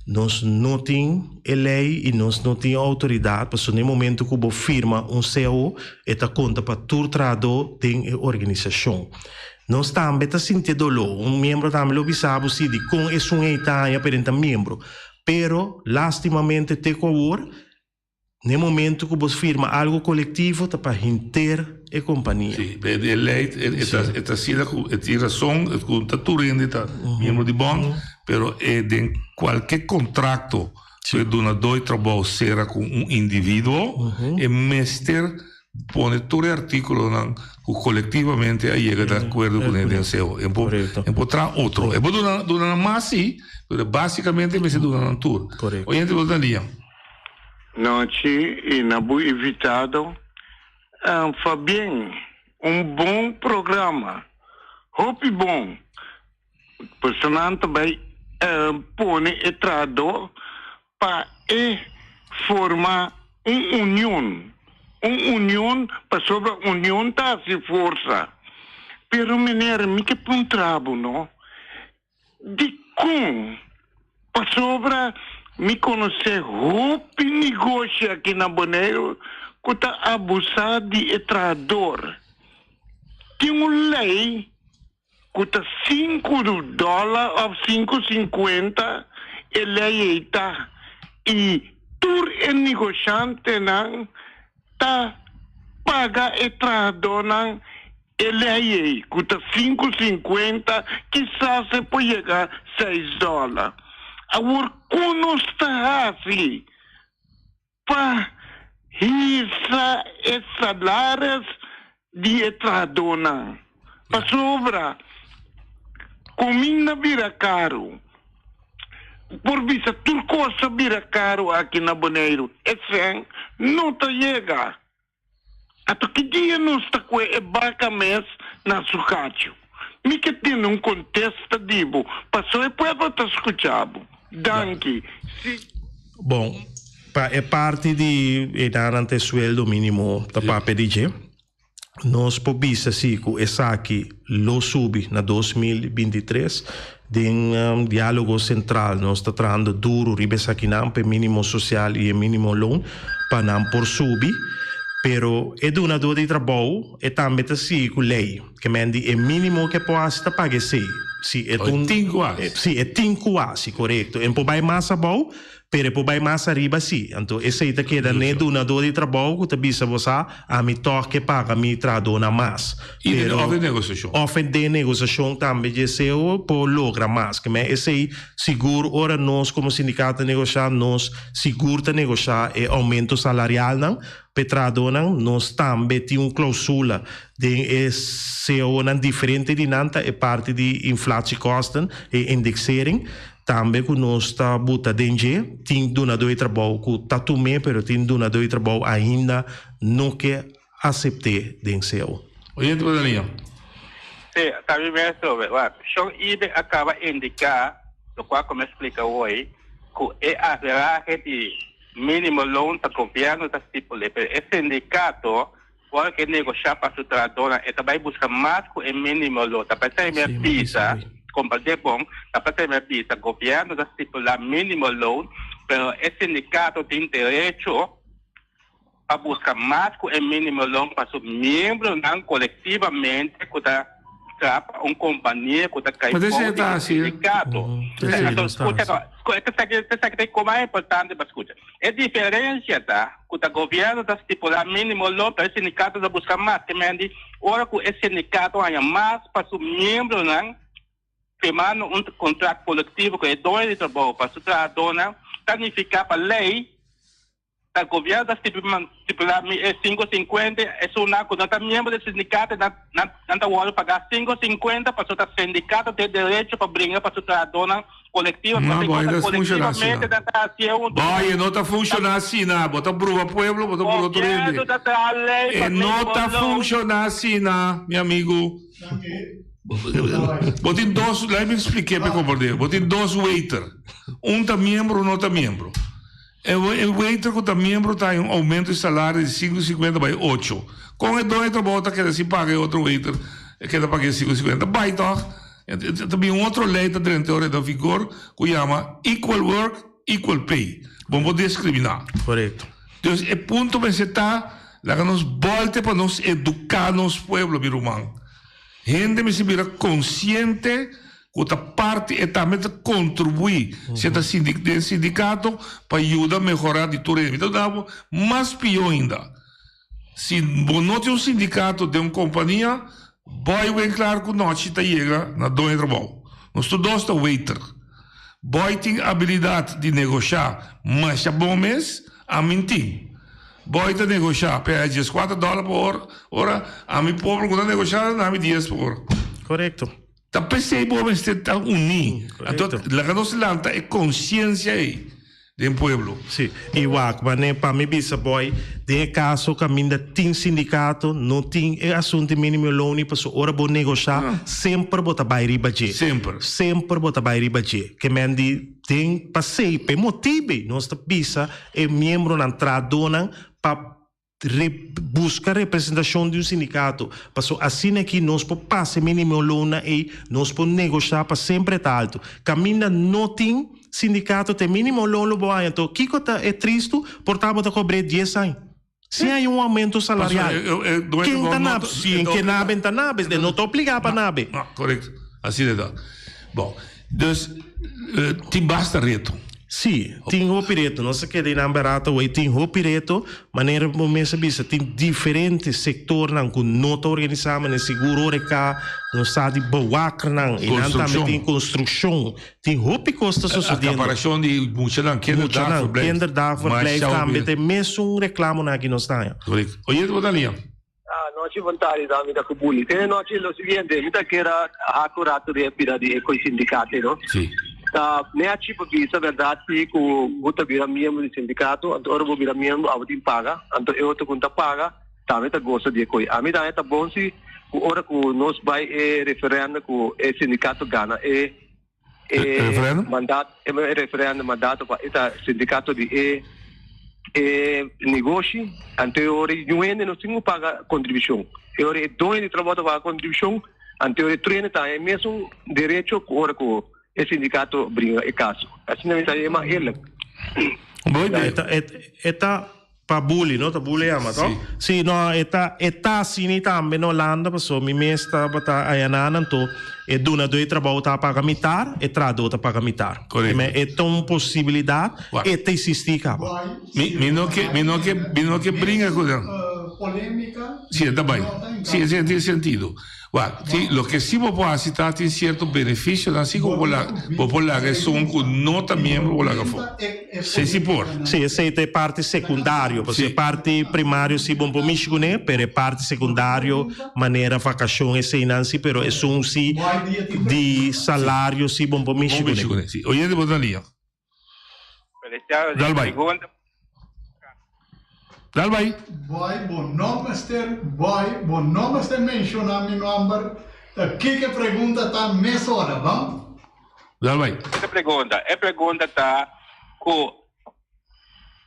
Nos no tin e ley y nos no tin e autoridad pasobra na e momento cu bo firma un cao e ta conta pa tur trahador den e organisacion. Nos tambe ta sinti e dolor. Un miembro tambe lo bisa bo si dicon esun ey ta haña pero e ta miembro. Pero lastimamente te cu awor. N'e momento ku bo firma algo kolektivo ta pa henter e kompania. Sí, e lei e ta asina ku e tin rason ku ta tur hende ta miembro di bond, pero e den kualke kontrakto ku e dunadó di trabou sera ku un individuo e mester pone tur e artíkulonan ku kolektivamente a yega di akuerdo kuné den seo. E por e por traha otro. E por duna duna nan mas sí, pero básikamente e mester duna nan tur. Oyente bo ta lia. Nochi y na bo invitado. Fabien, un bon programa. Hopi bon. Personan ta bay pone e trahador pa e forma un union. Un union pasobra union ta haci forsa. Pero meneer mi ke puntra bo no. Dikon? Pasobra mi konosé hopi negoshi aki na Boneiru ku ta abusá di e trahador. Tin un lei ku ta sinku dòler òf sinku sinkuenta, e lei ei ta, i tur e negoshantenan ta paga e trahadónan e lei ei ku ta sinku sinkuenta, kisas e por yega seis dòler. Awor kon nos ta hasi pa hisa e salaris di e trahadónan? Pasobra kuminda bira karu. Por bisa tur kos a bira karu aki na Boneiru. E sèn no ta yega. Ato ki dia nos ta kue e baka mes na su kachu? Mi ke tene un kontesta di bo, paso e pueblo ta skucha bo. Danki. Si. Bon, pa e parti di e nan te sueldo minimo ta papia di dje. Nos por bisa si ku esaki lo subi na 2023. Den Diálogo Sentral nos ta trahando duru riba esakinan pa e mínimo sosial i e mínimo loon pa nan por subi. Pero e dunadó di trabou e tambe ta sigui ku lei. Ke men di e mínimo ke por hasi ta paga esei. Si e ta un. E tin ku hasi. Si e tin ku hasi, korekto. E por bai mas abou. Pero e por bai mas ariba sí. Anto esei ta keda n'e dunadó di trabou ku ta bisa bo sa, ami tòg ke paga mi trahadónan mas. I den òf den negosiashon. Òf den negosiashon tambe dje eseo por logra mas. Ke men esei sigur ora nos komo sindikato ta negoshá, nos sigur ta negoshá e oumento salarialnan p'e trahadónan. Nos tambe tin un klousula den e seonan diferente di nan ta e parti di inflatiekosten, e indexering. Tambe ku nos ta buta den dje, tin dunadó di trabou ku ta tum'é, pero tin dunadó di trabou ainda no ke asept'é den seo. Oyente por Daniel. Sí, ta mi mes trobe. Wak, Shon Ibe a kaba indiká, lokual ku mi a splika awor, ku e averahe di mínimo loon ta gobièrnu ta stipul'é, pero e sindikato Ora ku e negoshá pa su trahadónan, e ta bai buska mas ku e mínimo lo. Ta p'esei mi a bisa, komprendé bon, ta p'esei mi a bisa, gobièrnu ta stipulá mínimo loon, pero e sindikato tin derecho pa buska mas ku e mínimo loon pa su miembronan kolektivamente ku ta traha pa un kompania ku ta kai Ma bou esei di ta e hasi. sindikato. Esei Anto, no ta skucha, hasi. esaki ta e kos mas importante pa skucha. E diferencia ta cu ta gobierno ta stipula minimo loon pero e sindicato ta busca mas. Ke men di ora cu e sindicato haña mas pa su miembronan firmando un contract colectivo cu e doño di trabou pa su trahadornan ta nifica pa ley ta gobierno ta stipula e cinco cincuenta esunnan cu no ta miembro di e sindicato nan nan ta wordo paga cinco cincuenta pasobra ta sindicato tin e derecho pa bringa pa su trahadornan Colectivo, No, pasobra boy, e no cosa funciona asina. colectivamente nan ta hacié un Boy, no ta funciona asina. Bo ta bruha pueblo, bo ta bruha tur hende. Gobierno ta traha ley E pa no mínimo ta loon. funciona asina, mi amigo. Bo tin dos, laat mi expliké pa e comprende. Bo tin dos waiter. Un ta miembro, un no ta miembro. E e waiter ku ta miembro ta haña un oumento di salario di sinku i sinkuenta bai ocho. Kon e doño di trabou ta keda sin paga e otro waiter e keda paga e sinku i sinkuenta? Bai tòg! Ta bin un otro lei ta drenta ora e ta vigor ku yama equal work, equal pay. Bo no por diskriminá. Korekto. Dus e punto mester ta laga nos bòlte pa nos eduká nos pueblo mi ruman. Hende mester bira konsiente. ku ta parti e tambe ta kontribuí si e ta den sindikato pa yuda mehorá di tur hende. Mi ta duna bo mas pió ainda. Si bo no tin un sindikato den un kompania, Boy wen klar ku nochi ta yega na doño di trabou. Nos tur dos ta waiter. Boy tin abilidat di negoshá masha bon mes, ami n'tin. Boy ta negoshá p'e haya dieskuater dòler pa ora, ora ami pober ku ta negoshá ta dami dies pa ora. Korekto. Ta p'esei bo mester ta uní. Anto laga nos lanta e konsiensia ei den pueblo. Sí, i wak, mane pa mi bisa boy, den e kaso kaminda tin sindikato, no tin e asuntu di minimo loon ni paso ora bo negoshá semper bo ta bai riba dje. Semper. Semper bo ta bai riba dje. Ke men di den pasei, p'e motibe nos ta bisa e miembronan, trahadónan pa Buska representashon di un sindikato, paso asina aki nos por pasa e minimo loonnan ei, nos por negoshá pa semper e ta altu. Kaminda no tin sindikato ta e minimo loon lo bo haña. Anto kiko ta e tristu? Por ta bo ta kobr'é dies aña sin haña un oumento salarial. Ken ta na si ke nabe ta nabe, e no ta obligá pa nabe. No, korekto. Asina ta. Bon, dus tin basta reto. Sí, tin hopi reto. Nos a keda einan barato awey. Tin hopi reto. Manera bo mes a bisa, tin diferente sectornan cu no ta organisa, manera seguro horeca, nos sa di bewakernan, einan tambe tin construccion. Tin hopi cos ta sucediendo. Acaparacion di muchanan, kinderdagverblijf. Muchanan, kinderdagverblijf tambe ta e mesun reclamonan aki nos ta haña. Correcto. Oyente bo ta lia. Anochi bon tardi ta mi ta ku Bully. Te nochi lo siguiente, mi ta kera hak un rato di e bida di e koi sindikato no. Si. Ta me a chipa bisa berdad si ku bo ta bira miembro di sindikato, anto ora bo bira miembro abo tin paga, anto e otro ku ta paga tambe ta gosa di e koi. Ami ta haña ta bon si ku ora ku nos bai e referendo ku e sindikato gana e e referendum? Mandato, e referendum mandato pa e ta sindicato di e e negoshi, anto e ora yu hende no tin ku paga kontribushon. E ora e doño di trabou ta paga kontribushon, anto e ora e tur hende ta haña e mesun derecho ku ora ku e sindikato bringa e kaso. Asina mi ta yama eerlijk. E ta Pa bully, no? Ta bully yama, to? Si. No, e ta, e ta asina tambe na Holanda, pasobra mi mes tabata ayanan, anto e dunadó di trabou ta paga mitar, e trahadó ta paga mitar. Korekto. E ta un posibilidat, e ta eksistí kaba. Mi, mi no ke, mi no ke, mi no ke bringa ku nan. Polémika. Si, e ta bai. Si, e tin sentido. Wak, si, loke si bo por hasi ta tin sierto benefisionan si ku bo por laga, bo por laga esun ku no ta miembro bo laga afó. Si si por. Si, esei ta e parti sekundario, pasobra e parti primario si bo no por mishi kuné, pero e parti sekundario manera vakashon eseinan si, pero esun si di salario si bo no por mishi kuné. Si, oyente bo ta lia. Dal bai. Dal bai. Boy, bo no mester, boy, bo no mester menciona mi nomber. Ta kiko e pregunta ta mesora, bon? Dal bai. E pregunta, e pregunta ta ku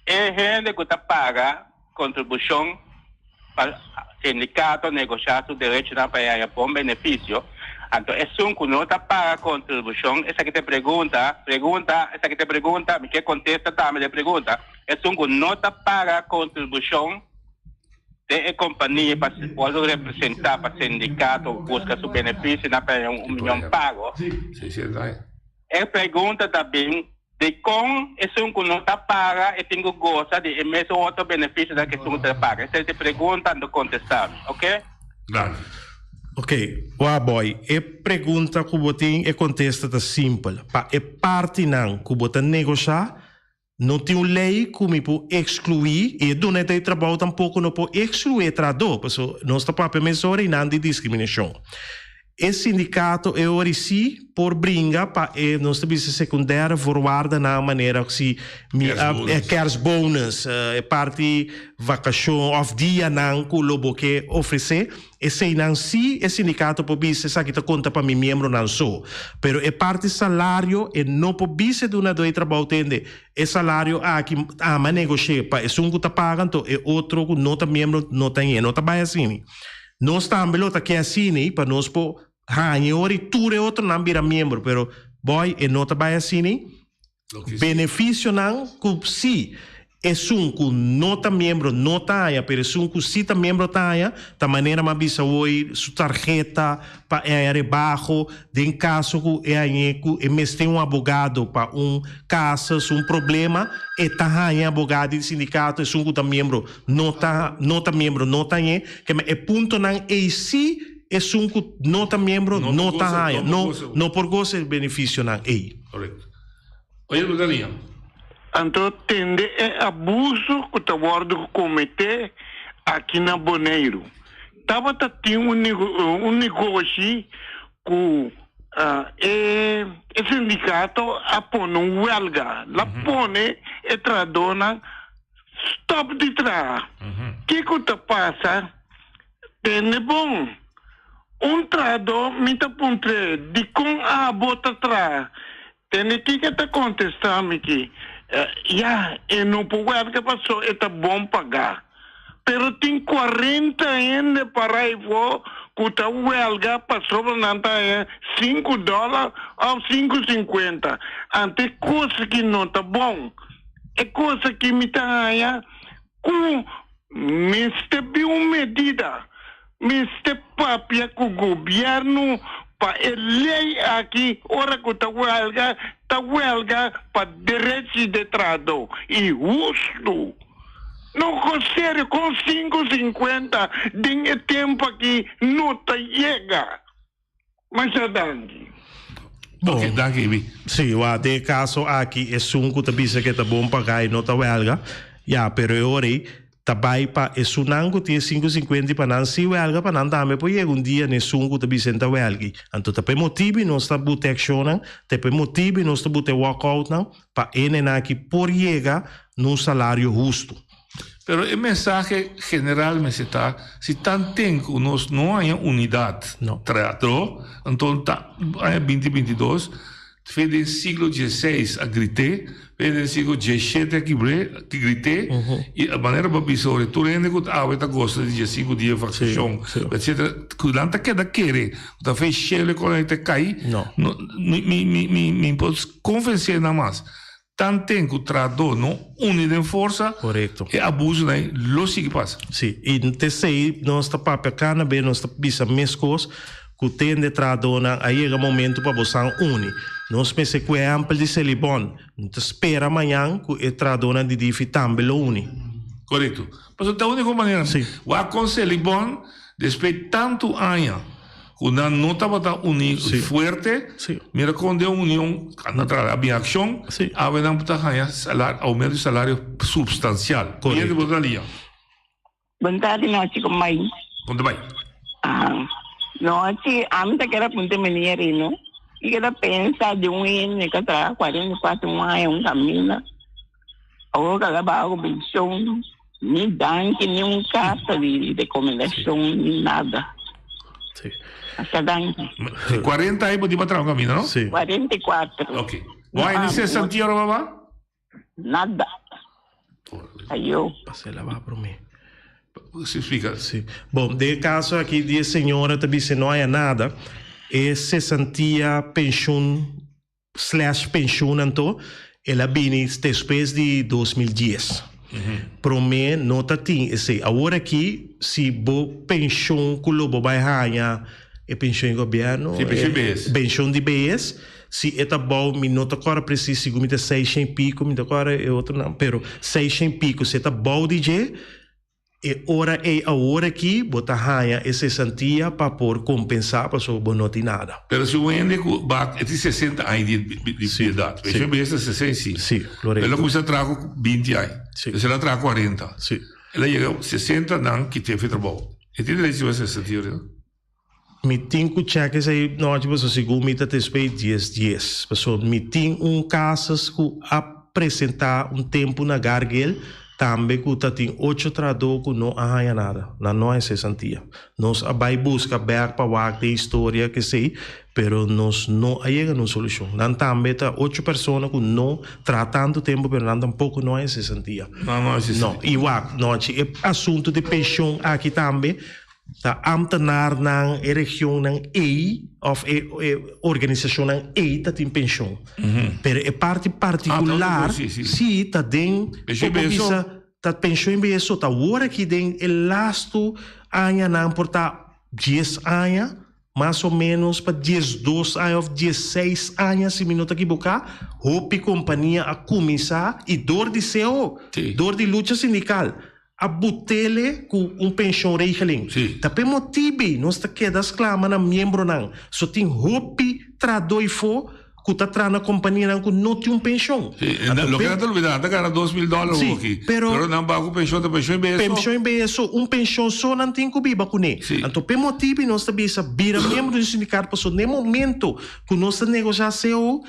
e hende ku ta paga kontribushon pa sindikato negoshá su derechonan pa e haña bon benefisio, anto esun ku no ta paga kontribushon, esaki ta e pregunta, pregunta, esaki ta e pregunta, mi ke kontesta tambe den e pregunta, esun ku no ta paga kontribushon den e kompania pa wòrdu representá pa sindikato buska su benefisionan pa haña un mion pago, e pregunta ta bin. Dikon esun ku no ta paga e tin ku gosa di e mesun otro benefisionan ku esun ku ta paga? Esei ta e pregunta, anto kontestá mi, oke? Danki. Oke, wak boy, e pregunta ku bo tin e kontesta ta simpel. Pa e partinan ku bo ta negoshá, no tin un lei ku mi por ekskluí i e duna di trabou tampoko no por ekskluí e trahadó, pasobra nos ta papia mesora i nan di diskriminashon. E sindikato e ora si por bringa pa e nos ta bisa secundaire voorwaardennan manera si mi a e kerstbonus e parti vakashon of dianan ku lo bo ke ofresé eseinan si e sindikato por bisa esaki ta konta pa mi miembronan so pero e parti salario e no por bisa e dunadó di trabou tende e salario aki ama negoshé pa esun ku ta paga anto e otro ku no ta miembro no ta no ta bai asini. Nos tambe lo ta ke asini pa nos por haña e ora i tur e otronan bira miembro, pero boy e no ta bai asini. Beneficionan ku si. Esun ku no ta miembro no ta haña, pero esun ku si ta miembro ta haña, ta manera mi a bisa hoy su tarheta pa e haña rebaho den kaso ku e hañ'é ku e mester un abogado pa un casus, un problema, e ta haña abogado di sindikato, esun ku ta miembro no ta no ta miembro no ta hañ'é. Keme e puntonan ei si esun ku no ta miembro no ta haña, no no por gosa e benefisionan ei. Korekto. Oye lo ta liña. Anto tende e abuso ku ta wòrdu kometé aki na Boneiru. Tabata tin un un negoshi ku e e sindikato a pone un wèlga. La pone e trahadónan stòp di traha. Kiko ta pasa? Tende bon. Un trahadó mi ta puntr'é, Dikon abo ta traha? Tende kiko e ta kontestá mi ki, Ya, e no por wèrka paso e ta bon pagá. Pero tin kuarenta hende pará efó ku ta wèlga pasobra nan ta haña sinku dòler òf sinku sinkuenta. Anto e kos aki no ta bon. E kos aki mi ta haña ku mester bin un medida, mester papia ku gobièrnu pa e lei aki ora ku ta wèlga, ta wèlga pa derechi de trahadó i hustu. No kon serio kon sinku sinkuenta den e tempu aki no ta yega. Masha danki. Bon. Ok, danki Ibi. Sí, wak den e kaso aki esun ku ta bisa ku e ta bon pagá i no ta wèlga, ya, pero e ora ei ta bai pa esunnan ku tin e sinku sinkuenta i pa nan si wèlga pa nan tambe por yega un dia na esun ku ta bisa e ta wèlga. Anto ta pa e motibu nos ta buta e akshonnan, ta pa e motibu nos ta buta e walkoutnan pa e nenan aki por yega na un salario hustu. Pero e mensahe general mester ta, si tanten ku nos no haña unidat trahadó, anto ta aña binti binti dos, fe den siglo dieseis a grit'é, fe den siglo diesshete a kibr'é, a grit'é, i a manera bo a bisa ora tur hende ku awe ta gosa di diesinku dia vakashon, etsetera, ku nan ta keda kere ku ta fe shelu e kònde ta kai, mi mi mi mi por konvensé nan mas. Tanten ku trahadó no uni den forsa, e abusonan ei lo sigui pasa. Sí, i t'esei nos ta papia kada bes, nos ta bisa meskos ku tende trahadónan a yega momentu pa bosan uni. Nos mester ku ehèmpel di Selibon, no ta spera mañan ku e trahadónan di Difi tambe lo uni. Korekto. Pasobra ta úniko manera. Wak kon Selibon despues tantu aña. Ku nan no tabata uní fuerte, mira kon den un union natural a bin akshon, awe nan ta haña oumento di salario supstansial. Korekto. Bo ta lia. Bon tardi nochi kon bai? Kon ta bai? Nochi ami ta kere apunta meneer Rino i keda pensa di un hende ku a traha 44 aña un kaminda awor ku a baho ku penshon. Ni danki, ni un karta di rekomendashon, ni nada. Sí. Hasta danki. Sí, 40 aña bo tin pa traha un camino, no? Sí. 44. Ok. Bo hay ni cesantía ora baba? Nada. Ayo. Pasa el aba prome. Sí, explica. Sí. Bon, den e caso aki di e señora ta bisa no haya nada, e cesantía, pensioen slash pensioen anto el a bini despues di 2010. Prome no ta tin esey. Awor aki si bo pensioen cu lo bo bay haña e pensioen di gobierno, Si, pensioen BS. pensioen di BS, si e ta bou mi no ta corda precies sigur mi ta seishen y pico mi ta corda e otronan pero seishen y pico si e ta bou di dje E ora ei awor aki bo ta haña e sesantia pa por kompensá pasobra bo no tin nada. Pero si un hende ku ba e tin sesenta aña di di edat, Sí. e bes ta 65. Sí, korekto. El a kuminsá traha ku binti aña. Sí. Entonces el a traha kuarenta. Sí. El a yega sesenta nan kit'é fi trabou. E tin derecho riba sesantia ora? Mi tin ku chèk esei nochi pasobra segun mi ta despues dies dies. Pasobra mi tin un kasus ku a presentá un tempu na Gargel tambe ku ta tin ocho trahadó ku no a haña nada. Nan no a hesé santia. Nos a bai buska bèk pa wak den historia kesei pero nos no a yega na un solushon. Nan tambe ta ocho persona ku no traha tantu tempu pero nan tampoko no a hesé santia. No, no a hesé No. santia. I wak nochi e asuntu di penshon aki tambe. Ta ambtenaarnan e regionnan ei of e e organisacionnan ei ta tin pensioen. Pero e parti particular si ta den Pensioen por BSO. bisa ta pensioen BSO ta awor aki den e lastu añanan por ta dies aña mas o menos pa 12 aña of 16 aña si mi no ta ekiboká hopi kompania a kuminsá i dor di CO dor di lucha sindikal A butele ku un pensioenregeling. Ta p'e motibi nos ta keda sklama na miembronan. So tin hopi trahadó ifó ku ta traha na kompanianan ku no tin un penshon. Sí, loke nan ta lubida, nan ta gana 2000 dòler Sí, awoki. pero Pero nan baha ku penshon ta penshon BSO. Penshon BSO, un penshon so nan tin ku biba kuné. Anto p'e motibi nos ta bisa bira miembro di un sindikato pasobra n'e momento ku nos ta negoshá cao,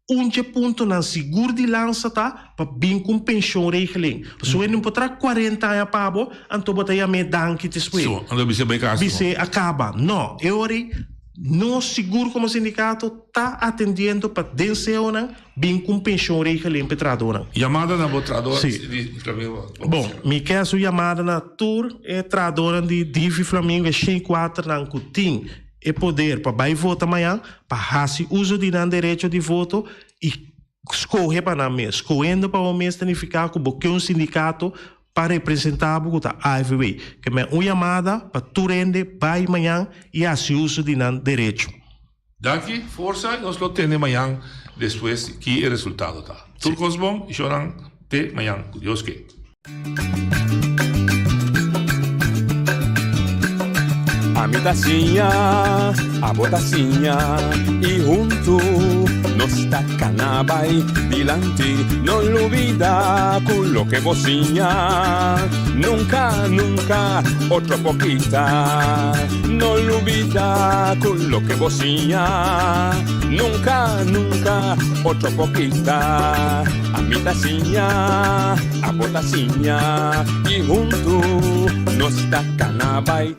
Un dje puntonan sigur di lansa ta pa bin ku un pensioenregeling. Pasobra no por traha 40 aña pa bo, anto bo ta yam'é danki despues. So, anto bis'é bai kas. Bis'é a kaba. No, e ora ei nos sigur komo sindikato ta atendiendo pa den seonan bin ku un pensioenregeling pa e trahadónan. Yamada na bo trahadó Sí. di Flamingo. Bon, mi ke hasi un yamada na tur e trahadónan di Divi Flamingo, e 104 nan ku tin e poder pa bai vota mañan pa hasi uso di nan derecho di voto i skohe pa nan mes. Skohendo pa bo mes ta nifiká ku bo ke un sindikato pa representá bo ku ta AFW. Ke men un yamada pa tur hende bai mañan i hasi uso di nan derecho. Danki, forsa i nos lo tende mañan despues ki e resultado ta. Tur kos bon i shownan te mañan ku Dios ke. Ami ta siña, abo ta siña y huntu nos ta cana bay dilanti. No lubida cu loke bo siña nunca, nunca otro por kita. No lubida cu loke bo siña nunca, nunca otro por kita. Ami ta siña, abo ta siña y huntu nos ta cana bay.